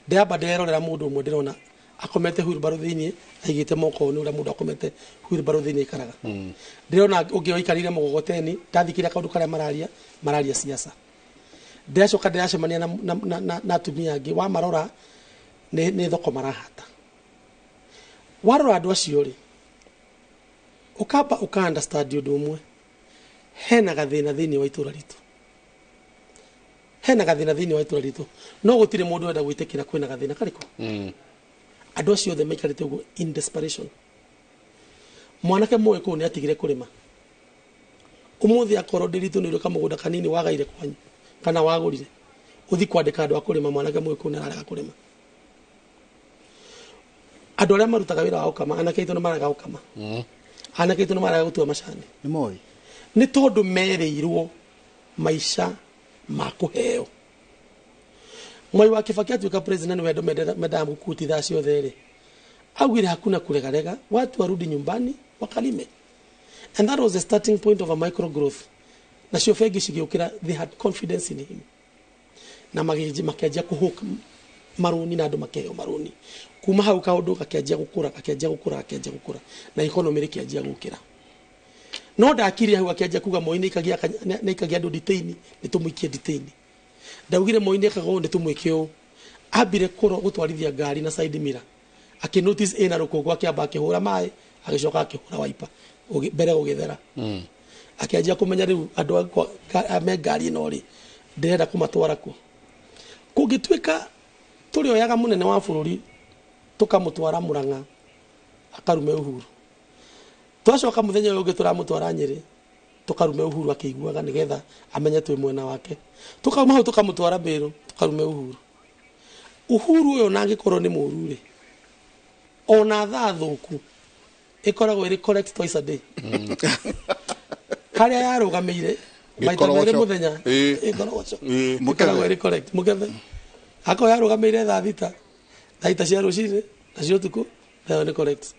ndĩramba ndĩrerorera mũndũ ũmwe ndĩrona akomete wheelbarrow thĩiniĩ, aigĩte moko nĩ ũrĩa mũndũ akomete wheelbarrow thĩiniĩ aikaraga. Ndĩrona ũngĩ waikarĩire mũgogoteni, ndathikĩrĩria kaũndũ karĩa mararia, mararia siasa. Ndĩracoka ndĩracemania na atumia angĩ, wamarora nĩ thoko marahata. Warora andũ acio rĩ, ũkamba ũka understand ũndũ ũmwe, hena gathĩna thĩiniĩ wa itũra ritũ, hena gathĩna thĩiniĩ wa itũra ritũ, no gũtirĩ mũndũ wenda gwĩtĩkĩra kwĩna gathĩna karĩkũ. Andũ acio othe maikarĩte ũguo in desperation. Mwanake Mũgĩkũyũ nĩ atigire kũrĩma. Ũmũthĩ akorwo ndĩritũ nĩ ũrĩ kamũgũnda kanini wagaire kwanyu kana wagũrire, ũthi kwandĩka andũ a kũrĩma, mwanake Mũgĩkũyũ nĩ ararega kũrĩma. Andũ arĩa marutaga wĩra wa gũkama, anake aitũ nĩ marega gũkama, anake aitũ nĩ marega gũtua macani. Nĩ moĩ. Nĩ tondũ merĩirwo maica ma kũheo. Mwai wa Kibaki atuĩka president, nĩwe andũ mendaga mũkuti thaa ciothe rĩ, augire hakuna kulegalega, watu warudi nyumbani wakalime, and that was the starting point of a micro growth. Nacio bengi cigĩũkĩra, they had confidence in him, na makĩanjia kũhũka marũni na andũ makĩheo marũni. Kuma hau kaũndũ gakĩanjia gũkũra, gakĩanjia gũkũra, gakĩanjia gũkũra, na economy rĩkĩanjia gũkĩra. No ndakire hau, akĩanjia kuga Moi nĩ aikagia andũ nditĩini, nĩ tũmũikie nditĩini. Ndaugire Moi nĩ ekaga ũũ, nĩ tũmwĩke ũũ. Ambire gũtwarithia ngari na side mirror, akĩ notice ĩna rũkũngũ, akĩamba akĩhũra maĩ, agĩcoka akĩhũra wiper, mbere gũgĩthera. Akĩanjia kũmenya rĩu andũ akwa me ngari ĩno rĩ, ndĩrenda kũmatwara kũ. Kũngĩtuĩka tũrĩoyaga mũnene wa bũrũri tũkamũtwara Murang'a akarume Uhuru, twacoka mũthenya ũyũ ũngĩ tũramũtwara Nyĩrĩ tũkarume Uhuru akĩiguaga nĩgetha amenye twĩ mwena wake, tũkauma hau tũkamũtwara Meru tũkarume Uhuru. Uhuru ũyũ ona angĩkorwo nĩ mũru rĩ, ona thaa thũku ĩkoragwo ĩrĩ correct twice a day, harĩa yarũgamĩire Maita merĩ Gĩkorogoco. mũthenya. Gĩkorogoco. Ĩkoragwo ĩrĩ correct. Mũkebe akorwo yarũgamĩire thaa thita, thaa thita cia rũcinĩ na cia ũtukũ, thaa ĩyo nĩ correct.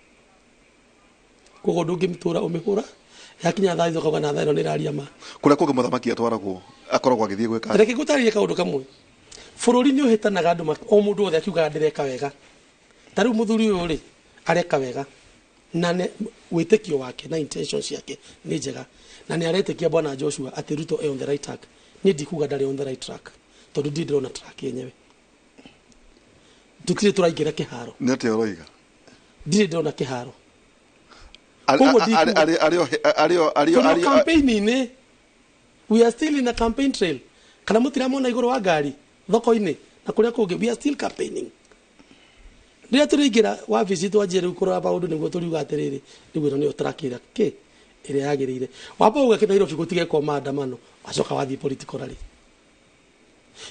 Koguo ndũngĩmĩtũra ũmĩhũra yakinya thaa 3 ũkauga na thaa ĩno nĩ ĩraria ma. Kũrĩa kũngĩ mũthamaki atwaragwo akoragwo agĩthiĩ gwĩka atĩa? Reke ngũtarĩrie kaũndũ kamwe. Bũrũri nĩ ũhĩtanaga andũ o mũndũ wothe akiugaga ndĩreka wega. Ta rĩu mũthuri ũyũ rĩ areka wega na wĩtĩkio wake na intention ciake nĩ njega, na nĩ aretĩkia bwana Joshua atĩ Ruto e on the right track. Niĩ ndikuga ndarĩ on the right track tondũ ndirĩ ndĩrona track yenyewe. Tũtirĩ tũraingĩra kĩharo. Nĩ atĩa ũroiga? Ndirĩ ndĩrona kĩharo. Koguo Tũrĩ o campaign-inĩ. We are still in a campaign trail. Kana mũtiramona igũrũ wa ngari thoko-inĩ na kũrĩa kũngĩ, we are still campaigning. Rĩrĩa tũrĩingĩra wabici twanjie rĩu kũrora maũndũ nĩguo tũriuga atĩrĩrĩ, rĩu ĩno nĩyo track ĩrĩa kĩ ĩrĩa yagĩrĩire. Wamba uga kĩ Nairobi gũtigekwo maandamano, wacoka wathiĩ political rally.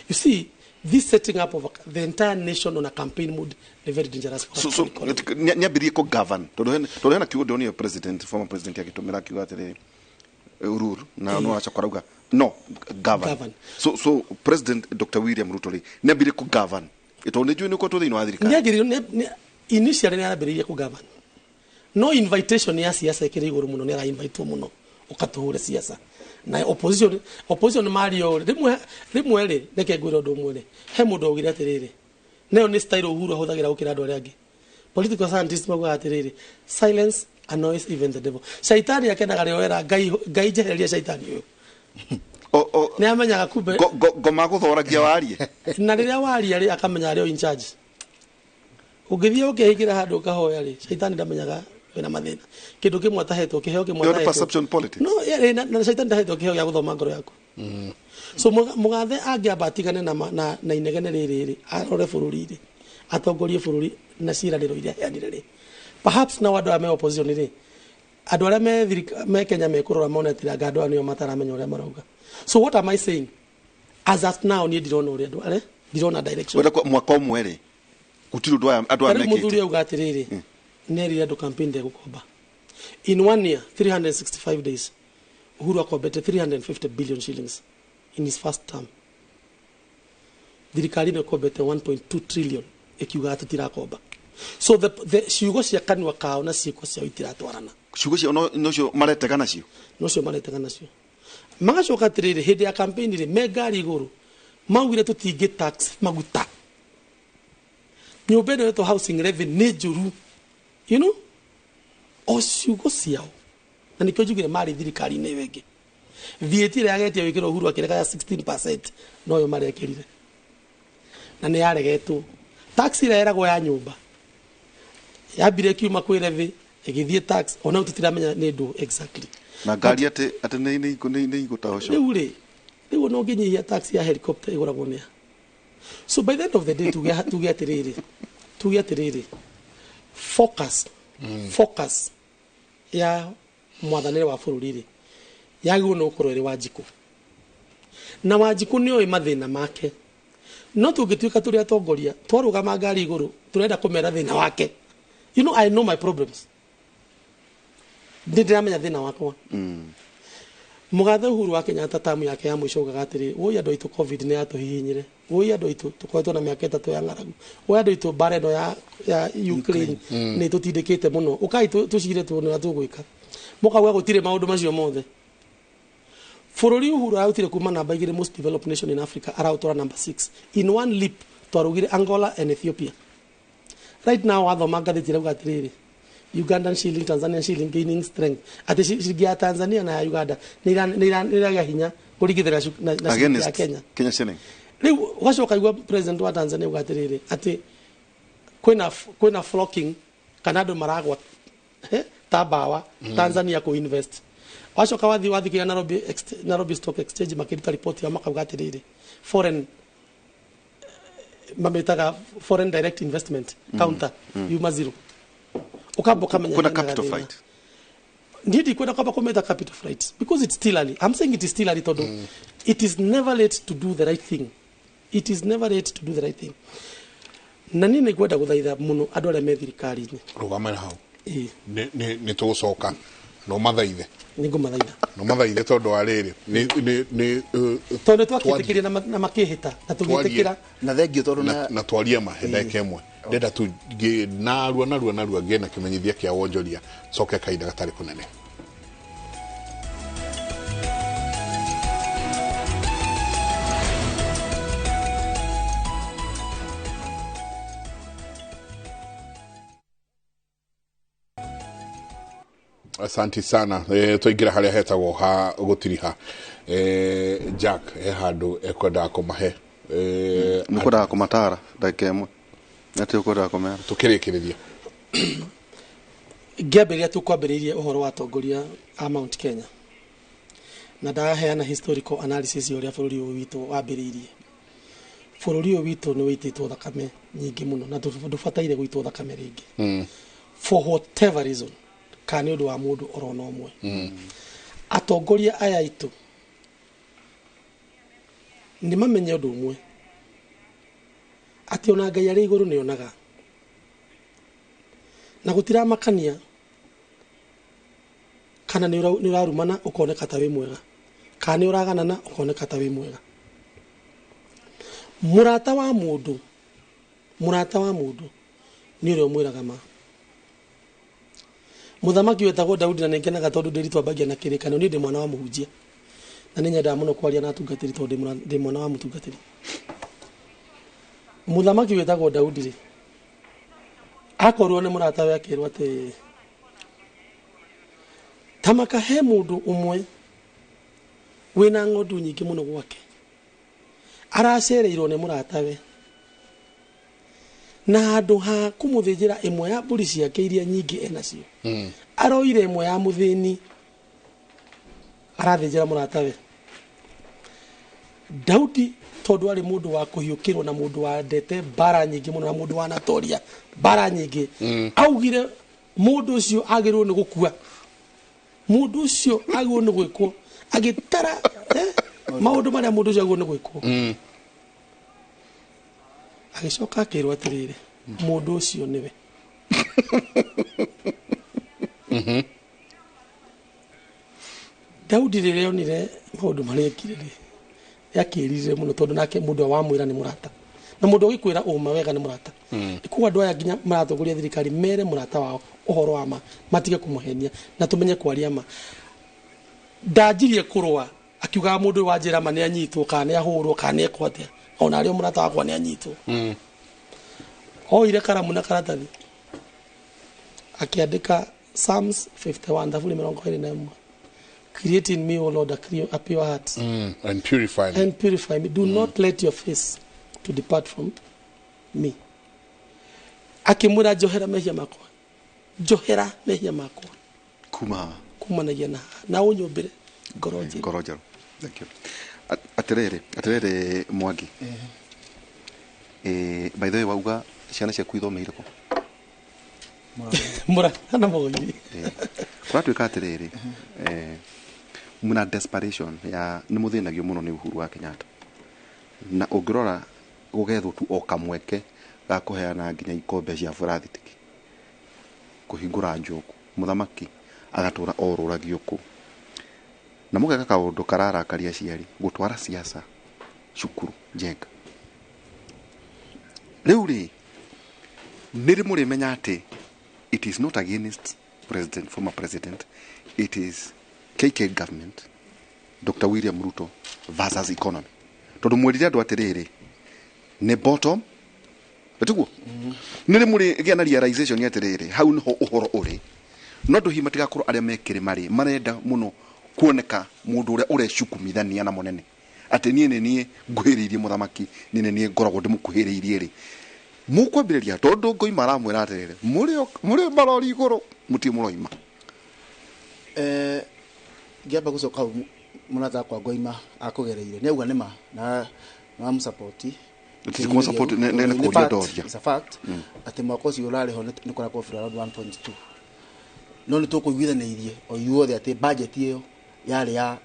You see, this setting up of the entire nation on a campaign mood is very dangerous for So our economy. Nĩ ambĩrĩrie kũ govern tondũ hena kiugo ndonire president, former president, agĩtũmĩra akiuga atĩrĩrĩ, rule na no acoka arauga no govern. Govern. So President Dr. William Ruto rĩ, nĩ ambĩrĩrie kũ govern tondũ nĩ njũĩ nĩ ũkoretwo thĩinĩ wa thirikari. Nĩ initially nĩ arambĩrĩirie kũ govern, no invitation ya siasa ĩkĩrĩ igũrũ mũno, nĩ arainvitwo mũno ũkatũhũre siasa na opposition mario rĩmwe rĩmwe rĩ. Reke ngwĩre ũndũ ũmwe rĩ, he mũndũ augire atĩrĩrĩ, nayo nĩ style Uhuru ahũthagĩra gũkĩra andũ arĩa angĩ. Political scientists maugaga atĩrĩrĩ, "Silence annoys even the devil." Shaitani akenaga rĩo wera Ngai, Ngai njehereria shaitani ũyũ. Nĩ amenyaga kumbe Ngoma gũthoragia warie. Na rĩrĩa waria rĩ, akamenya arĩ o in charge. Ũngĩthiĩ ũkĩhingĩra handũ ũkahoya rĩ, shaitani ndamenyaga wĩna mathĩna. Kĩndũ kĩmwe atahetwo kĩheo kĩmwe Nĩ atahetwo. Perception politics. No yeah, na shaitani ndahetwo kĩheo gĩa gũthoma ngoro yaku. So mũgathe angĩamba atigane na inegene rĩrĩ rĩ, arore bũrũri rĩ, atongorie bũrũri na ciĩranĩro iria aheanire rĩ, perhaps now andũ aya me opposition rĩ, andũ arĩa me Kenya mekũrora mone atĩ anga andũ aya nĩo mataramenya ũrĩa marauga. So what am I saying? As at now niĩ ndirona ũrĩa andũ arĩa ndirona direction. Wenda mwaka ũmwe rĩ, gũtirĩ ũndũ andũ aya Rĩu mũthuri mekĩte. auga atĩrĩrĩ, nĩ erire andũ campaign ndegũkomba. In one year, 365 days, Uhuru akombete 350 billion shillings in his first term. Thirikari nĩ ĩkombete 1.2 trillion ĩkiuga tũtirakomba. So the ciugo cia kanua kao na ciĩko ciao itiratwarana. Ciugo cio nocio maretega nacio. Nocio maretega nacio. Magacoka atĩrĩrĩ, hĩndĩ ya campaign rĩ, me ngari igũrũ maugire tũtingĩ tax maguta, nyũmba ĩno ĩtwo housing levy nĩ njũru, o ciugo ciao. Na nĩkĩo njugire marĩ thirikari-inĩ ĩyo ĩngĩ, VAT ĩrĩa yagetie gwĩkĩrwo Uhuru akĩrega ya 16% noyo marekĩrire na nĩ yaregetwo. Tax ĩrĩa yeragwo ya nyũmba yambire ĩkiuma kwĩ levy ĩgĩthiĩ tax, ona rĩu tũtiramenya nĩ ndũ exactly. Na ngari atĩ nĩ igũtahocwo. Rĩu rĩ, rĩu ona ũngĩnyihia tax ya helicopter ĩgũragwo nĩa? So by the end of the day tuge atĩrĩrĩ, focus ya mwathanĩre wa bũrũri rĩ, yagĩrĩirwo nĩ gũkorwo ĩrĩ Wanjikũ, na Wanjikũ nĩ oĩ mathĩna make. No tũngĩtuĩka tũrĩ atongoria twarũgama ngari igũrũ tũrenda kũmera thĩna wake. I know my problems, nĩ ndĩramenya thĩna wakwa. Mũgathe Uhuru wa Kenyatta tamu yake ya mũico augaga atĩrĩ, "Woi andũ aitũ, COVID nĩ yatũhihinyire. Woi andũ aitũ, tũkoretwo na mĩaka 3 ya ng'aragu. Woi andũ aitũ, mbara ĩno ya Ukraine nĩ tũtindĩkĩte mũno. Ũkai tũcire tuone ũrĩa tũgwĩka." Mũkauga gũtirĩ maũndũ macio mothe. Bũrũri Uhuru ararutire kuma namba 2 most developed nation in Africa, araũtwara number 6 in one leap. Twarugire Angola and Ethiopia. Right now wathoma ngathĩti ĩrauga atĩrĩrĩ, Ugandan shilling, Tanzanian shilling gaining strength, atĩ ciringi ya Tanzania na ya Uganda nĩ iragĩa hinya kũringithania na ciringi ya Against Kenya. Kenya shilling. Rĩu ũgacoka igua president wa Tanzania uga atĩrĩrĩ, atĩ kwĩna flocking kana andũ maragwa ta mbawa Tanzania kũ invest. Wacoka wathiĩ wathikĩria Nairobi Stock Exchange makĩruta ripoti yao, makauga atĩrĩrĩ, foreign mamĩtaga foreign direct investment counter yuma zero. Ũkamba ũkamenya Kwĩna hena capital gathĩna. flight. Niĩ ndikwenda kwamba kũmĩta capital flight because it's still early. I'm saying it is still early tondũ it is never late to do the right thing. It is never late to do the right thing. Na niĩ nĩ ngwenda gũthaitha mũno andũ arĩa me thirikari-inĩ. Rũgama hau. Ĩĩ. Nĩ tũgũcoka. No mathaithe. Nĩ ngũmathaitha. No mathaithe tondũ wa rĩrĩ nĩ tondũ twakĩtĩkĩria na makĩhĩta na tũgĩtĩkĩra na thengio tondũ na twarie ma ndagĩka ĩmwe ndenda tu narua narua narua ngĩe na kĩmenyithia kĩa wonjoria coke kahinda gatarĩ kũnene. Asante sana. Twaingĩra harĩa hetagwo ha gũtiriha. Jack he handũ ekwendaga kũmahe. Nĩ kwendaga kũmatara ndagĩka ĩmwe atĩ ũkwendaga kũmera tũkĩrĩkĩrĩria. Ngĩambĩrĩria tũkwambĩrĩirie ũhoro wa atongoria a Mount Kenya na ndaheana historical analysis ya ũrĩa bũrũri ũyũ witũ wambĩrĩirie. Bũrũri ũyũ witũ nĩ wĩitĩtwo thakame nyingĩ mũno na ndũbataire gũitwo thakame rĩngĩ for whatever reason, kana nĩ ũndũ wa mũndũ orona ũmwe. Atongoria aya aitũ nĩ mamenye ũndũ ũmwe, atĩ ona Ngai arĩ igũrũ nĩonaga na gũtiramakania kana nĩ ũrarumana ũkoneka ta wĩ mwega kana nĩ ũraganana ũkoneka ta wĩ mwega. Mũrata wa mũndũ, mũrata wa mũndũ nĩ ũrĩa ũmwĩraga ma. Mũthamaki wetagwo Daudi, na nĩngenaga tondũ ndĩritwambagia na kĩrĩkanĩro, niĩ ndĩ mwana wa mũhunjia na nĩnyendaga mũno kwaria na atungatĩri tondũ ndĩ mwana wa mũtungatĩri. Mũthamaki wetagwo Daudi rĩ, akorwo nĩ mũrata we akĩrwo atĩ tamaka he mũndũ ũmwe wĩna ng'ondu nyingĩ mũno gwake, aracereirwo nĩ mũratawe na handũ ha kũmũthĩnjĩra ĩmwe ya mbũri ciake iria nyingĩ enacio, aroire ĩmwe ya mũthĩni arathĩnjĩra mũratawe. Daudi tondũ arĩ mũndũ wa kũhiũkĩrwo na mũndũ wendete mbara nyingĩ mũno na mũndũ wanatoria mbara nyingĩ, augire mũndũ ũcio agĩrĩirwo nĩ gũkua, mũndũ ũcio agĩrĩirwo nĩ gwĩkwo, agĩtara maũndũ marĩa mũndũ ũcio agĩrĩirwo nĩ gwĩkwo. Agĩcoka akĩrwo atĩrĩrĩ, mũndũ ũcio nĩwe. Daudi rĩrĩa onire maũndũ marĩa ekire rĩ, nĩakĩririre mũno tondũ nake mũndũ wamwĩra nĩ mũrata, na mũndũ ũgĩkwĩra ũma wega nĩ mũrata. Koguo andũ aya nginya maratongoria thirikari mere mũrata wao ũhoro wa ma, matige kũmũhenia na tũmenye kwaria ma. Ndanjirie kũrũa akiugaga mũndũ ũyũ wanjĩra ma nĩ anyitwo kana nĩ ahũrwo kana nĩ ekwo atĩa, ona arĩ mũrata wakwa nĩ anyitwo. Oire karamu na karatathi akĩandĩka Psalms 51 thaburi 21, create in me, O Lord, a pure heart, and purify me. And purify me. Do not let your face to depart from me. Akĩmwĩra njohera mehia makwa, njohera mehia makwa kumanagia na ũnyũmbĩre ngoro njerũ. Ngoro njerũ. Thank you. Atĩrĩrĩ Mwangi, by the way wauga ciana ciaku ithomeire kũ? Mũrang'a na Mũgoiri. Kũratuĩka atĩrĩrĩ, muna desperation ya nĩ mũthĩnagio mũno nĩ Uhuru wa Kenyatta, na ũngĩrora gũgethwo tu o kamweke ga kũheana nginya ikombe cia burathitiki kũhingũra njoku, mũthamaki agatũra orũragio kũ, na mũgeka kaũndũ kararakaria aciari gũtwara siasa cukuru Njenga. Rĩu rĩ, nĩ mũrĩmenya atĩ it is not against president, former president, it is KK government, Dr. William Ruto versus economy. Tondũ mwerire andũ atĩrĩrĩ, nĩ bottom ĩtiguo nĩ mũrĩ gĩa na realization atĩrĩrĩ, hau nĩho ũhoro ũrĩ. No andũ hihi matigakorwo arĩa mekĩrĩ marĩ marenda mũno kuoneka mũndũ ũrĩa ũrecukumithania na mũnene, atĩ niĩ nĩ niĩ nguhĩrĩirie mũthamaki, niĩ nĩ niĩ ngoragwo ndĩmũkuhĩrĩirie rĩ, mũkwambĩrĩria tondũ ngoima aramwĩra atĩrĩrĩ, mũrĩ marori igũrũ mũtirĩ mũroima. Ngĩamba gũcoka hau mũrata wakwa ngoima akũgereire nĩ auga nĩ ma na namũsupport. Ti kũmũsupport, nĩ kũria ndoria. It's a fact atĩ mwaka ũcio ũrarĩ ho nĩ kũrakwo around 1.2, no nĩ tũkũiguithanĩirie o ithuothe atĩ budget ĩyo yarĩ ya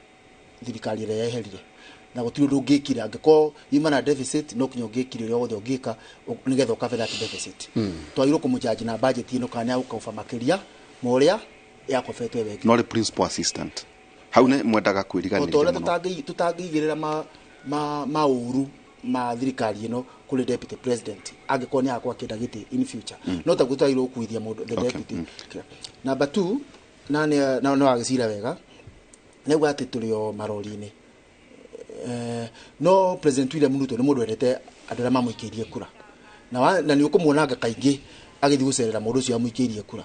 thirikari ĩrĩa yeherire, na gũtirĩ ũndũ ũngĩkire angĩkorwo yuma na deficit, no kinya ũngĩkire ũrĩa wothe ũngĩka nĩgetha ũcover that deficit. Twagĩrĩirwo kũmũjudge na budget ĩno kana nĩ agũcover makĩria ma ũrĩa yakobetwo ĩyo ĩngĩ. No rĩ principal assistant hau nĩ mwendaga O ta kwĩriganĩria ũrĩa mũno. Tũtangĩigĩrĩra maũru ma thirikari ĩno kũrĩ deputy president angĩkorwo nĩ agakorwo akĩenda gĩtĩ in future, no taguo twagĩrĩirwo gũkuithia mũndũ the deputy. Number two, na nĩ na no agĩcira wega nĩauga atĩ tũrĩ o marori-inĩ. No President William Ruto nĩ mũndũ wendete andũ arĩa mamũikĩirie kura, na nĩ ũkũmuonanga kaingĩ agĩthiĩ gũcerera mũndũ ũcio amũikĩirie kura.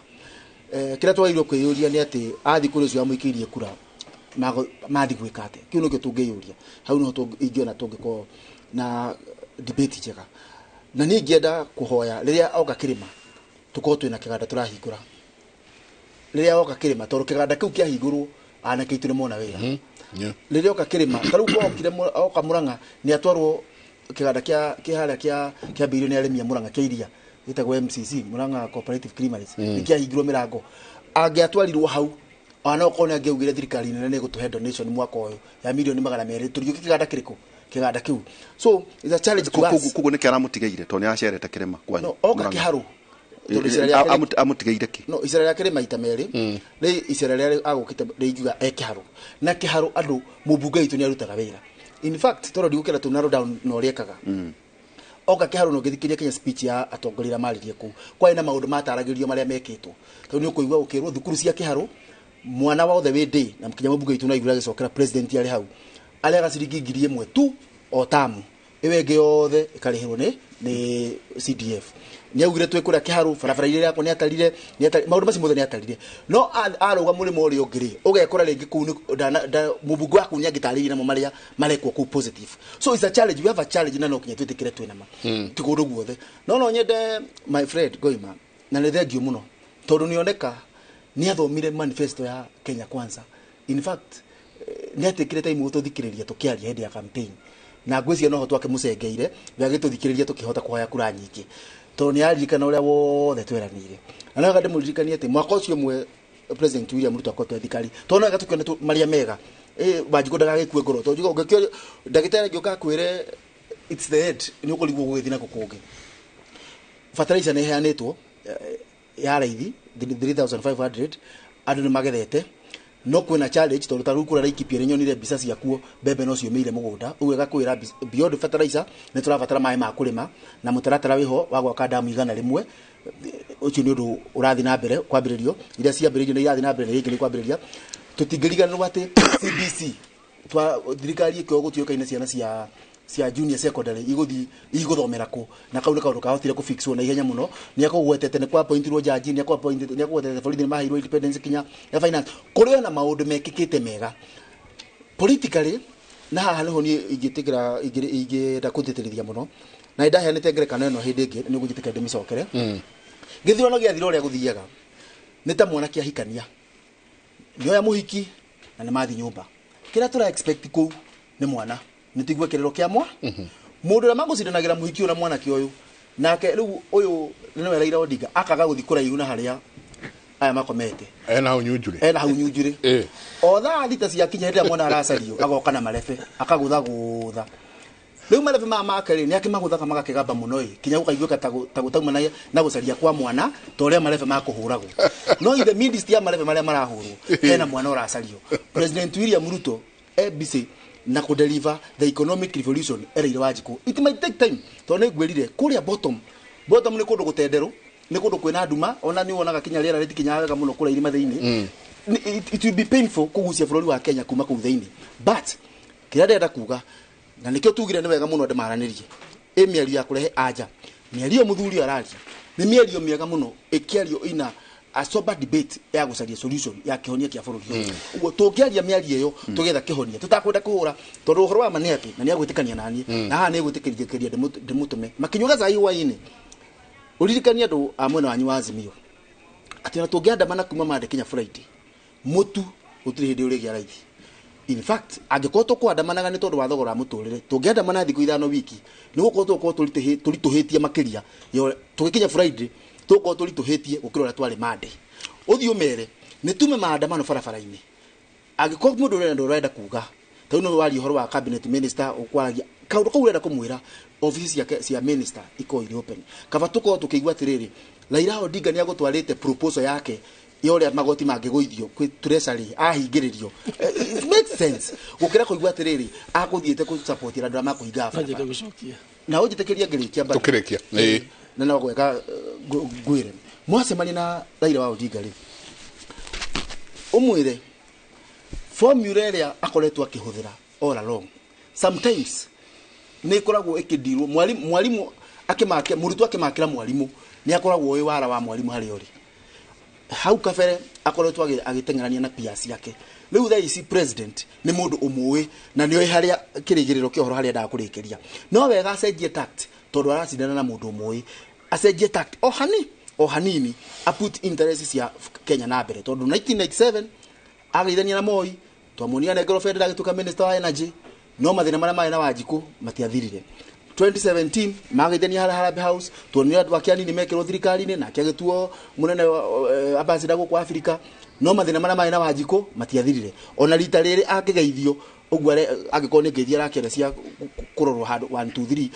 Kĩrĩa twagĩrĩirwo kwĩyũria nĩ atĩ athiĩ kũrĩ ũcio amũikĩirie kura mathiĩ gwĩka atĩa? Kĩu nĩkĩo tũngĩyũria. Hau nĩho ingĩona tũngĩkorwo na debate njega, na niĩ ingĩenda kũhoya rĩrĩa oka kĩrĩma tũkorwo twĩna kĩganda tũrahingũra rĩrĩa oka kĩrĩma, tondũ kĩganda kĩu kĩahingũrwo anake aitũ nĩ mona wĩra. Rĩrĩa oka kĩrĩma, ta rĩu okire oka Murang'a, nĩ atwarwo kĩganda kĩa kĩharĩa kĩa kĩambĩrĩirio nĩ arĩmi a Murang'a kĩa iria gĩtagwo MCC, Murang'a Cooperative Creameries, nĩ kĩahingirwo mĩrango. Angĩatwarirwo hau, ona okorwo nĩ angĩaugire thirikari nene nĩ ĩgũtũhe donation mwaka ũyũ ya mirioni 200, tũriũkie kĩganda kĩrĩkũ, kĩganda kĩu. So it's a challenge to us. Koguo nĩkĩ aramũtigeire tondũ nĩ acerete kĩrĩma kwanyu? No oka Murang'a. kĩharũ tondũ icera rĩake Amũtigeire kĩ? No icera rĩake rĩ maita merĩ rĩ, icera rĩrĩa agũkĩte rĩingiuga e kĩharũ, na kĩharũ andũ mũmbunge witũ nĩ arutaga wĩra. In fact, tondũ ndigũkĩra tũ narrow down na ũrĩa ekaga, oka kĩharũ no ngĩthikĩria kinya speech ya atongoria arĩa maririe kũu, kwarĩ na maũndũ mataragĩrio marĩa mekĩtwo. Tondũ nĩ ũkũigua ũkĩrwo thukuru cia kĩharũ mwana wothe wĩ ndĩ na kinya mũmbunge witũ no aiguire agĩcokera president arĩ hau arĩaga ciringi 1000 tu o tamu, ĩyo ĩngĩ yothe ĩkarĩhĩrwo nĩ CDF. Nĩ augire twĩ kũrĩa kĩharũ barabara iria yakwa nĩ atarire maũndũ macio mothe nĩ atarire, no arũga mũrĩmo ũrĩa ũngĩ rĩ, ũgekora rĩngĩ kũu mũmbunge waku nĩ angĩtarĩirie namo marĩa marekwo kũu positive. So it's a challenge, we have a challenge, na no kinya twĩtĩkĩre twĩna ma ti kũndũ guothe. No nyende my friend Goima, na nĩ thengiũ mũno tondũ nĩoneka nĩ athomire manifesto ya Kenya Kwanza. In fact, nĩ atĩkire time gũtũthikĩrĩria tũkĩaria hĩndĩ ya campaign, na ngwĩciria noho twakĩmũcengeire we agĩtũthikĩrĩria tũkĩhota kũhoya kura nyingĩ, tondũ nĩ aririkana ũrĩa wothe tweranĩire. Na no ndĩmũririkanie atĩ mwaka ũcio ũmwe President William Ruto akoretwo thirikari, tondũ no wega tũkĩone marĩa mega. Wanjikũ ndagagĩkue ngoro, tondũ ũngĩkĩoria ndagĩtarĩ angĩũka akwĩre it's the end, nĩ ũkũrigwo gũgĩthiĩ nako kũngĩ. Fertilizer nĩ ĩheanĩtwo ya raithi 3500, andũ nĩ magethete, no kwĩna challenge tondũ ta rĩu kũrĩa Laikipia nĩ nyonire mbica ciakuo, mbembe no ciũmĩire mũgũnda. Ũguo ĩgakwĩra beyond fertilizer nĩ tũrabatara maĩ ma kũrĩma, na mũtaratara wĩho wa gwaka ndamu 100. Ũcio nĩ ũndũ ũrathiĩ na mbere kwambĩrĩrio, iria ciambĩrĩirio nĩ irathiĩ na mbere na iria ingĩ nĩ kwambĩrĩria. Tũtingĩriganĩrwo atĩ CBC twa thirikari ĩkĩoywo gũtiũĩkaine ciana cia junior secondary igũthiĩ igũthomera kũ, na kau nĩ kaũndũ kahotire kũfixwo na ihenya mũno. Nĩ akũgwetete nĩ kwa appointirwo jaji, nĩ akũgwetete borithi nĩ maheirwo independence kinya ya finance. Kũrĩ ona maũndũ mekĩkĩte mega politically, na haha nĩho niĩ ingĩtĩkĩra ingĩenda kũtĩtĩrithia mũno, na nĩndaheanĩte ngerekano ĩno hĩndĩ ĩngĩ, nĩ ũgũnjĩtĩkĩra ndĩmĩcokere. Gĩthurano gĩathira ũrĩa gũthiaga nĩ ta mwanake ahikania, nĩoya mũhiki na nĩ mathiĩ nyũmba. Kĩrĩa tũra expect kũu nĩ mwana, nĩ tũigue kĩrĩro kĩa mwa mũndũ ũrĩa magũcindanagĩra mũhiki ũyũ na mwanake ũyũ nake. Rĩu ũyũ nĩwe Raila Odinga akaga gũthiĩ kũraihu na harĩa aya makomete. Ena hau nyunjurĩ. Ena hau nyunjurĩ. O thaa 6 ciakinya, hĩndĩ ĩrĩa mwana aracario, agoka na marebe akagũthagũtha. Rĩu marebe maya make rĩ, nĩ akĩmagũthaga magakĩgamba mũno ĩ, kinya gũkaiguĩka ta gũtauma na gũcaria kwa mwana ta ũrĩa marebe makũhũragwo. No in the midst ya marebe marĩa marahũrwo, hena mwana ũracario. President William Ruto ABC na kũdeliver the economic revolution ereire Wanjikũ. It might take time, tondũ nĩ ngwĩrire kũrĩa bottom bottom nĩ kũndũ gũtenderũ, nĩ kũndũ kwĩna nduma, ona nĩ wonaga kinya rĩera rĩtikinyaga wega mũno kũrĩa irima thĩinĩ. It will be painful kũgucia bũrũri wa Kenya kuma kũu thĩinĩ, but kĩrĩa ndĩrenda kuga, na nĩkĩo tugire nĩ wega mũno andũ maranĩrie, ĩ mĩario ya kũrehe anja, mĩario mũthuri ũyũ araria nĩ mĩario mĩega mũno, ĩkĩario ina a sober debate ya gũcaria solution ya kĩhonia kĩa bũrũri ũyũ. Ũguo tũngĩaria mĩario ĩyo tũgetha kĩhonia, tũtakwenda kũhũra, tondũ ũhoro wa ma nĩ atĩ na nĩ agwĩtĩkania naniĩ, na haha nĩ gwĩtĩkĩria ndĩmũtũme makĩnyuaga cai hwaĩ-inĩ. Ũririkanie andũ a mwena wanyu wa Azimio atĩ ona tũngĩandamana kuma Monday kinya Friday, mũtu gũtirĩ hĩndĩ ũrĩgĩa raithi. In fact, angĩkorwo tũkũandamanaga nĩ tondũ wa thogora wa mũtũrĩre, tũngĩandamana thikũ 5 wiki, nĩ gũkorwo tũgũkorwo tũritũhĩtie makĩria. Tũgĩkinya Friday tũgũkorwo tũritũhĩtie gũkĩra ũrĩa twarĩ Monday. Ũthiĩ ũmere nĩ tume maandamano barabara-inĩ. Angĩkorwo mũndũ ũrenda ũrenda kuga ta rĩu nĩ waria ũhoro wa cabinet minister, ũkwaragia kaũndũ kau ũrenda kũmwĩra, ofici ciake cia minister ikorwo irĩ open. Kaba tũkorwo tũkĩigua atĩrĩrĩ, Raila Odinga nĩ agũtwarĩte proposal yake. Ya ũrĩa magoti mangĩgũithio kwĩ treasury ahingĩrĩrio. It makes sense gũkĩra kũigua atĩrĩrĩ akũthiĩte kũsupportĩra andũ arĩa makũhingaga No njende barabara. gũcokia. Na ũnjĩtĩkĩrie ngĩrĩkia bado. Tũkĩrĩkia, ĩĩ. Na no gweka ngwĩre mwacemania na Raila wa Odinga rĩ, ũmwĩre formula ĩrĩa akoretwo akĩhũthĩra all along sometimes nĩ ĩkoragwo ĩkĩndirwo mwarimũ akĩmakĩra mũrutwo, akĩmakĩra mwarimũ nĩ akoragwo ũĩ wara wa mwarimũ harĩa ũrĩ. Hau kabere akoretwo agĩteng'erania na peers ciake. Rĩu thaa ici president nĩ mũndũ ũmũĩ na nĩoĩ harĩa kĩrĩgĩrĩro kĩa ũhoro harĩa endaga kũrĩkĩria. No wega acenjie tact tondũ aracindana na mũndũ ũmũĩ, acenjie tact o hani o hanini, aput interest cia Kenya na mbere, tondũ 1997 ageithania na Moi, twamuonia anengerwo bendera agĩtuĩka minister wa energy, no mathĩna marĩa marĩ na Wanjikũ matiathirire. 2017 mageithania harĩa Harambee House, tuonire andũ ake anini mekĩrwo thirikari-inĩ nake agĩtuo mũnene wa ambassador gũkũ Africa, no mathĩna marĩa marĩ na Wanjikũ matiathirire. Ona rita rĩrĩ angĩgeithio ũguo angĩkorwo nĩ ngeithi arakĩenda cia kũrorwo handũ 1 2 3,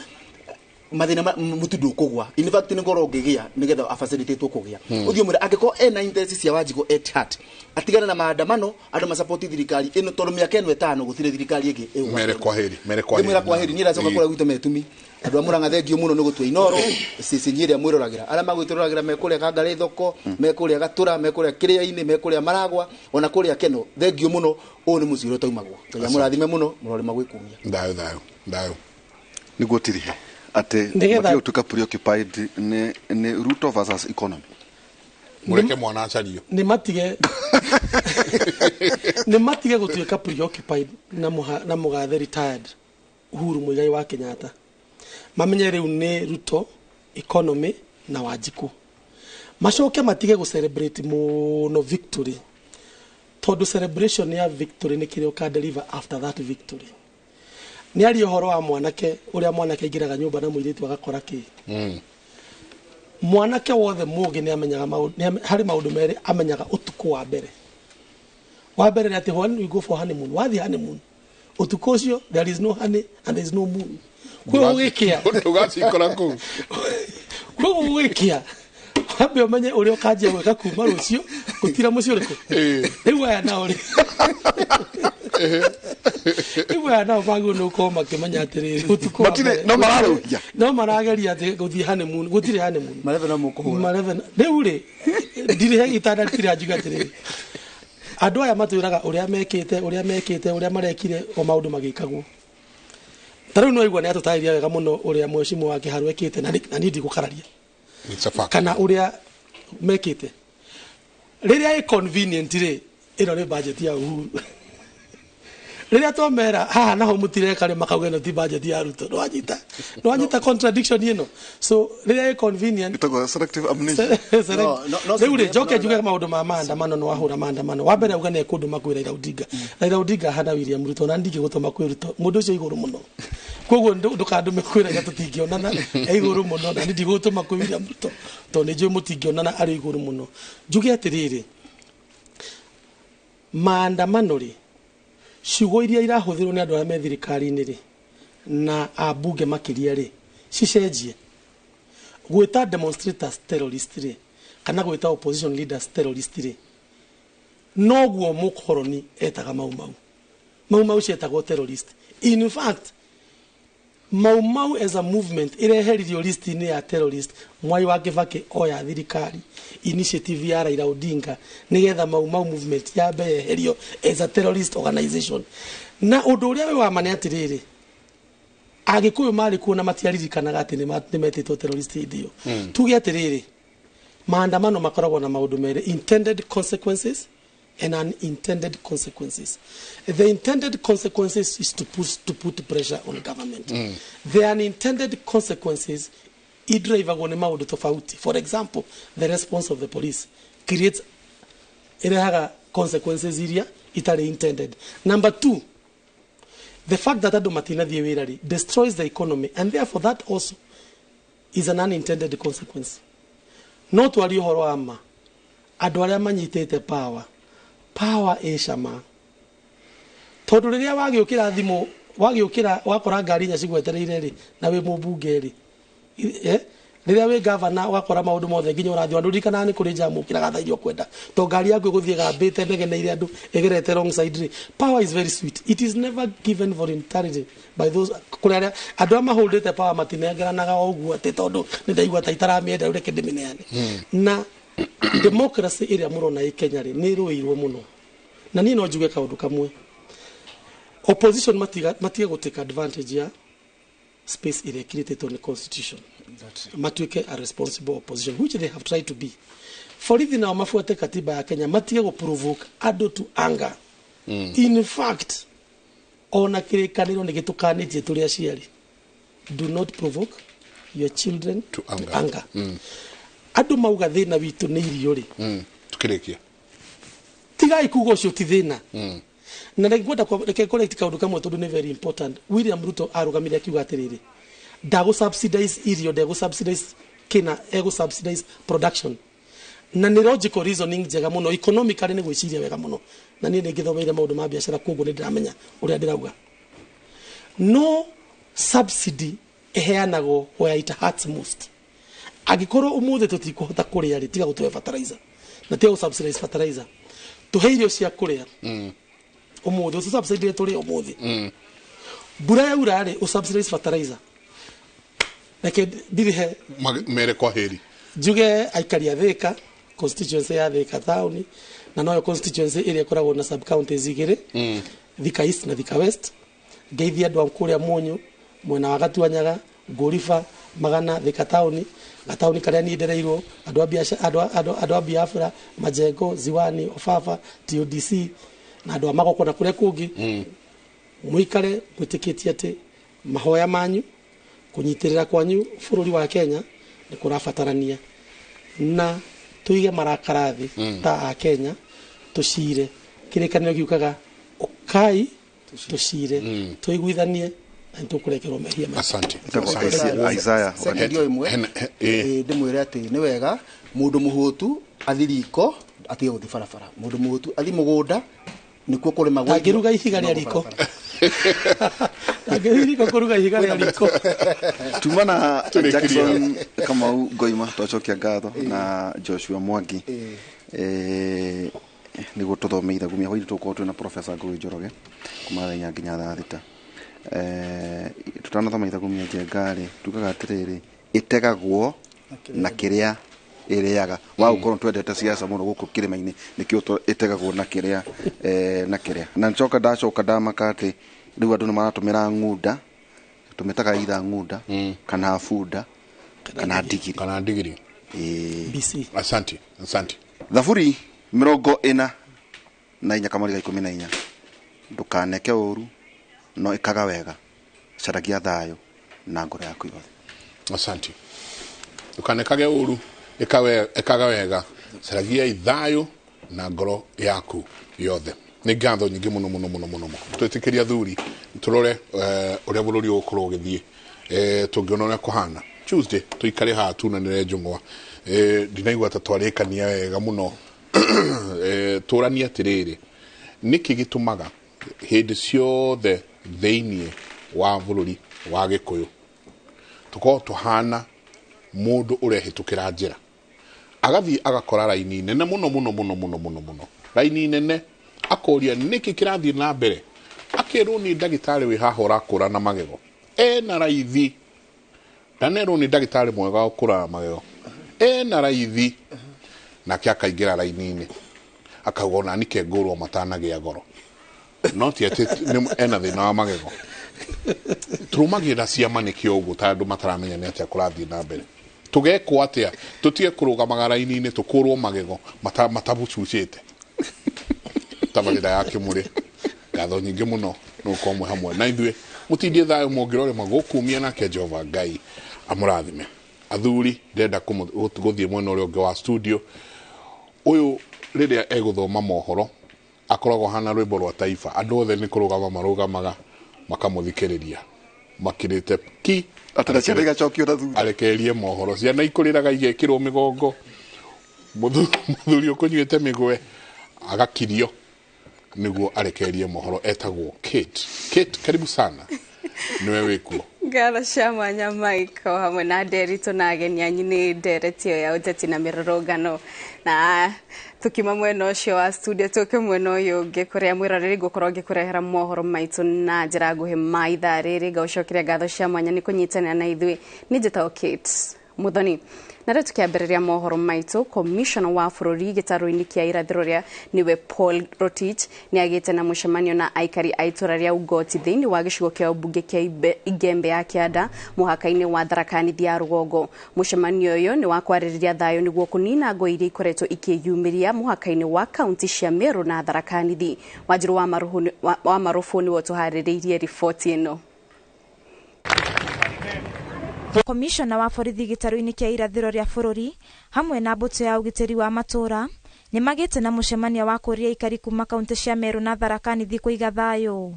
mathĩna mũtu ndũkũgwa. In fact, nĩ ngorwo ũngĩgĩa nĩgetha afacilitatwo kũgĩa ũthiĩ ũmwĩre angĩkorwo ena interest cia Wanjikũ at heart, atigane na maandamano, andũ masapoti thirikari ĩno, tondũ mĩaka ĩno 5 gũtirĩ thirikari ĩngĩ ĩgũka. Mere kwaheri, mere kwaheri. Ndĩmwĩra kwaheri. Niĩ ndacoka kũrĩa gwitũ metumi andũ a Mũrang'a, thengio mũno nĩ gũtua Inoro ceceni ĩrĩa mwĩroragĩra. Arĩa magwĩtũroragĩra me kũrĩa Kangarĩ thoko, me kũrĩa Gatũra, me kũrĩa Kĩrĩa-inĩ, me kũrĩa Maragwa, ona kũrĩa Keno, thengio mũno. Ũyũ nĩ mũciĩ ũrĩa ũtaumagwo. Ngai amũrathime mũno, mũrore magwĩkumia. Thayũ, thayũ, thayũ. Nĩguo tirihe atĩ matige gũtuĩka preoccupied nĩ Ruto versus economy. Mũreke mwana acario. Nĩ matige gũtuĩka preoccupied na mũgathe retired Uhuru Muigai wa Kenyatta. Mamenye rĩu nĩ Ruto, economy na Wanjikũ. Macoke matige gũ celebrate mũno victory, tondũ celebration ya victory nĩ kĩrĩa ũka deliver after that victory. Nĩ aria ũhoro wa mwanake ũrĩa mwanake aingĩraga nyũmba na mũirĩtu agakora kĩ. Mwanake wothe mũgĩ nĩ amenyaga harĩ maũndũ merĩ amenyaga ũtukũ wa mbere. Wa mbere nĩ atĩ when we go for honeymoon, wathiĩ honeymoon, ũtukũ ũcio there is no honey and there is no moon. Kwĩ gũgĩkĩa. Ndũgacikora kũu. Kwĩ gũgĩkĩa, wambe ũmenye ũrĩa ũkanjia gwĩka kuma rũciũ gũtira mũciĩ ũrĩkũ. Rĩu aya nao magĩrĩirwo nĩ gũkorwo makĩmenya atĩrĩrĩ, ũtukũ wa Matirĩ- mbere- no mararũgia. No marageria atĩ gũthiĩ honeymoon, gũtirĩ honeymoon. Marebe no mũkũhũra. Marebe rĩu rĩ, ndirĩ he gĩtanda ndirĩ atĩrĩrĩ, andũ aya matwĩraga ũrĩa mekĩte, ũrĩa mekĩte, ũrĩa marekire, o maũndũ magĩkagwo. Ta rĩu nĩwaigua nĩ atũtarĩria wega mũno ũrĩa mheshimiwa wa Kĩharu ekĩte, na niĩ ndigũkararia It's a fact. kana ũrĩa mekĩte. Rĩrĩa ĩ convenient rĩ, ĩno nĩ budget ya Uhuru. Rĩrĩa twamera haha naho mũtireka rĩ, makauga ĩno ti budget ya Ruto. Nĩwanyita contradiction ĩno? So rĩrĩa ĩ convenient Ĩtagwo selective amnesia. No, Rĩu rĩ, njoke no, njuge maũndũ ma maandamano. Nĩ wahũra maandamano wa mbere, auga nĩ ekũndũma kwĩ Raila Odinga. Raila Odinga hana William Ruto, na ndingĩgũtũma kwĩ Ruto, mũndũ ũcio igũrũ mũno. Koguo ndũkandũme kwĩ Raila, tũtingĩonana, e igũrũ mũno. Na ndigũtũma kwĩ William Ruto tondũ nĩ njũĩ mũtingĩonana, arĩ igũrũ mũno. Njuge atĩrĩrĩ, maandamano rĩ, ciugo iria irahũthĩrwo nĩ andũ arĩa me thirikari-inĩ rĩ na ambunge makĩria rĩ, cicenjie. Gwĩta demonstrators terrorist rĩ, kana gwĩta opposition leaders terrorist rĩ, noguo mũkoroni etaga Mau Mau. Mau Mau cietagwo terrorist. In fact, Mau Mau as a movement ĩreheririo list-inĩ ya terrorist Mwai wa Kibaki oya thirikari, initiative ya Raila Odinga nigetha Mau Mau movement yambe yeherio as a terrorist organization. Na ũndũ ũrĩa wĩ wa ma nĩ atĩrĩrĩ, Agĩkũyũ marĩ kuo na matiaririkanaga atĩ nĩ metĩtwo terrorist hĩndĩ ĩyo. Tuge atĩrĩrĩ, maandamano makoragwo na maũndũ merĩ, intended consequences and unintended consequences. The intended consequences is to put pressure on government. The unintended consequences idrivagwo nĩ maũndũ tofauti. For example, the response of the police creates, irehaga consequences iria itarĩ intended. Number two, the fact that andũ matinathiĩ wĩra rĩ destroys the economy, and therefore that also is an unintended consequence. No twarie ũhoro wa ma, andũ arĩa manyitĩte power, power ĩ cama, tondũ rĩrĩa wagĩũkĩra thimũ, wagĩũkĩra wakora ngari inya cigwetereire rĩ, na wĩ mũmbunge rĩ, Rĩrĩa wĩ gavana ũgakora maũndũ mothe nginya ũrathiĩ andũ ririkanaga nĩ kũrĩ njamu ũkĩraga thaa iria ũkwenda to ngari yaku ĩgũthiĩ gambĩte negeneire andũ ĩgerete wrong side rĩ. Power is very sweet. It is never given voluntarily by those kũrĩ arĩa andũ arĩa maholdĩte power matinengeranaga o ũguo atĩ tondũ nĩ ndaigua ta itaramĩenda rĩu reke ndĩmĩneane. Na democracy ĩrĩa mũrona ĩ Kenya rĩ, nĩ ĩrũĩirwo mũno. Na niĩ no njuge kaũndũ kamwe, opposition matige gũ take advantage ya space ĩrĩa ĩkirĩtĩtwo nĩ constitution, matuĩke a responsible opposition, which they have tried to be. Borithi nao mabuate katiba ya Kenya, matige gũ provoke andũ to anger. In fact, ona kĩrĩkanĩro nĩ gĩtũkanĩtie tũrĩ aciari, do not provoke your children to anger. To anger. Andũ mauga thĩna witũ nĩ irio rĩ, Tukĩrĩkia, tigai kuga ũcio ti thĩna. Na ngwenda reke correct kaũndũ kamwe tondũ nĩ very important. William Ruto arũgamire akiuga atĩrĩrĩ, ndagũ subsidize irio, ndegũ subsidize kĩna, egũ subsidize production. Na nĩ logical reasoning njega mũno, economically nĩ gwĩciria wega mũno, na niĩ nĩ ngĩthomeire maũndũ ma biacara, koguo nĩ ndĩramenya ũrĩa ndĩrauga. No subsidy ĩheanagwo where it hurts most. Angĩkorwo ũmũthĩ tũtikũhota kũrĩa rĩ, tiga gũtũhe fertilizer na tiga gũ subsidize fertilizer, tũhe irio cia kũrĩa ũmũthĩ, ũtũ subsidize tũrĩe ũmũthĩ. Mbura yaura rĩ, ũ subsidize fertilizer. Reke ndirihe. Mere kwa heri. Njuge aikari a Thika, constituency ya Thika town, na noyo constituency ĩrĩa ĩkoragwo na sub counties igĩrĩ, Thika East na Thika West. Ngeithia andũ a kũrĩa Mũnyũ, mwena wa Gatuanyaga, Ngũriba, Magana, Thika town, gataũni karĩa niĩ ndereirwo, andũ a biacara, andũ a Biafra, Majengo, Ziwani, Ofafa, TODC na andũ a Magoko na kũrĩa kũngĩ. Mũikare mwĩtĩkĩtie atĩ mahoya manyu, kũnyitĩrĩra kwanyu bũrũri wa Kenya nĩ kũrabatarania, na tũige marakara thĩ ta a Kenya, tũcire. Kĩrĩkanĩro kiugaga ũkai tũcire, tũiguithanie na nĩ tũkũrekerwo mehia maitũ. Asante. Ĩtagwo Asante. Isaiah. Second ĩmwe. Ndĩmwĩre atĩ nĩ wega mũndũ mũhũtu athi riko, atige gũthiĩ barabara. Mũndũ mũhũtu athi mũgũnda, nĩkuo kũrĩmagwo irio, Ndangĩruga ihiga rĩa no riko. barabara. Ndangĩruga riko, kũruga ihiga rĩa riko. Tuma na Tũrĩkĩrie. Jackson Kamau Ngoima, twacokia ngatho, na Joshua Mwangi, nĩguo tũthomeire gumia hwainĩ. Tũgũkorwo twĩna Professor Ngũgĩ Njoroge kuma thaa 4 nginya thaa 6. Tũtanathoma ithagumia njenga rĩ, tugaga atĩrĩrĩ, ĩtegagwo na kĩrĩa ĩrĩaga. Wa gũkorwo twendete siasa mũno gũkũ kĩrĩma-inĩ, nĩkĩo ĩtegagwo na kĩrĩa, na kĩrĩa. Na ncoka ndacoka ndamaka atĩ rĩu andũ nĩ maratũmĩra ng'unda, tũmĩtaga itha ng'unda kana bunda kana ndigiri. Kana ndigiri. Ĩĩ. BC. Asante, asante. Thaburi 44 kamariga 14, ndũkaneke ũru no ĩkaga wega, caragia thayũ na ngoro yaku yothe. Asante. Ndũkanekage ũru, ĩkaga wega, caragia thayũ na ngoro yaku yothe. Nĩ ngatho nyingĩ mũno mũno mũno mũno mũno. Twĩtĩkĩria athuri tũrore ũrĩa bũrũri ũgũkorwo ũgĩthiĩ, tũngĩona ũrĩa kũhana Tuesday, tũikare haha tunanĩre njũng'wa. Ndinaigua ta twarĩkania wega mũno. Tũranie atĩrĩrĩ, nĩkĩ gĩtũmaga hĩndĩ ciothe thĩiniĩ wa bũrũri wa Gĩkũyũ tũkorwo tũhana mũndũ ũrehĩtũkĩra njĩra agathiĩ agakora raini nene mũno mũno mũno mũno mũno mũno, raini nene, akoria nĩkĩ kĩrathiĩ na mbere, akerwo nĩ ndagĩtarĩ wĩ haha ũrakũra na magego ena raithi, ndanerwo nĩ ndagĩtarĩ mwega wa kũrora magego ena raithi, nake akaingĩra raini-inĩ akauga ona nike ngũrwo matanagĩa goro, no ti atĩ ena thĩna wa magego. Tũrũmagĩrĩra ciama nĩkĩo ũguo, ta andũ mataramenya nĩ atĩa kũrathiĩ na mbere. Tũgekwo atĩa tũtige kũrũgamaga raini-inĩ tũkũrwo magego matabucucĩte? Tabarĩra ya Kĩmũrĩ, ngatho nyingĩ mũno nĩ gũkorwo mwĩ hamwe na ithuĩ. Mũtindie thayũ mũngĩrore magũkumia, nake Jehova Ngai amũrathime. Athuri, ndĩrenda gũthiĩ mwena ũrĩa ũngĩ wa studio. Ũyũ rĩrĩa egũthoma mohoro akoragwo hana rwĩmbo rwa taifa, andũ othe nĩ kũrũgama marũgamaga makamũthikĩrĩria makirĩte ki. Atĩ na ciana igacokio na thutha. Arekererie mohoro, ciana ikũrĩraga igekĩrwo mĩgongo, mũthuri ũkũnyuĩte mĩgwe agakirio nĩguo arekererie mohoro. Etagwo Kate. Kate, karibu sana, niwe wĩkuo. Ngatho cia mwanya Mike o hamwe na Nderitu na ageni anyu nĩ ndereti ĩyo ya ũteti na mĩrũrũngano. Na tukiuma mwena ũcio wa studio tũke mwena ũyũ ũngĩ kũrĩa mwĩroreri ngũkorwo ngĩkũrehera mohoro maitũ na njĩra nguhĩ ma ithaa rĩrĩ. Ngaũcokeria ngatho cia mwanya nĩ kũnyitanĩra na ithuĩ. Nĩ njĩtagwo Kate Muthoni. Na rĩu tũkĩambĩrĩria mohoro maitũ, komishona wa bũrũri gĩtarũ-inĩ kĩa irathĩro rĩa nĩwe Paul Rotich nĩ agĩte na mũcemanio na aikari a itũra rĩa Ugoti thĩinĩ wa gĩcigo kĩa ũmbunge kĩa Igembe ya Kĩanda mũhaka-inĩ wa Tharaka Nithi ya rũgongo. Mũcemanio ũyũ nĩ wa kwarĩrĩria thayũ nĩguo kũnina ngũĩ iria ikoretwo ikĩyumĩria mũhaka-inĩ wa kaunti cia Meru na Tharaka Nithi. Wanjiru wa Marũbũ nĩwe ũtũharĩrĩirie riboti ĩno. Komishona wa borithi gĩtarũ-inĩ kĩa irathĩro rĩa bũrũri hamwe na mbũtũ ya ũgitĩri wa matũra nĩ magĩte na mũcemanio wa kũria aikari kuma kaunti cia Meru na Tharaka Nithi kũiga thayũ.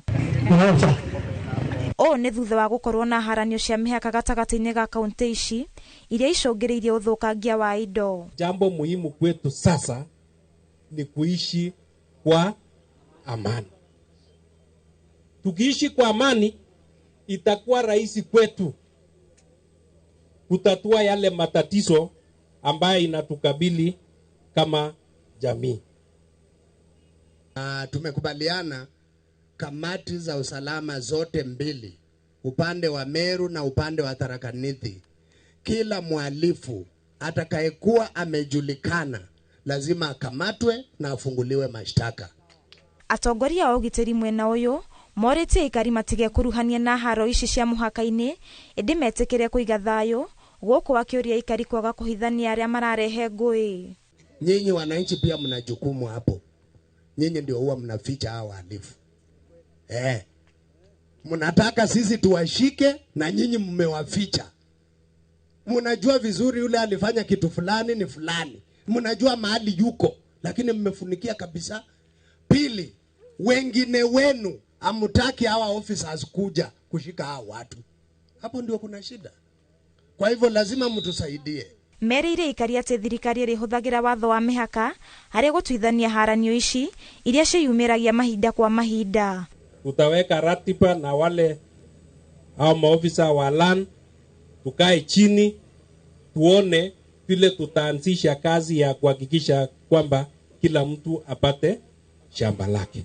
Ũũ nĩ thutha wa gũkorwo na haranio cia mĩhaka gatagatĩ-inĩ ga kaunti ici iria icũngĩrĩirie ũthũkangia wa indo. Jambo muhimu kwetu sasa ni kuishi kwa amani. Tukiishi kwa amani itakuwa rahisi kwetu kutatua yale matatizo ambayo inatukabili kama jamii. Tumekubaliana kamati za usalama zote mbili, upande wa Meru na upande wa Tharaka Nithi, kila mhalifu atakayekuwa amejulikana lazima akamatwe na afunguliwe mashtaka. Atongoria a ũgitĩri mwena ũyũ morĩtie aikari matige kũruhania na haro ici cia mũhaka-inĩ ĩndĩ metĩkĩre kũiga thayũ gũkũ akĩũria aikari kwaga kũhithania arĩa mararehe ngũĩ. Nyinyi wananchi pia mna jukumu hapo. Nyinyi ndio huwa mnaficha hao wahalifu. Mnataka sisi tuwashike na nyinyi mmewaficha. Mnajua vizuri yule alifanya kitu fulani ni fulani. Mnajua mahali yuko lakini mmefunikia kabisa. Pili, wengine wenu hamtaki hawa officers kuja kushika hawa watu. Hapo ndio kuna shida. Kwa hivyo lazima mtusaidie. Merĩire aikari atĩ thirikari ĩrĩhũthagĩra watho wa mĩhaka harĩ gũtuithania haranio ici iria ciĩyumĩragia mahinda kwa mahinda. Tutaweka ratiba na wale hao maofisa wa land, tukae chini tuone vile tutaanzisha kazi ya kuhakikisha kwamba kila mtu apate shamba lake.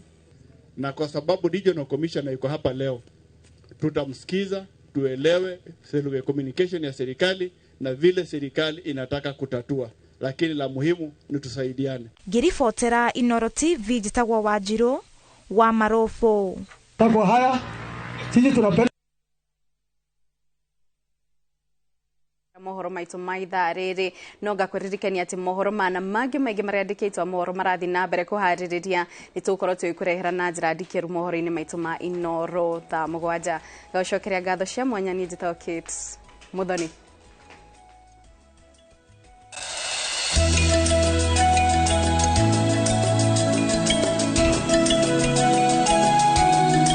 Na kwa sababu Regional Commissioner yuko hapa leo, tutamsikiza tuelewe communication ya serikali na vile serikali inataka kutatua, lakini la muhimu ni tusaidiane. Ngiribotera Inoro TV njitagwo Wanjiru wa Marũbũ. Kwa haya sisi tunapenda mohoro maitũ ma ithaa rĩrĩ. No ngakũririkania atĩ mohoro mana mangĩ maingĩ marĩa andĩkĩtwo mohoro marathiĩ na mbere kũharĩrĩria nĩ tũgũkorwo tũgĩkũrehera na njĩra ndikĩru mohoro-inĩ maitũ ma Inoro thaa 7. Ngaũcokeria ngatho cia mwanya. Niĩ njĩtagwo Kate Muthoni.